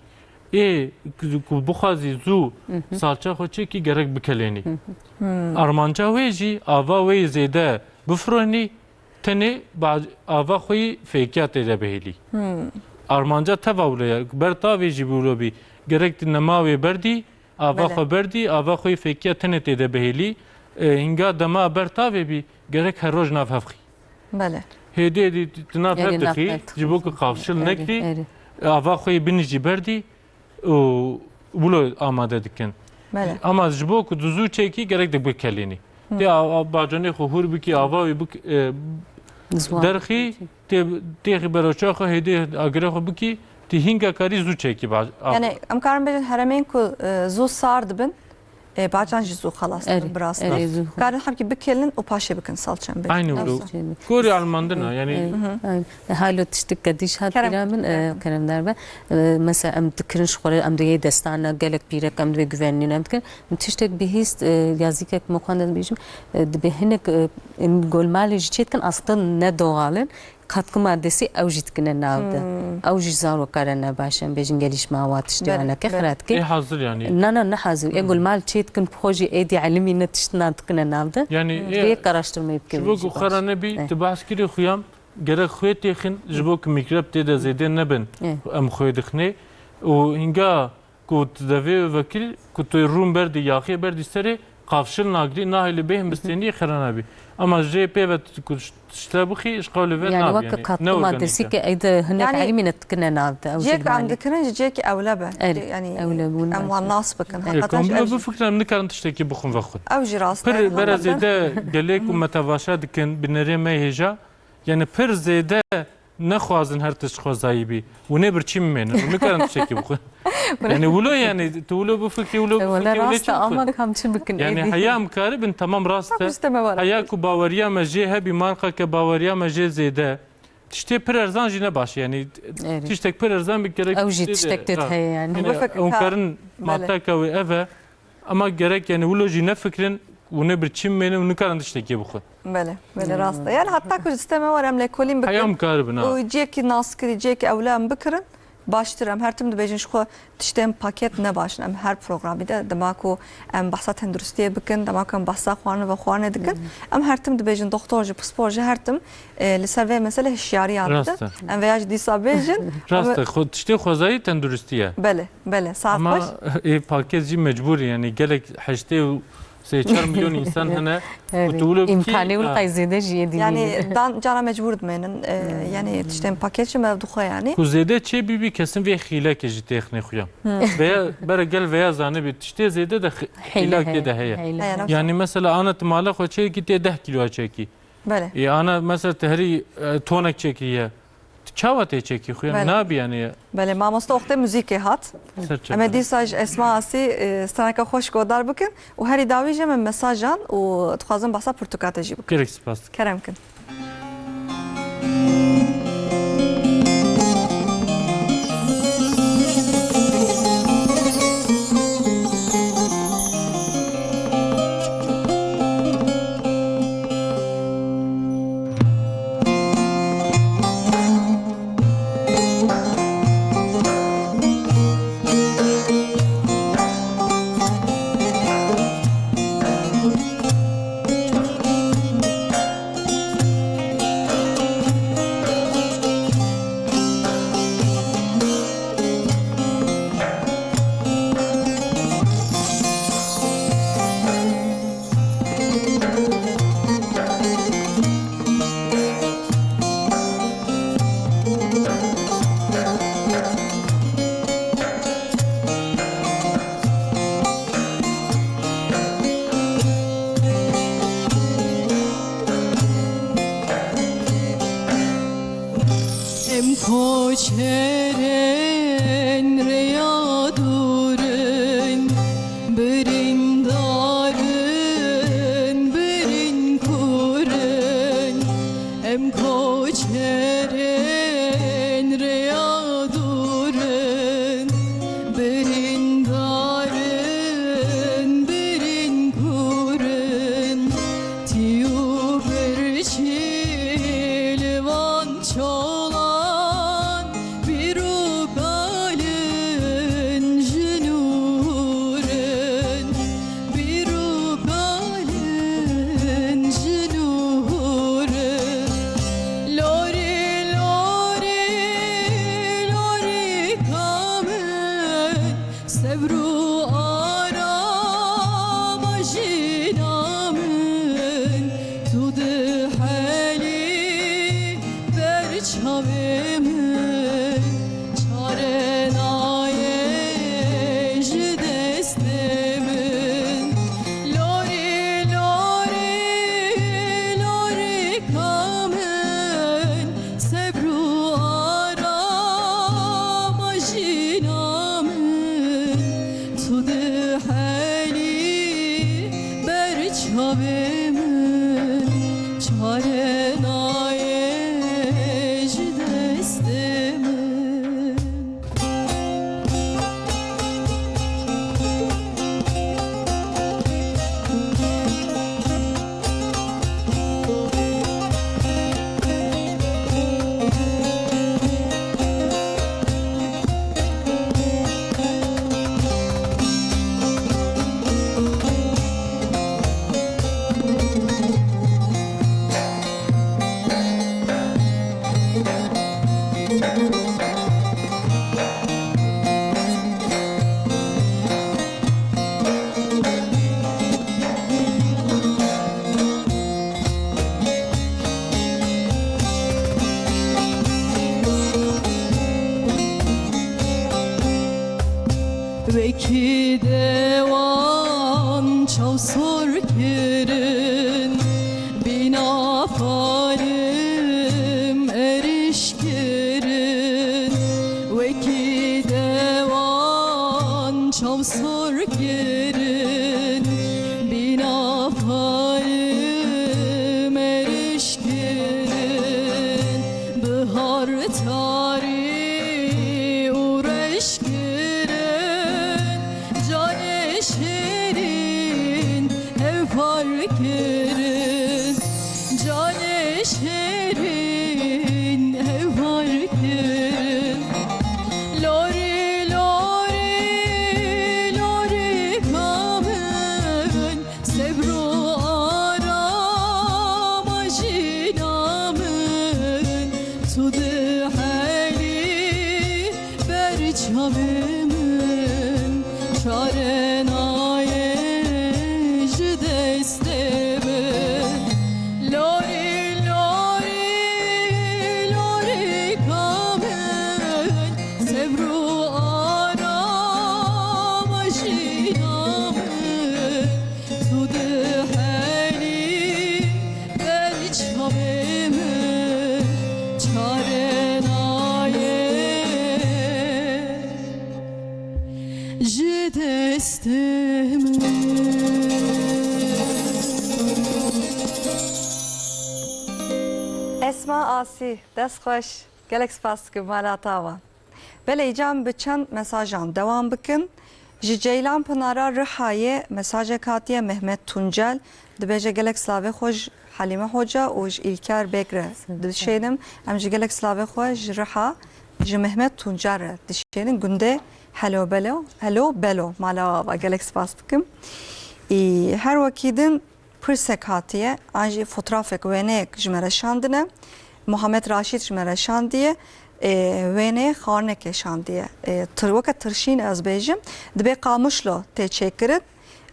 Ê ku, ku bixwazî zû Hı hı. Salça xwe çêkî gerek bikelênî. Hı hı. Hmm. Armanca wê jî ava wê yê zêde bifronî, tenê ba-, ava xwe yî fêkiya tê de bihêlî. Hmm. Armanca teva wilo ye. Ber tavê jî bi wilo bî. Gerek tu nema wê berdî, ava Belê. Xwe berdî, ava xwe yî fêkiya tenê tê de bihêlî. E, hinga dema ber tavê bî, gerek her roj nav hev xî. Belê. Hêdî hêdî tu, tu nav Erê, hev nav dixî, hev dixî. Ji bo ku qavşil Erê, nekî, erê. Ava xwe yê binî jî berdî û wilo amade dikin. Belê. Ama ji bo ku tu zû çêkî gerek tu bikelînî. Hı. Tê a, a, bacanê xwe hûr bikî, ava wî bik-, e, Ziwan. Derxî, tê, têxî beroça xwe hêdî agirê xwe bikî, tu hînga karî zû çêkî ba-, a- Yani em karin bêjin heremên ku, e, zû sar dibin, E, bacan jî zû xelas Erê, dibin, bi rastî. Erê, zû. Karin hemkî bikelin û paşê bikin salçe em bêjin. Aynı Ew wilo. Salçe. Gorî almandina, yani Erê, Hı hı. Erê. E, halo tiştik ke dîş hat Kerem. Bira min, e, Kerem. Kerem derbe. E, mesela em dikirin ji xwe re, em dê yê destan ne, gelek pîrek em dê güvenlî em dikin. Tiştek bihîst, e, yazîkek me xwend ez bêjim, e, dibê hinek, e, em golmalê ji çê dikin, aslında ne doğal in. Katkı maddesi ew jî dikine nav de. Hmm. Ew jî zarokara ne baş, em bêjin gelişma wa tiştê Belê, wana ke belê. Xira dike. Ê hazir yani. Na, na, ne hazir. Ê Hmm. Gulmal çê dikin, xwe jî êdî elimî ne tiştina dikine nav de. Yani, Hmm. Vê ê, araştırmayı bike ji bo wê ku jî xera baş. Nebî, Eh. Tu behs kirî xuyam, gerek xwê têxin, ji bo ku mikrop tê de zêde nebin, Eh. Em xwê dixinê. Û hinga ku tu devê wê vekirî, ku tu rûn berdî, yaxê berdî serê, qavşil nagirî, nahêlî bêhn bistênî, xira nabî. Ama jê pê ve tu ku tişte bixî, ji qewlê ve Yani nabî, weke yani, katkı ne maddesi organik e. Ki eyde hinek Yani, elîmî ne dikine nav de, ew ciyek jî em yani. Dikirin ji ciyekî ewle be. Erê, Yani, ewle bûn em baş wan e. Nas bikin. E, Heqeten komple jî ev bifkirin, em nikarin tiştekî bixwin vexwin. Ew jî rast e. Pir bere Heqeten. Zêde gelê ku me tevaşe dikin, binerê me hêja, yani pir zêde nexwazin her tişt xwezayî bî. Û nê birçî bimênin. Û nikarin tiştekî bixwin. Yani wilo yani, tu wilo bifikirî, wilo E, wele bifikirî, wilo rast çi e, ama bixwin? Kam çi bikin Yani êdî? Heya em karibin, tamam rast e. Tam işte me var. Heya ku baweriya me jê hebî, marqa ke baweriya me jê zêde. Tiştê pir erzan jî ne baş e. Yani Erê. Tiştek pir erzan bi gerek Ew jî tiştê de, tiştek tê ha. Heye yani. Yani Bifik-, hûn ha. Karin Bele. Mateka wê ev e. Ama gerek yani wilo jî nefikirin, û ne birçî bimênin û nikarin tiştekî bixwin. Bele, bele, rast e. Yani hatta ku sisteme were em lêkolîn bikin. Heya em karibin, ha. Û ciyekî naskirî, ciyekî ewle em bikirin, baştir em her tim dibêjin ji xwe tiştên paket ne baş in. Em her programî de dema ku em behsa tenduristiyê bikin, dema ku em behsa xwarin ve xwarinê dikin, em her tim dibêjin doktor jî, pispor jî her tim, e, li ser vê mesele hişyariyan Rast didin. E. Em veya jî dîsa bêjin. Rast e. Xwe, tiştê xwezayî tenduristî ye. Bele, bele. Saet Ama xweş. Ê paket jî mecbûr e, yani gelek heştê û sê çar milyon insan hene. Evet. Ku tu wilo bikî, İmkanê wilo ha. Qey zêde jî yê dî Yani nîne. Dan cara mecbûr dimênin. E, yani tiştên paket jî me dixwe yani. Ku zêde çê bîbî kesin vê xîlekê jî têxinê xuya. Veya bere gel veya zanibî tiştê zêde de xî-, Hêle xîlek heye, tê de heye. Hêle Heye, heye. Yani mesela ana tu mala xwe çêkî tê deh kîloya çêkî. Belê. Ê, ana mesela te herî, e, tonek çêkiriye. Tu çawa tê çêkî xuya? Belê. Nabî yani. Belê, mamoste oxtê muzîkê hat. Ser çawa? Em ê dîsa ji Esma Asî, e, straneke xweş godar bikin û herî dawî jî em ê mesajan û dixwazin behsa pirtûka te jî bikin. Gelek spas. Kerem kin. Em koçerên rêya dûr in, birîndar in, birînkur in. Em koçerên rêya dûr in, birîndar in, birînkur in. Tî û birçî li van çolan, bîr û kalin ji nûr in, bîr û kalin ji nûr in. Lorî, lorî, lorî ka min, sebr û arama jîna min, tu dihelî ber çavê min, çare nayê ji destê min. Lorî, lorî, lorî ka min, sebr û arama jîna min, tu dihelî ber çavê min, çare nayê ji destê min. Wekî dewan çaw sor kirin, bîna palim erîş kirin. Wekî dewan çaw sor kirin, bîna palim erîş kirin. Bihar tarî û reş kirin, canê şêrîn hevpar kirin, canê şêrîn hevpar kirin. Lorî, lorî, lorîka min, sebr û arama jîna min, tu dihelî ber çavê min, çare nayê ji destê min. Lorî, lorî, lorîka min, sebr û arama jîna min, tu dihelî ber çavê min, çare nayê ji destê min. Esma Asî, dest xweş. Gelek spas dikim, mala tawa. Belê, îca em bi çend mesajan dewam bikin. Ji Ceylan Pinara Rihayê mesajek hatiye, Mehmet Tuncel. Dibêje, gelek slavê xwe ji Halîme Hoca û ji Îlker Beg re dişênim. Em ji gelek slavê xwe ji Riha, ji Mehmet Tuncel re dişênin. Gundê Helo Belo, Helo Belo, mala ava. Gelek spas dikim. Î, her wekî din pirsek hatiye, an jî fotrafek, wêneyek ji me re şandine. Muhammed Raşîd ji me re şandiye. Ê, wêneyê xwarinekê şandiye. Ê, tir-, weke tirşîn ez bêjim. Dibê Qamişlo tê çêkirin.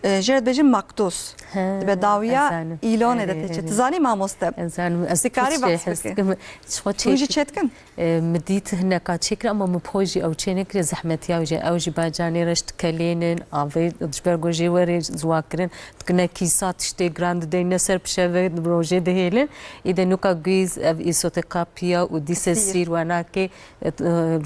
Ê, jê re dibêjin maktus. He, Dibe dawiya ez zanim. Îlonê de Erê, tê çê. erê. Tu zanî mamoste? Ez zanim. Ez Dikarî pir şey behs hez bike. dikim. Ji xwe Hûn jî çêk- çêdikin? Ê, min dît hineka çêkir ama min poj jî ew çênekir, zehmetiya wî jî. Ew jî bacanê re ji dikelênin, avê ji ber ku jê werê ziwa kirin, dikine kîsa tiştê giran dideyne ser pişeve, rojê dihêlin. Î de nuka guîz, ev îsotê kapiya û dîse Sîr. sîr wenakê, e,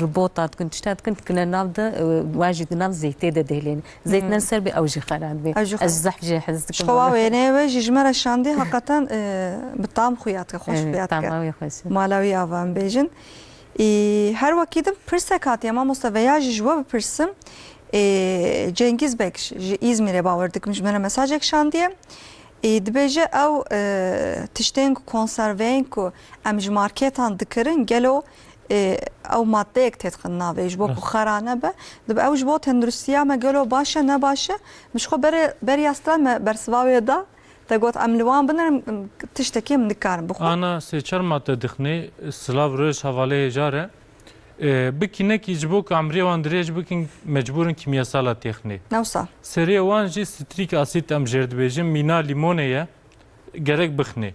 robota dikin, tişta dikin, dikine nav de, e, wan jî di nav zeytê de dihêlin. Zeyt Hmm. ne ser bê, ew jî xera dibe. Ew jî Ez xera. zehf jê hez dikim. Şkowa wêneyê wê jî ji me re şandî, heqeten, e, bi tam xuya dike, xweş Evet, xuya dike. tam ew ê xweş. Mala wî ava em bêjin. Î, her wekî din pirsek hatiye, mamoste, veya jî ji we bipirsim. Ê, Cengîz Beg ji Îzmîrê, bawer dikim, ji me re mesajek şandiye. Ê, dibêje ew, e, tiştên ku, konserveyên ku em ji marketan dikirin, gelo, e, ew maddeyek têdixin navê ji bo ku Rast. xera nebe. Dibe ew ji bo tenduristiya me gelo baş e, ne baş e? Min ji xwe berê, beriya stran me bersiva wê da. Te got, em li wan binerin, tiştekî em nikarin bixwin. Ana sê çar madde dixinê, silav roj hevalê hêja re. E, bikî nekî ji bo ku emrê wan dirêj bikin, mecbûr in kîmyasala têxinê. Ne wisa? Serê wan jî strîk asîd em jêr dibêjin, mîna lîmonê ye, gerek bixinê.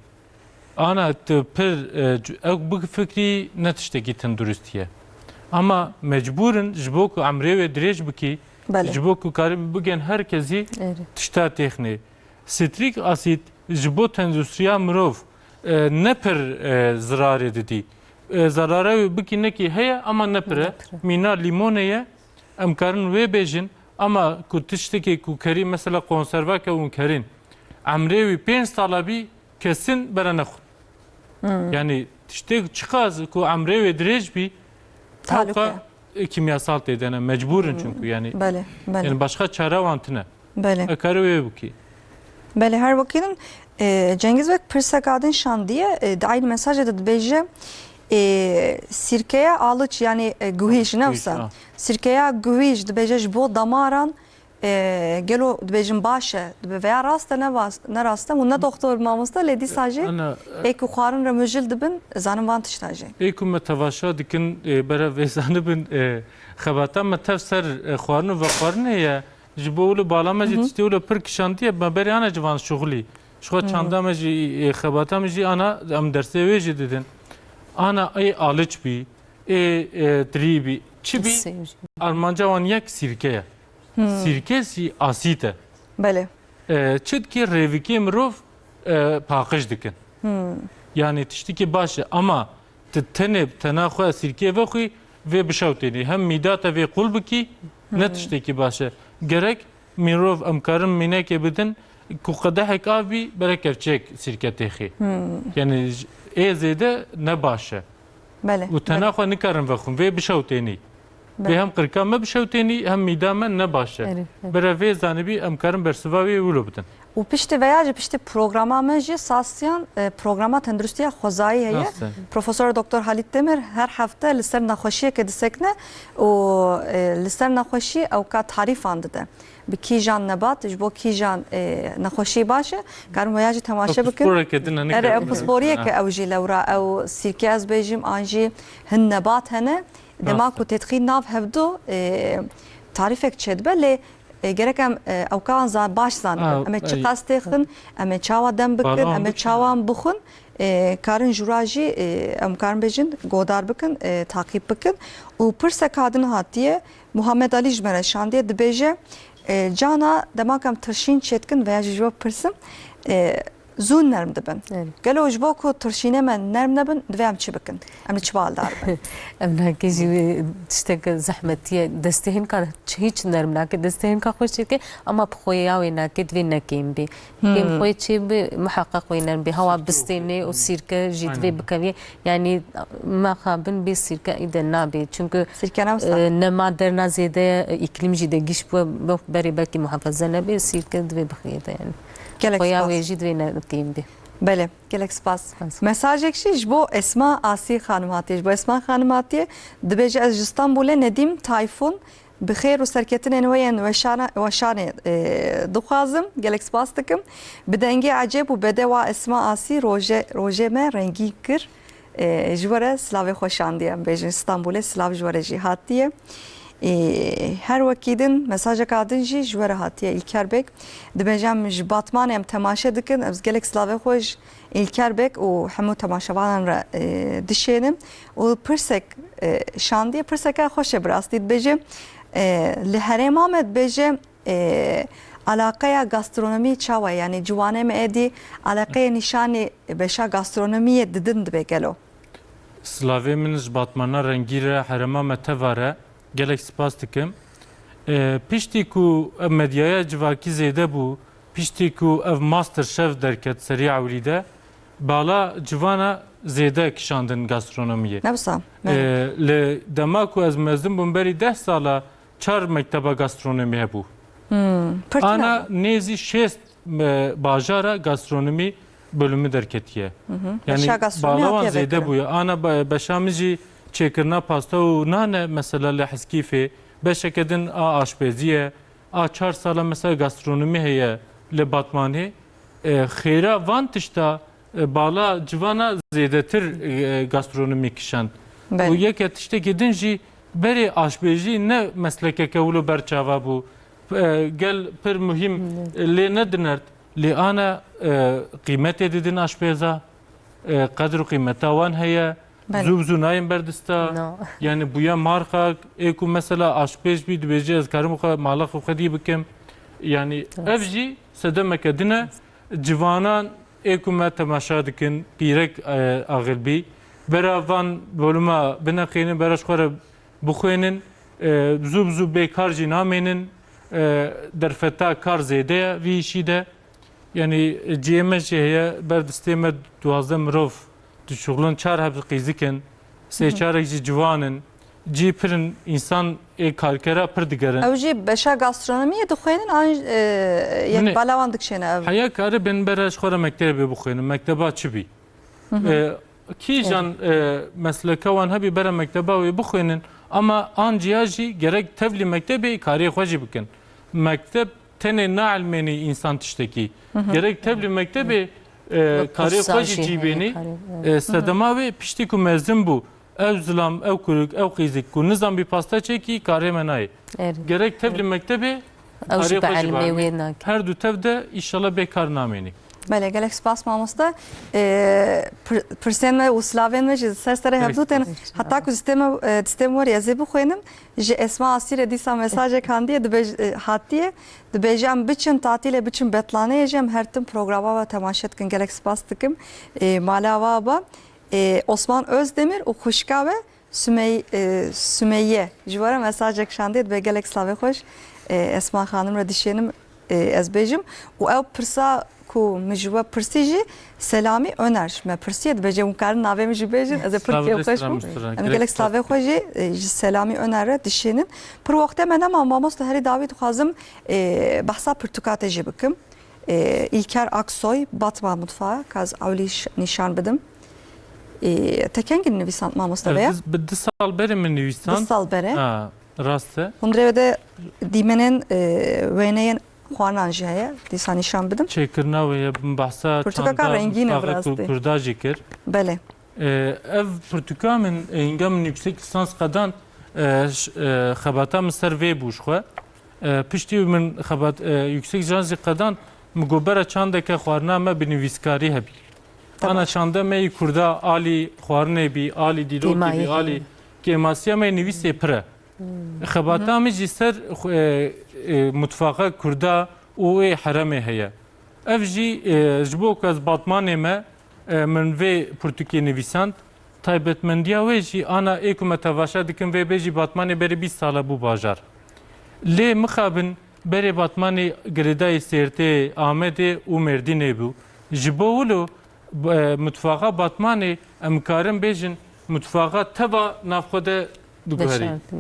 Ana tu pir, e, c-, ew bifikrî ne tiştekî tenduristî ye. Ama mecbûr in ji bo ku emrê wê dirêj bikî, Belê. ji bo ku karî bigên her kesî Erê. tişta têxinê. Strîk asîd ji bo tenduristiya mirov, e, ne pir, e, zirarê didî. E, zerara wê bikî nekî heye ama ne pir e. Ne pir e. Mîna lîmonê ye. Em karin wê bêjin ama ku tiştekê ku kerî mesela konservake hûn kerîn, emrê wî pênc sala bî, kesin bere nexwin. Hmm. Yani tiştê çiqas ku emrê wê dirêj bî, Taluk hewka, e. e, kîmyasal tê de ne, mecbûr in Hmm. çünkü yani. Belê, belê. Yani başka çare wan tine. Belê. E, kare wê bikî. Belê, her wekî din, e, Cengiz Beg pirseka din şandiye, e, di aynî mesajê de dibêje, e, sirkeya aliç, yani, e, guhîj, Aliç, ne guhîj, wisa? ha. Sirkeya guhîj dibêje ji bo damaran, e, gelo dibêjin baş e, dibe veya rast e, ne vas-, ne rast e, hûn ne doktor, mamoste, lê dîsa jî Ana, e, ê ku xwarin re mijil dibin, zanin van tişta jî. Ê ku me tevaşa dikin, e, berev vê zanibin, e, xebata me tev ser, e, xwarin û vexwarinê ye. Ji bo wilo bala me jî Hı hı. tiştê wilo pir kişandiye, me berê ana civan şuxulî. Ji xwe Hı hı. çanda me jî, e, xebata me jî ana, em dersê wê jî didin. Ana ê aliç bî, ê, e, dirî bî, çi bî? Sêr. Armanca wan yek sîrke ye. Sîrke sî asît e. Belê. E, çi dikê rêvikê mirov, e, paqij dikin. Yanî tiştekî baş e ama tu tenê tena xwe sîrkê vexwî vê bişewtênî. Hem mîda te vê qûl bikî ne tiştekî baş e. Gerek mirov em karin mînekê bidin ku qedehek av bî bere kevçiyek sîrke têxê. Yanî j-, ê zêde ne baş e. Belê, Û tena belê. xwe nikarin vexwin. Vê bişewtênî. Belê. Vê hem qirka me bişewtênî hem mîda me ne baş e. Erê, erê. Bere vê zanibî em karin bersiva wê wilo bidin. Û piştî veya jî piştî programa me jî sastiyan, e, programa tenduristiya xwezayî heye. Rast e. Profesor Doktor Halit Demir her hefte li ser nexweşiyeke disekine û, e, li ser nexweşî ewka tarîfan dide. Bi kîjan nebat, ji bo kîjan, e, nexweşî baş e, karin veya jî temaşe bikin. Pisporeke din e, Erê, ew pisporiyeke ew jî lewra, ew sîrke ez bêjim, an jî hin nebat hene. Dema Rast e. ku têdixî nav hevdu, e, tarîfek çêdibe, lê, e, gerek em, e, ewka an za-, baş zanin. Ha, Em ê çi ey. qas têxin, em ê çawa dem bikin, Bala em wan ê bikin. çawa em bixwin, e, karin jûra jî, e, em karin bêjin, godar bikin, e, taqîb bikin. Û pirsek hadin hatiye, Muhammed Alî ji me re şandiye, dibêje, e, cana dema ku em tirşîn çêdikin veya jî ji we pirsim, e, zû nerm dibin. Evet. Gelo ji bo ku tirşînê me nerm nebin, divê em çi bikin? Em li çi baldar bin? Em nake jî wê tiştek zehmetî ye. Destê hênka hîç nerm nake. Destê hênka xweş çêke, ama bi xwe ya wê nake, divê ne kêm bê. Kêm Hmm. xwe çê bi, muheqeq wê nerm bê. Hawa bistênê û sîrke jî divê Aynen. bikevî. Yanî mexabin bê sîrke î de nabê. Çünkü, Sîrke ne wisa. e, nema derna zêde ye, îklîm jî de giş bû, wek berê belkî muhafaza nebe, sîrke divê bixiyê de yani. Gelek Xoya spas. wê jî divê ne kêm bê. Belê, gelek spas. Spas. Mesajek jî ji bo Esma Asî xanim hatiye. Ji bo Esma xanim hatiye. Dibêje ez ji Stenbolê Nedîm Tayfun bi xêr û serketinên we yên weşana-, weşanê, e, dixwazim. Gelek spas dikim. Bi dengê ecêb û bedewa Esma Asî roje-, rojê me rengîn kir. E, ji we re silavê xwe şandiye, em bêjin Stenbolê silav ji we re jî hatiye. E, her wekî din mesajeka din jî ji we re hatiye, Îlker Beg. Dibêje em ji Batmanê em temaşe dikin, ez gelek silavê xwe ji Îlker Beg û hemû temaşevanan re, e, dişênim. Û pirsek, e, şandiye, pirseke xweş e bi rastî. Dibêje, e, li herêma me dibêje, e, alaqeya gastronomî çawa ye? Yanî ciwanê me êdî alaqeyê nîşanî beşa gastronomiyê didin dibe gelo? Silavê min ji Batmana rengî re, herêma me teva re gelek spas dikim. E, piştî ku ev medyaya civakî zêde bû, piştî ku ev Master Chef derket serî ewilî de, bala civana zêde kişandin gastronomiyê. Ne wisa? E, li dema ku ez mezin bûm berî deh sala çar mekteba gastronomî hebû. Hmm, pir tune Ana bû. nêzî şêst, e, bajara gastronomî bölümü derketiye. Hı hı. Yani Beşa gastronomî bala wan hatiye zêde vekirin. bûye. Ana be-, beşa min jî çêkirina pasta û nane mesela li Heskîfê. Beşeke din a aşpezî ye. A çar sala mesela gastronomî heye li Batmanê. E, xêra van tişta, e, bala civana zêdetir, e, gastronomî kişand. Belê. Û yeke tiştekî din jî berê aşbêjî ne meslekeke wilo ber çava bû. E, gel pir muhîm, Hı. e, lê nedinert. Lê ana, e, qîmetê didin aşpêza, e, qedr û qîmeta wan heye. Belê. Zû bi zû nayên berdista. No. Yani bûye marka, ê ku mesela aşpêj bî, dibêje ez karim xwe, mala xwe xwedî bikim. Yani Evet. ev jî sedemeke din e. Civanan ê ku me temaşa dikin, pîrek, e, axil bî. Bera van bölüma bineqînin, bera ji xwe re bixwênin. E, zû bi zû bê kar jî namênin. E, derfeta kar zêde ye vî îşî de. Yani cihê me jî heye, ber distê me duwazdeh mirov dişuxulin, çar heb qîzik in, sê Hı hı. çarek jî ciwan in. Cî pir in, însan ê karkera pir digerin. Ew jî beşa gastronomiyê dixwênin, an, e, yek Binê, bala wan dikişêne ev? Heya kare bên bere ji xwe re mektebê bixwênin. Mekteba çi bî? Hı hı. E, kîjan, e, mesleka wan hebî bere mekteba wê bixwênin, ama an ciya jî gerek tevlî mektebê karê xwe jî bikin. Mekteb tenê nailmênî însan tiştekî. Hı hı. Gerek tevlî mektebê, e, Wek karê xwe kursa jî jî cî heye, bênî. karê, E, evet. sedema wê piştî ku mezin bû, ew zilam, ew kurik, ew qîzik ku nizan bî pasta çêkî, karê me nayê. Evet. Gerek tevlî mektebê Ew jî karê bi xwe jî elmê bielmê. wê nake. Her du tev de îşallah bê kar namênî. Belê, gelek spas mamoste. Ee, pir- pirsên me û silavên me jî ser serê hevdû tên. Heta ku distê me, e, distê me werî ez ê bixwînim. Ji Esma Asîrê dîsa mesajek handiye, dibêj-, e, hatiye. Dibêje em biçin tatîlê, biçin Betlaneyê jî em her tim programa we temaşe dikin. Gelek spas dikim. E, mala we aba. E, Osman Özdemir û xwişka we Sümey-, e, Sümeyye ji we re mesajek şandiye, dibe gelek slavê xweş. E, Esma Xanim re dişênim, e, ez bêjim. Û ew pirsa ku min ji we pirsî jî Selamî Öner ji me pirsiye, dibêje hûn karin navê min jî bêjin, ez ê pir kêfxweş bûm. Em gelek slavê xwe jî, e, ji Selamî Öner re dişênin. Pir wextê me nema, mamoste herî dawî dixwazim, e, behsa pirtûka te jî bikim. E, İlker Aksoy, Batman Mutfağı, ka ez ewlî ş- nîşan bidim. E, te kengî nivîsand mamoste veye? Bi du sal berê min nivîsand. Du sal berê. Ha, rast e. Hûn rê de dîmenên, e, wêneyên xwarinan jî heye, dîsa nîşan bidim. Çêkirina wê ye, min behsa pirtûkaka çanda rengîn e mutfaqa bi rastî. Kur-, kurda jî kir. Belê. E, ev pirtûka min, e, hînga min yüksek lisans qedand, e, ş- e, xebata min ser vê bû ji xwe. E, piştî min xebat, e, yüksek lisans jî qedand, min got bera çandeke xwarina me bi nivîskarî hebî. Tamam. Ana çanda me yî kurda alî xwarinê bî, alî dîrokê bî, alî kêmasiya me yê nivîsê pir e. Xebata min jî ser xwe, e, e, mutfaqa kurda û ê heremê heye. Ev jî, e, ji bo ku ez Batmanê me, e, min vê pirtûkê nivîsand. Taybetmendiya wê jî ana ê ku me tevaşe dikin vê bêjî Batmanê berê bîst sal e bû bajar. Lê mixabin berê Batmanê girêdayî Sêrtê, Amedê û Mêrdînê bû. Ji bo wilo, e, mutfaxa Batmanê em karin bêjin mutfaxa teva nav xwe de diguherî. Veşartî.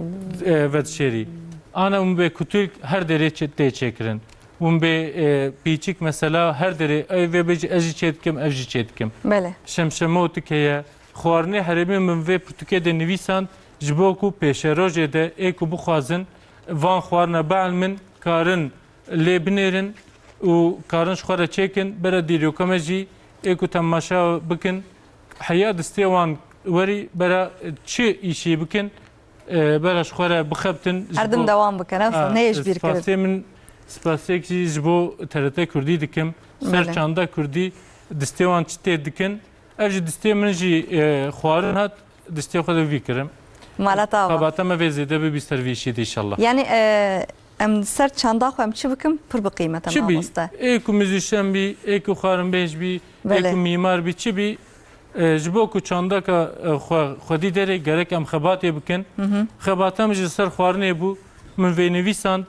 E, vedişêrî. Ana hûn bê kutulk her derê çê-, tê çêkirin. Hûn bê, e, pîçik mesela her derê, ev vê bêjî ez jî çê dikim, ev jî çê dikim. Belê. Şemşemotik heye. Xwarinê herêmê min vê pirtûkê de nivîsand, ji bo ku pêşerojê de ê ku bixwazin van xwarina bielmin, karin lê binêrin û karin ji xwe re çêkin, bera dîroka me jî ê ku temaşa bikin, heya distê wan werî bera çi îşî bikin, e, bera ji xwe re bixebtin, ji Her din bo dewam bikin, ev Ha, neyê ji bîr kirin. Spasiyê min, spasiyek jî ji bo T R T Kurdî dikim. Ser Belê. Çanda Kurdî distê wan çi tê dikin. Ev ji distê min jî, e, xwarin hat, distê xwe de vî kirim. Mala te ava. Xebata me vê zêde bibî ser vî işî de inşallah. Yani, e, em ser çanda xwe em çi bikim, pir bi qîmet e, Çi bî? Mamoste. Ê ku muzîşen bî, ê ku xwarinbêj bî, ê Belê. Ku mîmar bî, çi bî? E, ji bo ku çandaka, e, xwe, xwedî derê gerek em xebatê bikin. Hı hı. Xebata min ji ser xwarinê bû, min vê nivîsand,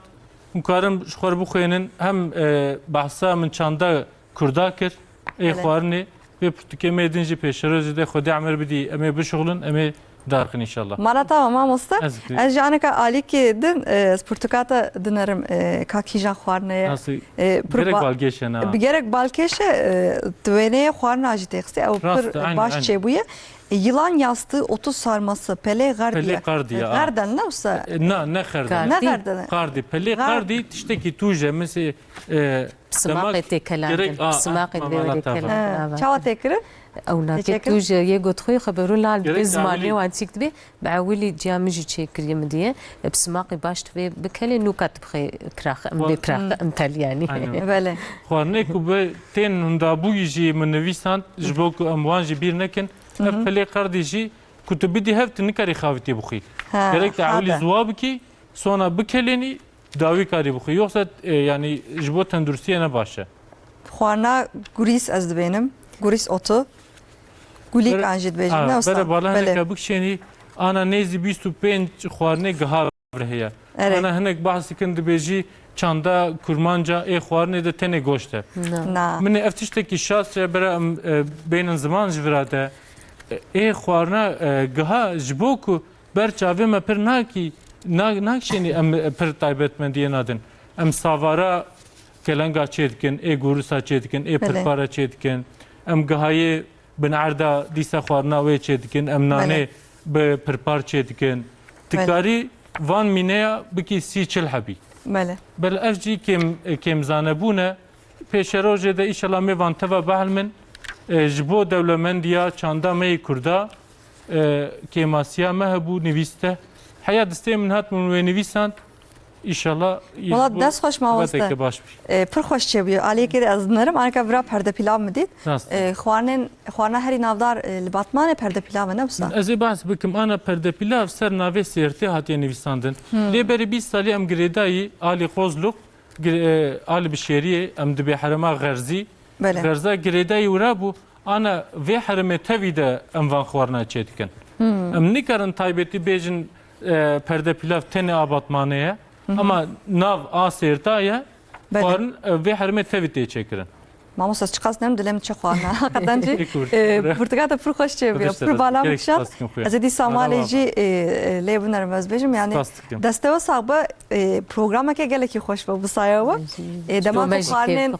hûn karin ji xwe re bixwênin, hem, e, behsa min çanda kurda kir, ê Belê. Xwarinê, vê pirtûkê me din jî pêşerojê de Xwedê emir bidî, em ê bişuxulin, em ê darxin inşallah. Mala te ava mamoste. Ez bi- Ez jî aneka alîkê din, e, ez pirtûka te dinerim, e, ka kîjan xwarine ye. Nasıl? E, pir Gerek ba- balkêş e, ne? Bi gerek balkêş e, e, di wêneyê xwarina jî têxistê. Ew Rast pir e, aynen, baş aynen. Çêbûye. E, yılan yastığı, otuz sarması, pelê gardiye. Pelê qardiye, a. Garden ne wisa? E, na, ne xerden. Ne Gardi. Garden. Qardi, pelê Gar- qardi tiştekî tûj e, mesela, e, Simaqê demek tê kelandin. Gerek, a, Simaqê a, divê a, werê a, kelandin. Ha, çawa tê kirin? Ewnakê Tê çêkirin? Tûj e, yê got xwe xeberu lal Gerek bi zimanê dawî- wan çîk dibê. Bi ewilî ciya min jî çêkiriye min diye. E, bi simaqê baş divê bikelê nûka dibixê kirax, em bê Xwar- kirax, em tel yanî. Aynen. Belê. Xwarinê ku bi tên hindabûyî jî min nivîsand, ji bo ku em wan jî bîr nekin. Ev Hı hı. Pelê qerdî jî ku tu bidî hev tu nikarî xavitî bixwî. Ha, Gerek te ha ewilî de. Ziwa bikî, sona bikelênî, dawî karî bixwî. Yoksa, e, yanî ji bo tenduristiyê ne baş e. Xwarina gurîs ez dibênim. Gurîs otu. Gulîk Bere- an jî dibêjin. Ha, Ne wisa? Bere bala Belê. Hineka bikişênî, ana nêzî bîst û pênc xwarinê giha vir heye. Erê. Ana hinek bahs dikin dibêjî çanda kurmanca ê xwarinê de tenê goşt e. Na. Na. Min ê ev tiştekî şaş e, bere em, e, bênin ziman ji vira de. E, ê xwarina, e, giha ji bo ku ber çavê me pir nakî, na-, nakişênî em, e, pir taybetmendiyê nadin. Em savara kelenga çê dikin, ê gurisa çê dikin, ê Belê. Pirpara çê dikin. Em gihayê bin erda dîsa xwarina wê çê dikin, em nanê Belê. Bi pirpar çê dikin. Belê. Tikarî van mîneya bikî sî çil hebî. Belê. Bel ev jî kêm, kêmzanebûn e. Pêşerojê de îşela mêvan teva bihelmin. E, ji bo dewlemendiya çanda me yê Kurda, e, kêmasiya me hebû nivîste. Heya distê min hat min wê nivîsand. Înşallah Wala ji bo dest xweş mamoste. Xebateke baş bî. E, pir xweş çêbûye. Aliyekê de ez dinerim, aneka vira perde pilav min dît. Rast. E, xwarinên, xwarina herî navdar, e, li Batmanê perde pilav e, ne wisa? Ez ê behs bikim, ana perde pilav ser navê Sêrtê hatiye nivîsandin. Hmm. Lê berî bîst salî em girêdayî alî Qozlux, gir-, e, alî Bişêriyê, em dibê herêma Xerzî. Belê. Xerza girêdayî wira bû, ana vê herêmê tevî de em van xwarina çêdikin. Hmm. Em nikarin taybetî bêjin, e, perde pilav tenê a Batmanê ye, ama nav a Sêrta ye, Belê. Xwarin, e, vê herêmê tevî tê çêkirin. Mamosta, çiqas nem dilê min çi xwarina. Heqeten jî, Pir kurt. E, pirtûka te pir xweş çêbûye. Xwedê Pir bala min kişand. Spas dikim xuya. Ez ê dîsa malê jî, e, e, lê binerim ez bêjim. Yani, Spas dikim. Destewe sax be, e, programeke gelekî xweş be bi saya we. E, dema ku xwarinên,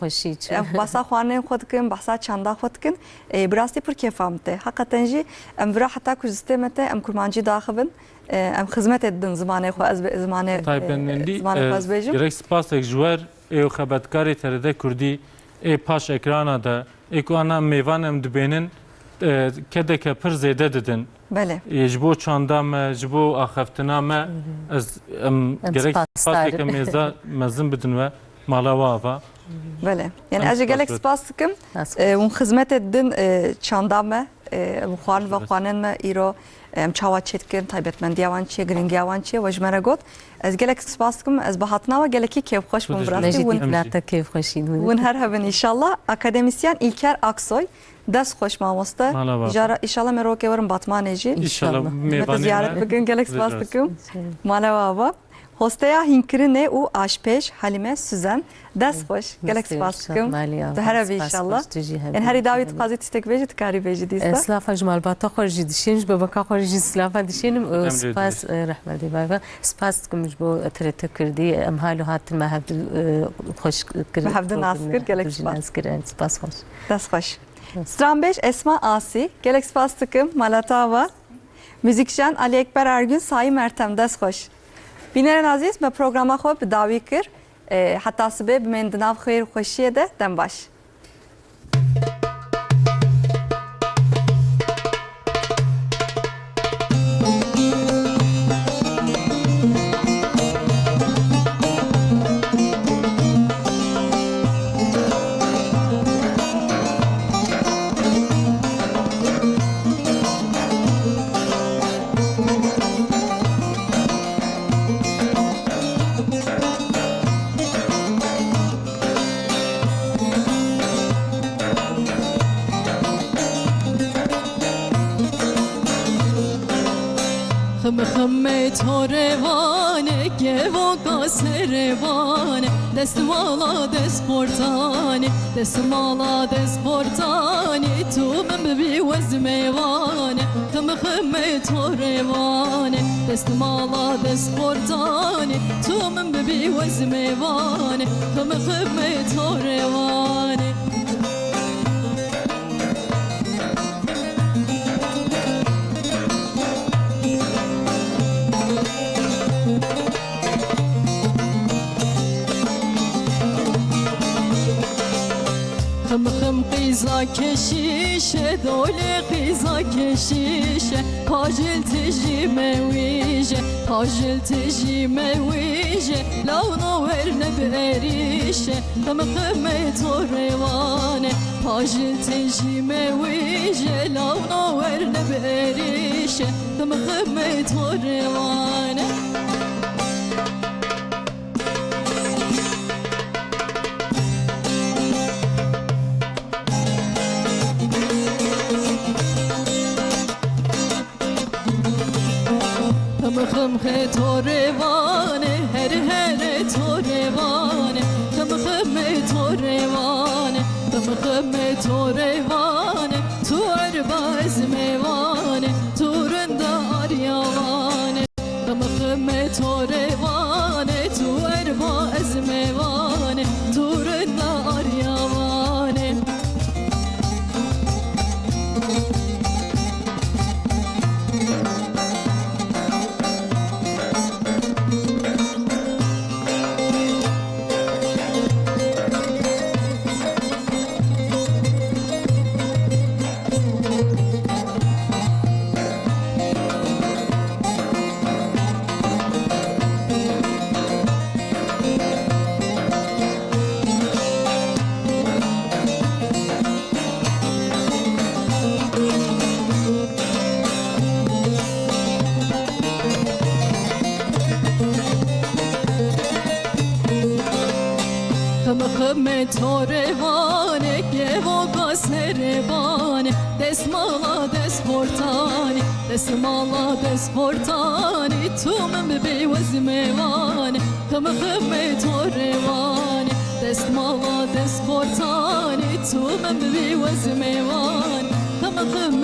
e, behsa xwarinên xwe dikin, behsa çanda xwe dikin. E, bi rastî pir kêfa min tê. Heqeten jî em vira heta ku ji destê me tê, em kurmancî daxivin. E, em xizmetê didin zimanê xwe, ez bi-, zimanê, e, Taybetmendî, zimanê xwe e, ez bêjim. Gerek spasek ji wer ê xebatkarê T R T Kurdî ê paş ekrana de, ê ku ana mêvan em dibênin, e, kedeke pir zêde didin. Belê. E, ji bo çanda me, ji bo axaftina me, Hı hı. ez, em Em gerek spasdar spaseke in. mêza-, mezin bidin we, mala we ava. Belê. Yani Em ez jî spas gelek dikin. spas dikim. Spas. E, hûn xizmetê didin, e, çanda me, e, hûn xwarin ve Spas. xwanin me îro, e, em çawa çêdikin, taybetmendiya wan çi ye, giringiya wan çi ye, we ji me re got. Ez gelek spas dikim, ez bi hatina we gelekî kêfxweş bûm Xwedê bi rastî. Me jî Hûn, dîtina te kêfxweşî. hûn her hebin înşallah. Akademisyen İlker Aksoy, dest xweş mamoste. Mala baba. Îjara, înşallah me rokê werin Batmanê jî. Înşallah. Înşallah. Me te mêvanê ziyaret me bikin, gelek spas ziyaret. dikim. Înşallah. Mala baba. Hosteya hînkirinê û aşpêj Halîme Suzen, dest xweş, gelek Destê spas xweş, dikim. Maliya. Tu here bî Spas înşallah. xweş, tu jî hebe. Em herî dawî dixwazî tiştek bêjî, tu karî bêjî dîsa. E, silafa ji malbata xwe jî dişênim, ji babeka xwe jî silafa dişênim. E, Em lê spas, dibêjin. e, rehmetê baba. Spas dikim ji bo T R T Kurdî, em halo hatin me hevdû, e, xweş kir. Me hevdû nas kir, gelek spas. nas kir, e, spas xweş. Dest xweş. Stranbêj Esma Asî, gelek spas dikim, mala te ava. Muzîkjen Ali Ekber Ergün, Sayî Mertem, dest xweş. Bînerên ezîz, me programa xwe bi dawî kir. E, heta sibê bimên di nav xêr û xweşiyê de, dem baş. Xim ximê torê vanê, kevoka serê vanê, destmala destportanê, destmala destportanê, tu min bibî wezmê vanê. Xim ximê torê vanê, destmala destportanê, tu min bibî wezmê vanê. Xim ximê torê vanê. Xim xim qîza keşîşe, dolê qîza keşîşe, pajil tijî mewîje, pajil tijî mewîje, lawno werne bi erîşe. Xim ximê torê vanê, pajil tijî mewîje, lawno werne bi erîşe. Xim ximê torê vanê. Xim xim xê torê vanê, her herê torê vanê. Xim ximê torê vanê, xim ximê torê vanê. Tu erba ez mêvanê, tu rinda arya vanê. Xim ximê torê vanê, tu erba ez mêvanê, tu rinda arya vanê. Ximê to rêvanê, kevoka serêvanê, destmala destportanê, destmala destportanê, tu min bibî wezmêvanê. Xim ximê to rêvanê, destmala destportanê, tu min bibî wezmêvanê. Xim xim